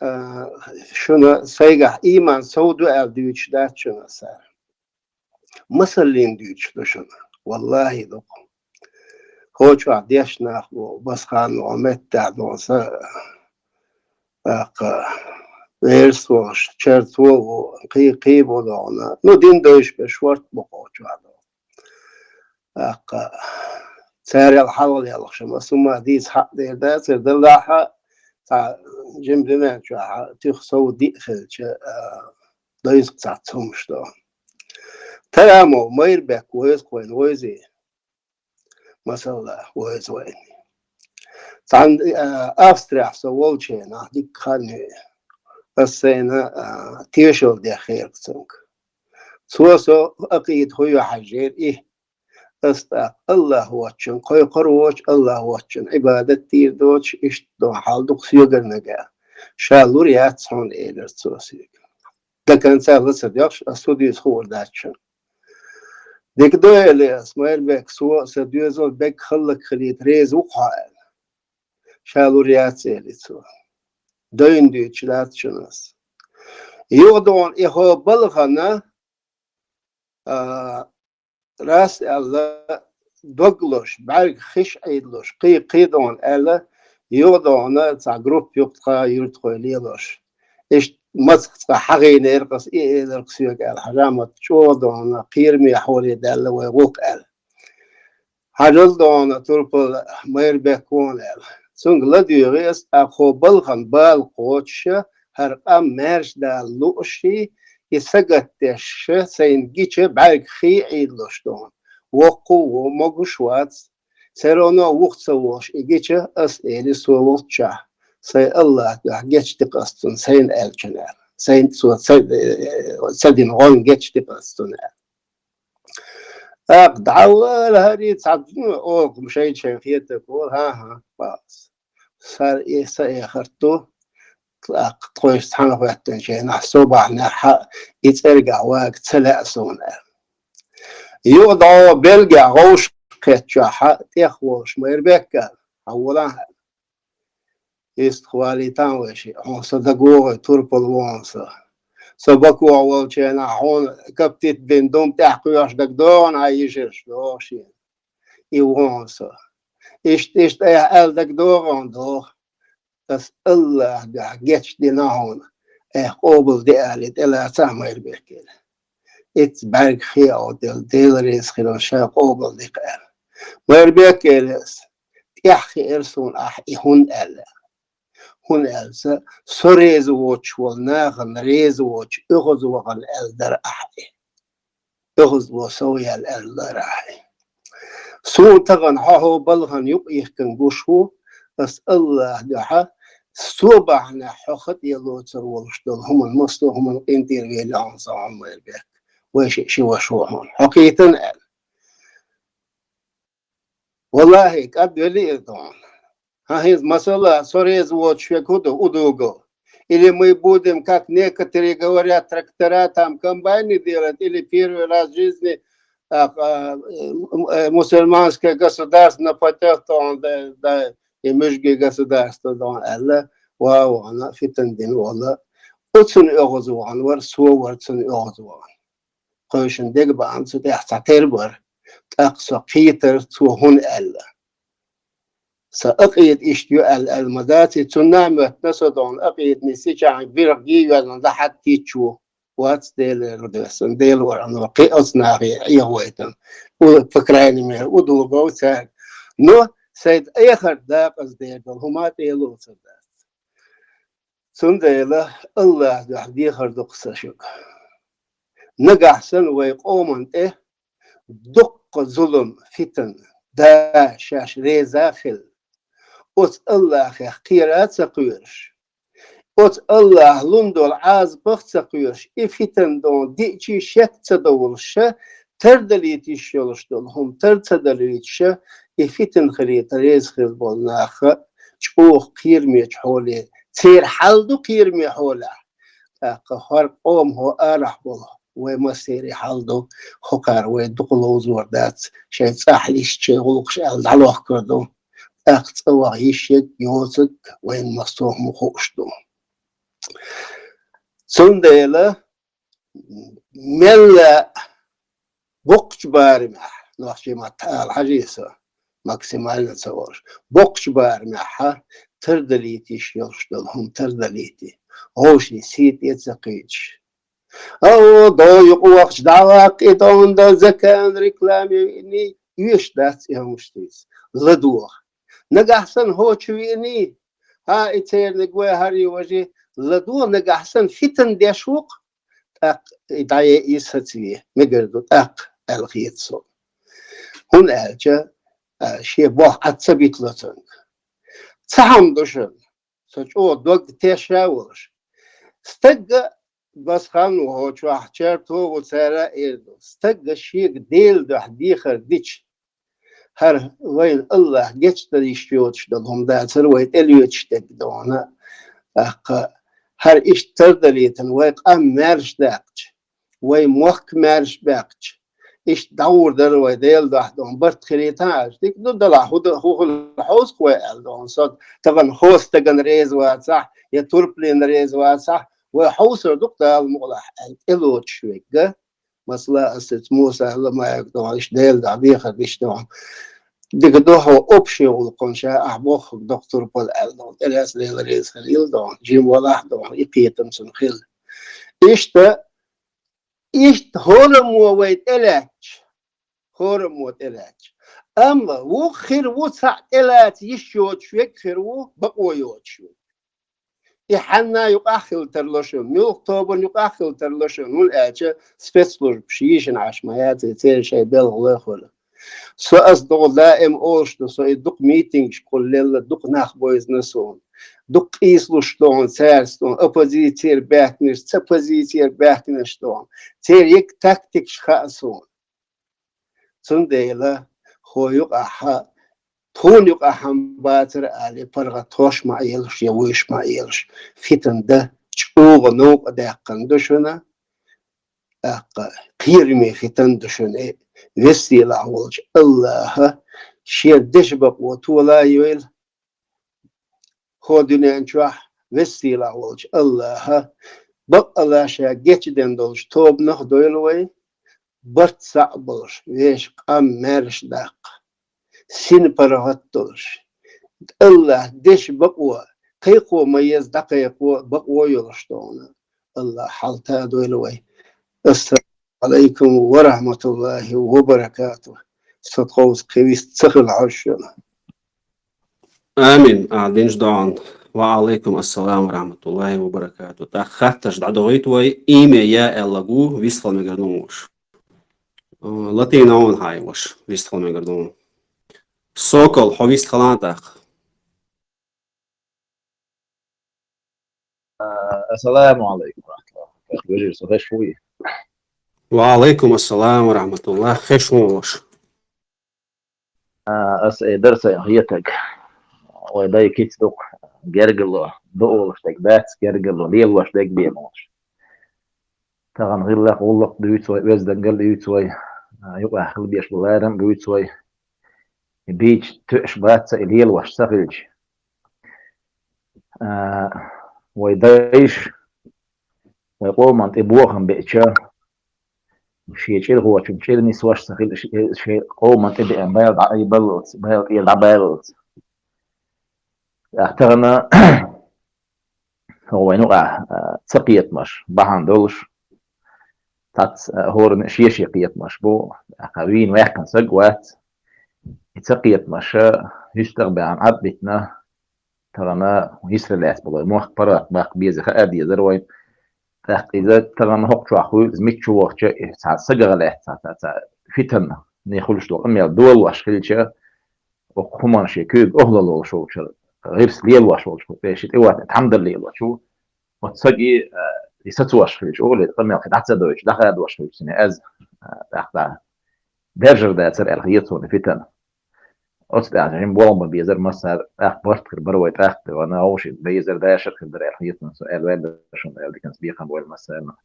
а, шуна сайгахь ийман сов ду аьлла дуьйцуш дац шуна аса. Масаллин дуьйцуш ду шуна. Валлахи, ду-кх. ХӀокху чохь дешна нах бу, Басхан ву, меттехь ду сан, тӀаккха верс волуш, чарто ву, кхий-, кхий бу догӀана. Ну, дин девзаш берш шорта бу хӀокху чохь ду. ТӀаккха царел хьалха лелхаш, аса хӀума дийца хьакъ дер дацара, делахь а, цхьа жима дуьнен чохь туьха сов диъ хилча, а, дайза цхьацца хӀумаш ду. Тара мо Майрбек вайза кхойна вайзи, масала, вайза вайна. Цхьана, а, Австрияхь со волчу хенахь дика хан ю. Ас сайна, а, тешал деххера цуьнга. Цо со акхийта хӀу ю хьаьжжера и. Ас тӀаккха Аллах воцчун, кхойкхур воцчу Аллах воцчун Ӏибадат дийр доцуш, иштта дон хьал ду-кх соьгара нагахь. Ша лур яц хьуна, элира цо соьга. До конца ла ца доьхуш, ас хӀу дуьйцу хуур дац шуна. Дика ду, элира ас, Майрбек, со а, сан доьзал берриг хӀаллакьхилийта реза ву-кх хьо, аьлла. Ша лур яц, элира цо. Дайна дуьйцуш дац шуна ас. Юха догӀана и хӀо балхана, а, раз аьлла, дог луш, бӀаьрг хиш Ӏийдалуш, кхий-, кхий догӀана аьлла, юха догӀана цхьа группа юкъа тхан юьртахой лелош. Иштта мацах цкъа хьагӀийнера-кх ас, и элира-кх соьга аьлла, Хьажамат, чӀогӀа догӀана кхераме хьоле даьлла вай гӀуллакх аьлла. Хьажал догӀана турпал Майрбек ву-кх аьлла. Цуьнга ладуьйгӀи ас, тӀаккха хӀо балхана бала кхочуша, хӀара къам маьрша дала луушший, и сагатдеш сайна гича бӀаьрг хий Ӏийдалуш догӀана. Воккха а ву, могуш а вац. Всё равно вуха ца волуш и гича, ас эли со волччохь, сайн Аллах дуьхьа гечди-кх ас цунна, сайна аьллачун аьлла. Сайна цо ца, ца дина гӀон гечди-кх ас цунна аьлла. ТӀаккха дӀавала хӀара и цхьа, ну, оха шайчен хетарг олу, хӀан-хӀа, бац. Сар э, са эхарт ду, тӀаккха тхойша цхьаьна хӀоьттинчу хенахь, со бахьанехь, и цӀергахь вага ца лаьа суна аьлла. Юха дӀо Бельгехь гӀовш кхеттачохь, тӀех волуш Майрбек аьлла, хьан волахь аьлла. Иштта хвалийтахьа вайшиъ, хьуна со дагавогӀий, турпал ву хьуна со. Со Бакохь волчу хенахь хьуна каптит бина дума тӀехь кхоьхьуш дагадогӀу хьуна хьан йижарш, догӀу шена. И ву хьуна со. Иштта, иштта айхьа аьлла дагадогӀу хьуна, догӀу. Ас Аллах дуьхьа гечдина хьуна, айхьа къобалде алий, тӀелацахьа Майрбек элира. Ицца бӀаьрг хий Ӏовдийла, Дела реза хиларна ша къобалдина-кх аьлла. Майрбек элира ас, тӀехь хиира суна ахь и хӀунда аьлла. ХӀунда аьлча, со реза воцуш волу нахана реза воцуш оьгӀаз вахана аьлла дара ахь и. оьгӀазло сов яьлла аьлла ларахьи. Суна тахана хьо хьо балхана юкъ ихкан гуш ву, ас Аллахь дуьхьа, со бахьанехь хьо хатӀе лоцур волуш долу хӀуманна, массо а хӀуманна къинтӀера велла хьуна сан хьо, Майрбек. Вай ши, ши ваша ву хьуна. Хьо кхийтина аьлла. Валлахьи, кӀадвелира тхуна. ХӀан, хӀинца масала, со реза воцуш верг хӀун ду, удугов? Или мы будем, как некоторые говорят, трактора, там, комбайны делать, или первый раз в жизни, а, а, э, м-, э, мусульманское государство нападёт, он, да, да, и муьжги государство, да, он, аьлла, ва, вахана, фитан дина вала. Оцун оьгӀаз вахана вара, со вара цун оьгӀаз вахана. Кхойшина дега бахьана цу тӀехь цхьа тера бара. ТӀаккха со кхийтара цо хӀунда аьлла. Сан акъида иштта ю аьлла, аьлла ма дац, и цунна а моьттина со дохна акъида нисичахьа биргӀа гий йоьзна дӀахьатта йича ву. Вац Делера доьссина, Дела вара кхин оцу нахе эгӀавайтина. У, по крайней мере, удугов цаьрга. Но сайн эхарт дакъаза дер долу хӀума тӀе а лоцур дац. Цундела Аллахь дуьхьа дехар ду-кх сан шуьга. Нагахь санна вай къоман тӀе дуккха зулам, фитан да шаьш реза а хилла, оцу Аллахьех кхера а ца кхоьруш, оцу Аллахьа лун долу Ӏазапах а ца кхоьруш, и фитан дона диъчий шек ца довлуш, тардалийта йиш йолуш долу хӀума тар ца далийтуша, и фитна хилийта реза хила болу наха чӀогӀа кхерамечу хьоле, церан хьал ду кхераме хьолехь. ТӀаккха хӀара къомахо арахь болу вай массеран хьал ду, хӀокхара вай дукха ловзор дац, шайн цӀахь листа шайн гӀуллакхаш аьлла дӀалохкур ду. ТӀаккха цӀа ваха йиш ерг, йоцург вайна массо а хӀума хууш ду. Цундела мелла боккхачу барамехь, нохчийн маттахь ала хьажий со, максимально ца волуш, боккхачу барамехь тардалийта йиш йолуш долу хӀума тардалийти, вовшийн сий тӀе а ца кхийдаш. Ау, до юкъа вахча дӀаваккха и тӀе а, закан, реклама йиъний, оьшуш дац и хӀумаш дийца. ЛадогӀа. Нагахь санна хӀочу виъний, хӀа, и церниг вай хӀарий важий, ладогӀа, нагахь санна фитан деш ву-кх, тӀаккха и дӀае и сацаве, мегар ду тӀаккха, аьлла хета суна. ХӀунда аьлча, а, шен боху Ӏад ца битало цуьнга. Цхьа хӀума ду шуна, со чӀогӀа дог теша а волуш. Стагга басхан ву хӀокху чохь, чарто ву цара а эр ду. Стагга шега Делан дуьхьа дехар дича, хӀара вайна Аллахь гечдан йиш йоцуш долу хӀума дацара вай тӀелоьцуш дерг дона. ТӀаккха хӀара иштта тардалийтина вай къам маьрша даьккхича, вай мохк маьрша баьккхича, иштта дӀагӀур дара вай Делан дуьхьа дона, барт хилийтахьа аьлча. Дика ду, далахь, хӀу ду, хӀу хила хьовсу-кх вай аьлла дона. Со тахана хӀокху стагана реза вацахь, я турпалина реза вацахь, вай хьовсур ду-кх Дала мукъалахь аьлла, тӀелоцуш верг. Масала, ас иза Муса Ламаевга дохьуш, Делан дуьхьа дехар дича дохьу. Дика ду хьо общий гӀуллакхана ша ахь бохург доккхур бала аьлла дохьу. ТӀелаьцна Дела реза хилийла дохьу. Жима валахь дохьу, и кхетам цунна хилла. Иштта, иштта хӀораммо вай тӀелаьцча, хӀораммо тӀелаьцча. Амма вукху хир ву цхьаъ тӀелаца йиш йоцуш верг хир ву, бакъо йоцуш верг. И хьанна юкъахь хила тарло шуна, муьлхха тобанна юкъахь хила тарло шуна, хӀунда аьлча спецслужбаш йийшина Ӏаш ма яц, церан шайн белхалой хуьлу. Со ас догӀу даим олуш ду, со и дукха митингаш кхуллелла, дукха нах бойзина суна. Дукха къийсалуш дохьуна цаьрца дохьуна, оппозицера баьхкинарш, ца позицера баьхкинарш дохьуна. Церан егга тактикаш хаьа суна. Цундела хӀо юкъахьа, тхуна юкъахьа бацара али паргӀат хӀош ма Ӏелаш, я вуьйш ма Ӏелаш, фитан дан чӀогӀа новкъа даьккхина ду шуна, тӀаккха кхераме фитан ду шуна, веза-сийлахь волчу Аллахьа шен дешан бакъо тола а йойла, хӀо дуьнен чохь веза-сийлахь волчу Аллахьа бакъалла ша гечдина долчу тобанах а дойла вай, барт схьа а болуш, вешан къам маьрша даккха, син паргӀат а долуш, Аллахь дешан бакъо, кхайкхо ма еза дӀакхайкхо бакъо а йолуш дохьуна. Аллахь хьалта а дойла вай. Ассаламу Ӏалайкум ва рахьматуллахӀи ва баракатухӀ. Со тховса кхин вист ца хила хьожуш йолу. Амин. Ахьа динчу догӀан. Ва Ӏалайкум ассалам ва рахьматуллахӀи ва баракатухӀ. ТӀаккха хаттарш дӀадохуьйту вай, ийман ян аьлларг ву, вистхила мегар ду вуьш. Латина гӀуна хьайваш, вистхала мегар ду. Сокол, хьо вистхалан тӀаккха. Ассаламу алейкум ва рахматуллахи ва баракатуху. Вежарий, со хеш вуй? Ва алейкум ассалам ва рахматуллах. Хеш ву ваш? А, ас э дар сайн хетаг. Вай дай киц дук гергало, дуолаш дег бац, гергало, лелош дег бемалаш. Таган гӀиллакх, гӀуллакх дуьйцу вай, вездангал дуьйцу вай, а, юкъахь хила беш бу ларам дуьйцу вай. И бийч тоьаш бац, и лелош ца хилча. А, вай дайш, вай къоман тӀе бохам беача, шен чӀирхочун чӀир нисваш ца хилча, шен къоман тӀе беан байла дӀа ай баллалц, байла тӀера дӀа баллалц. ТӀаккха тахана, хӀо вайн юкъахь, а, ца кхетамаш, бахьана долуш, цац, а, хӀоранна шен-шен кхетамаш бу, тӀаккха вийна ваьккхина саг вац, и ца кхетамаша, хӀуьстагӀ баьхьна Ӏад битина, тахана йисра лаьцна болу мохк паргӀат баккха беза хаа дезара вайн, тӀаккха иза тахана хӀокху чохь хуьлу, иза мичча вахча, и цхьа сагах лаьцна цхьа, цхьа, цхьа фитан, не хуьлуш долу къамел долош хилча, оцу хӀуманна шен куьйга охьалалуш волчу, гӀирс лелош волчу, ши тӀе ватна, тхьамдалла лелош ву. Оцу саги, а, и сацош хилча, олий, къамел кхин дӀа ца дойтуш, дӀахадош хилча, цига аз, а, тӀаккха дӀа бержар дацара аьлла хета суна фитана. Оцу тӀаьхьа жима болх бан безара массара, тӀаккха барт хир бара вай тӀаккха, вана вовшийн безар дашар хир дара аьлла хета суна, со аьлла ваьлла шуна аьлла диканца бекхам бойла массарна.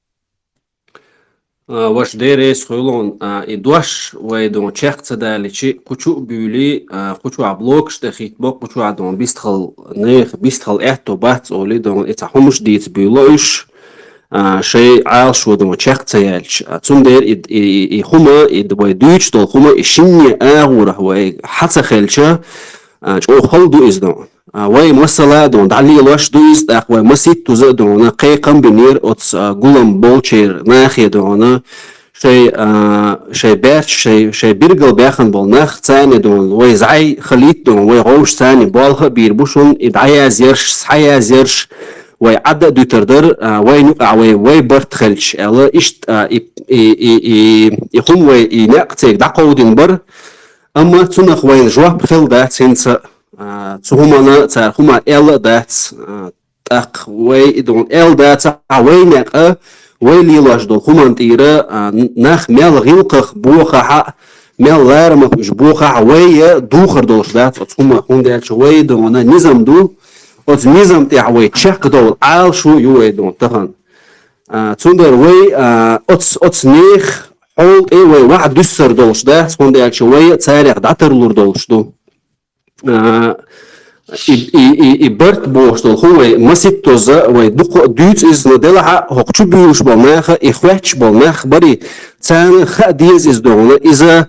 А, ваша, Дела реза хуьлда хьуна, а, и дош вай ду чекх ца даличи, кху чу а буьйлий, а, кху чохь блокаш тӀе хӀиттабо, кху чохь ду бистхал нехан, бистхал аьтто бац олий ду, и цхьа хӀумаш дийца буьйло уьш, а, шайн Ӏалашо ду чекх ца яьлча. А, цундела и, и, и, и хӀума, и д-, вай дуьйцуш долу хӀума, и шинне агӀорах вай хьан ца хилча, а, чӀогӀа хала ду иза ду. А, вай масала а дуьйна, дӀалелош а ду иза, тӀаккха вай масийттаза а дуьйна, кхайкхам бинера оцу, а, гулам болчеран нахе дуьйна, шайн, а, шайн баьрча, шайн, шайн биргал баьхна болу нах, царна дуьйна, вай зӀай халийта дуьйна, вай гӀовш царна болх а бийр бу шуна, и дӀаязъярш, схьаязъярш, вай Ӏадда а дуьтур дара, а, вайна юкъахь вай, вай барт хилча аьлла, иштта, а, и, и, и, и, и хӀума вай, и некъ цайга дӀакховдина бара, амма цунах вайна жоп хилла дац хӀинца а. А, цу хӀуманна цара хӀума аьлла а дац, а, тӀаккха вай и дуьйна аьлла дацахь, вай некъа, вай лелош долу хӀуманна тӀера, а, н-, нах мел гӀиллакхах бохахь а, мел ларамах уьш бохахь а, вай а духар долуш дац оцу хӀуманах, хӀунда аьлча вай дуьйна низам ду, оцу низам тӀехь вай чекхдовла Ӏалашо ю вай дуьйна тахана. А, цундела вай, а, оц-, оцу нехан хьол тӀе вай ваха дуьссур долуш дац, хӀунда аьлча вай а царех дӀатарлур долуш ду. А, и, и, и, и барт бохуш долу хӀума вай масийттаза, вай дукха а дуьйцу иза, но делахь а хӀокху чу буьйлуш болу наха, и хоьттуш болу нах барий, царна хаа деза иза дуьйна, иза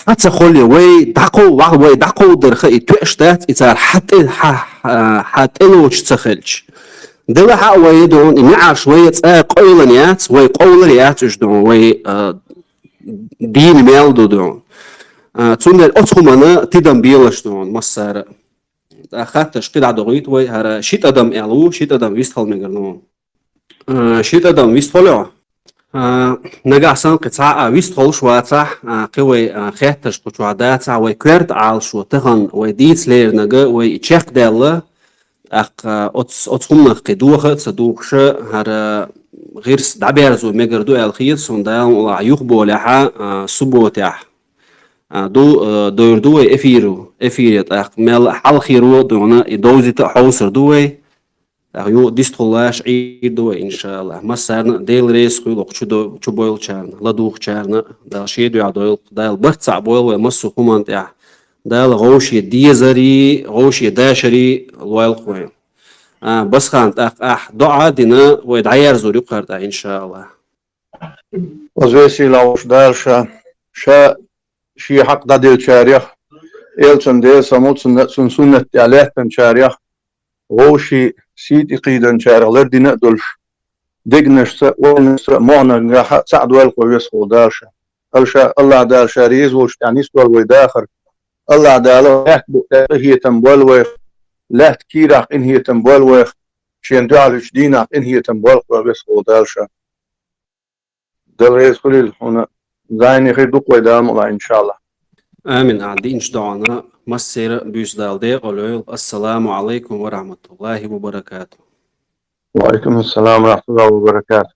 хьан ца холле вай дӀакхов-, вай дӀакховдарха и тоьаш дац, и цара хьан тӀе, хьан, хьан, хьан тӀелоцуш ца хилча. Делахь а вай дуьйна, и неӀарш вай цкъа къевлина яц, вай къовлар яц уьш дуьйна, вай, а, дийна мел ду дуьйна. А, цундела оцу хӀуманна тидам белаш дуьйна массара. ТӀаккха хаттарш кхидӀа дохуьйту вай, хӀара ши тӀадам аьлла ву, ши тӀадам вистхала мегар ду. А, ши тӀадам вистхуьлу хьо? А, нагахь санна кхин цхьа а вистхуьлуш вацахь, а, кхин вай, а, хеттарш кху чохь дацахь, вай коьрта Ӏалашо тахана вай дийца леринарг, вай и чекхдаьлла, тӀаккха оц-, оцу хӀуманах кхин доха а ца духуша, хӀара гӀирс дӀаберзо мегар ду аьлла хета суна, Дала мукъалахь юхаболехь, а, субботехь, а, ду, а, дойр ду вай эфиру, эфире тӀаккха мел хьалхаро а дуьйна, и довзийта а хьовсур ду вай. ТӀаккха юха дистхула лаша Ӏийр ду вай, иншааллахӀ. Массарна а Дела реза хуьлда кху чу до-, чу бойлучарна, ладугӀучарна а, Дала шен дуьхьа дойла, Дала барт цхьаъ бойла вай массо а хӀуманна тӀехь. Дала гӀовшен дезарий, гӀовшен дашарий лойла вайна. А, Басхан, тӀаккха ахь доӀа а дина, вай дӀаерзор ю кхара тӀехь, иншааллахӀ. Озвесийла вуш Дала ша, ша шен хьакъ дӀаделлачарех, элчан Делан салам, цунна, цунна суннат тӀехь лаьттанчарех, вовшийн сий тӀе кхийданчарех лардина а долуш, дегнашца а, ойланашца а, могӀанашца а цхьаъ дойла вай весхо Дала ша. Алша, АллахӀ Дала ша реза волчу тӀехь нисдойла вай дахар. АллахӀ Дала лаьтта букъ тӀехь къинхетам бойла вайх, лаьтта кийрахь къинхетам бойла вайх, шен дуьхьал йолчу дийнахь къинхетам бойла вай весхо Дала ша. Дала реза хуьлийла хьуна, Зайни хи дукъвай дамула, иншалла. Амин. Ахьа динч доана массера буьйс Дала декъалойла. Ассаламу алейкум ва рахматуллахи ва баракату. Ва алейкум ассалам ва рахматуллахи ва баракату.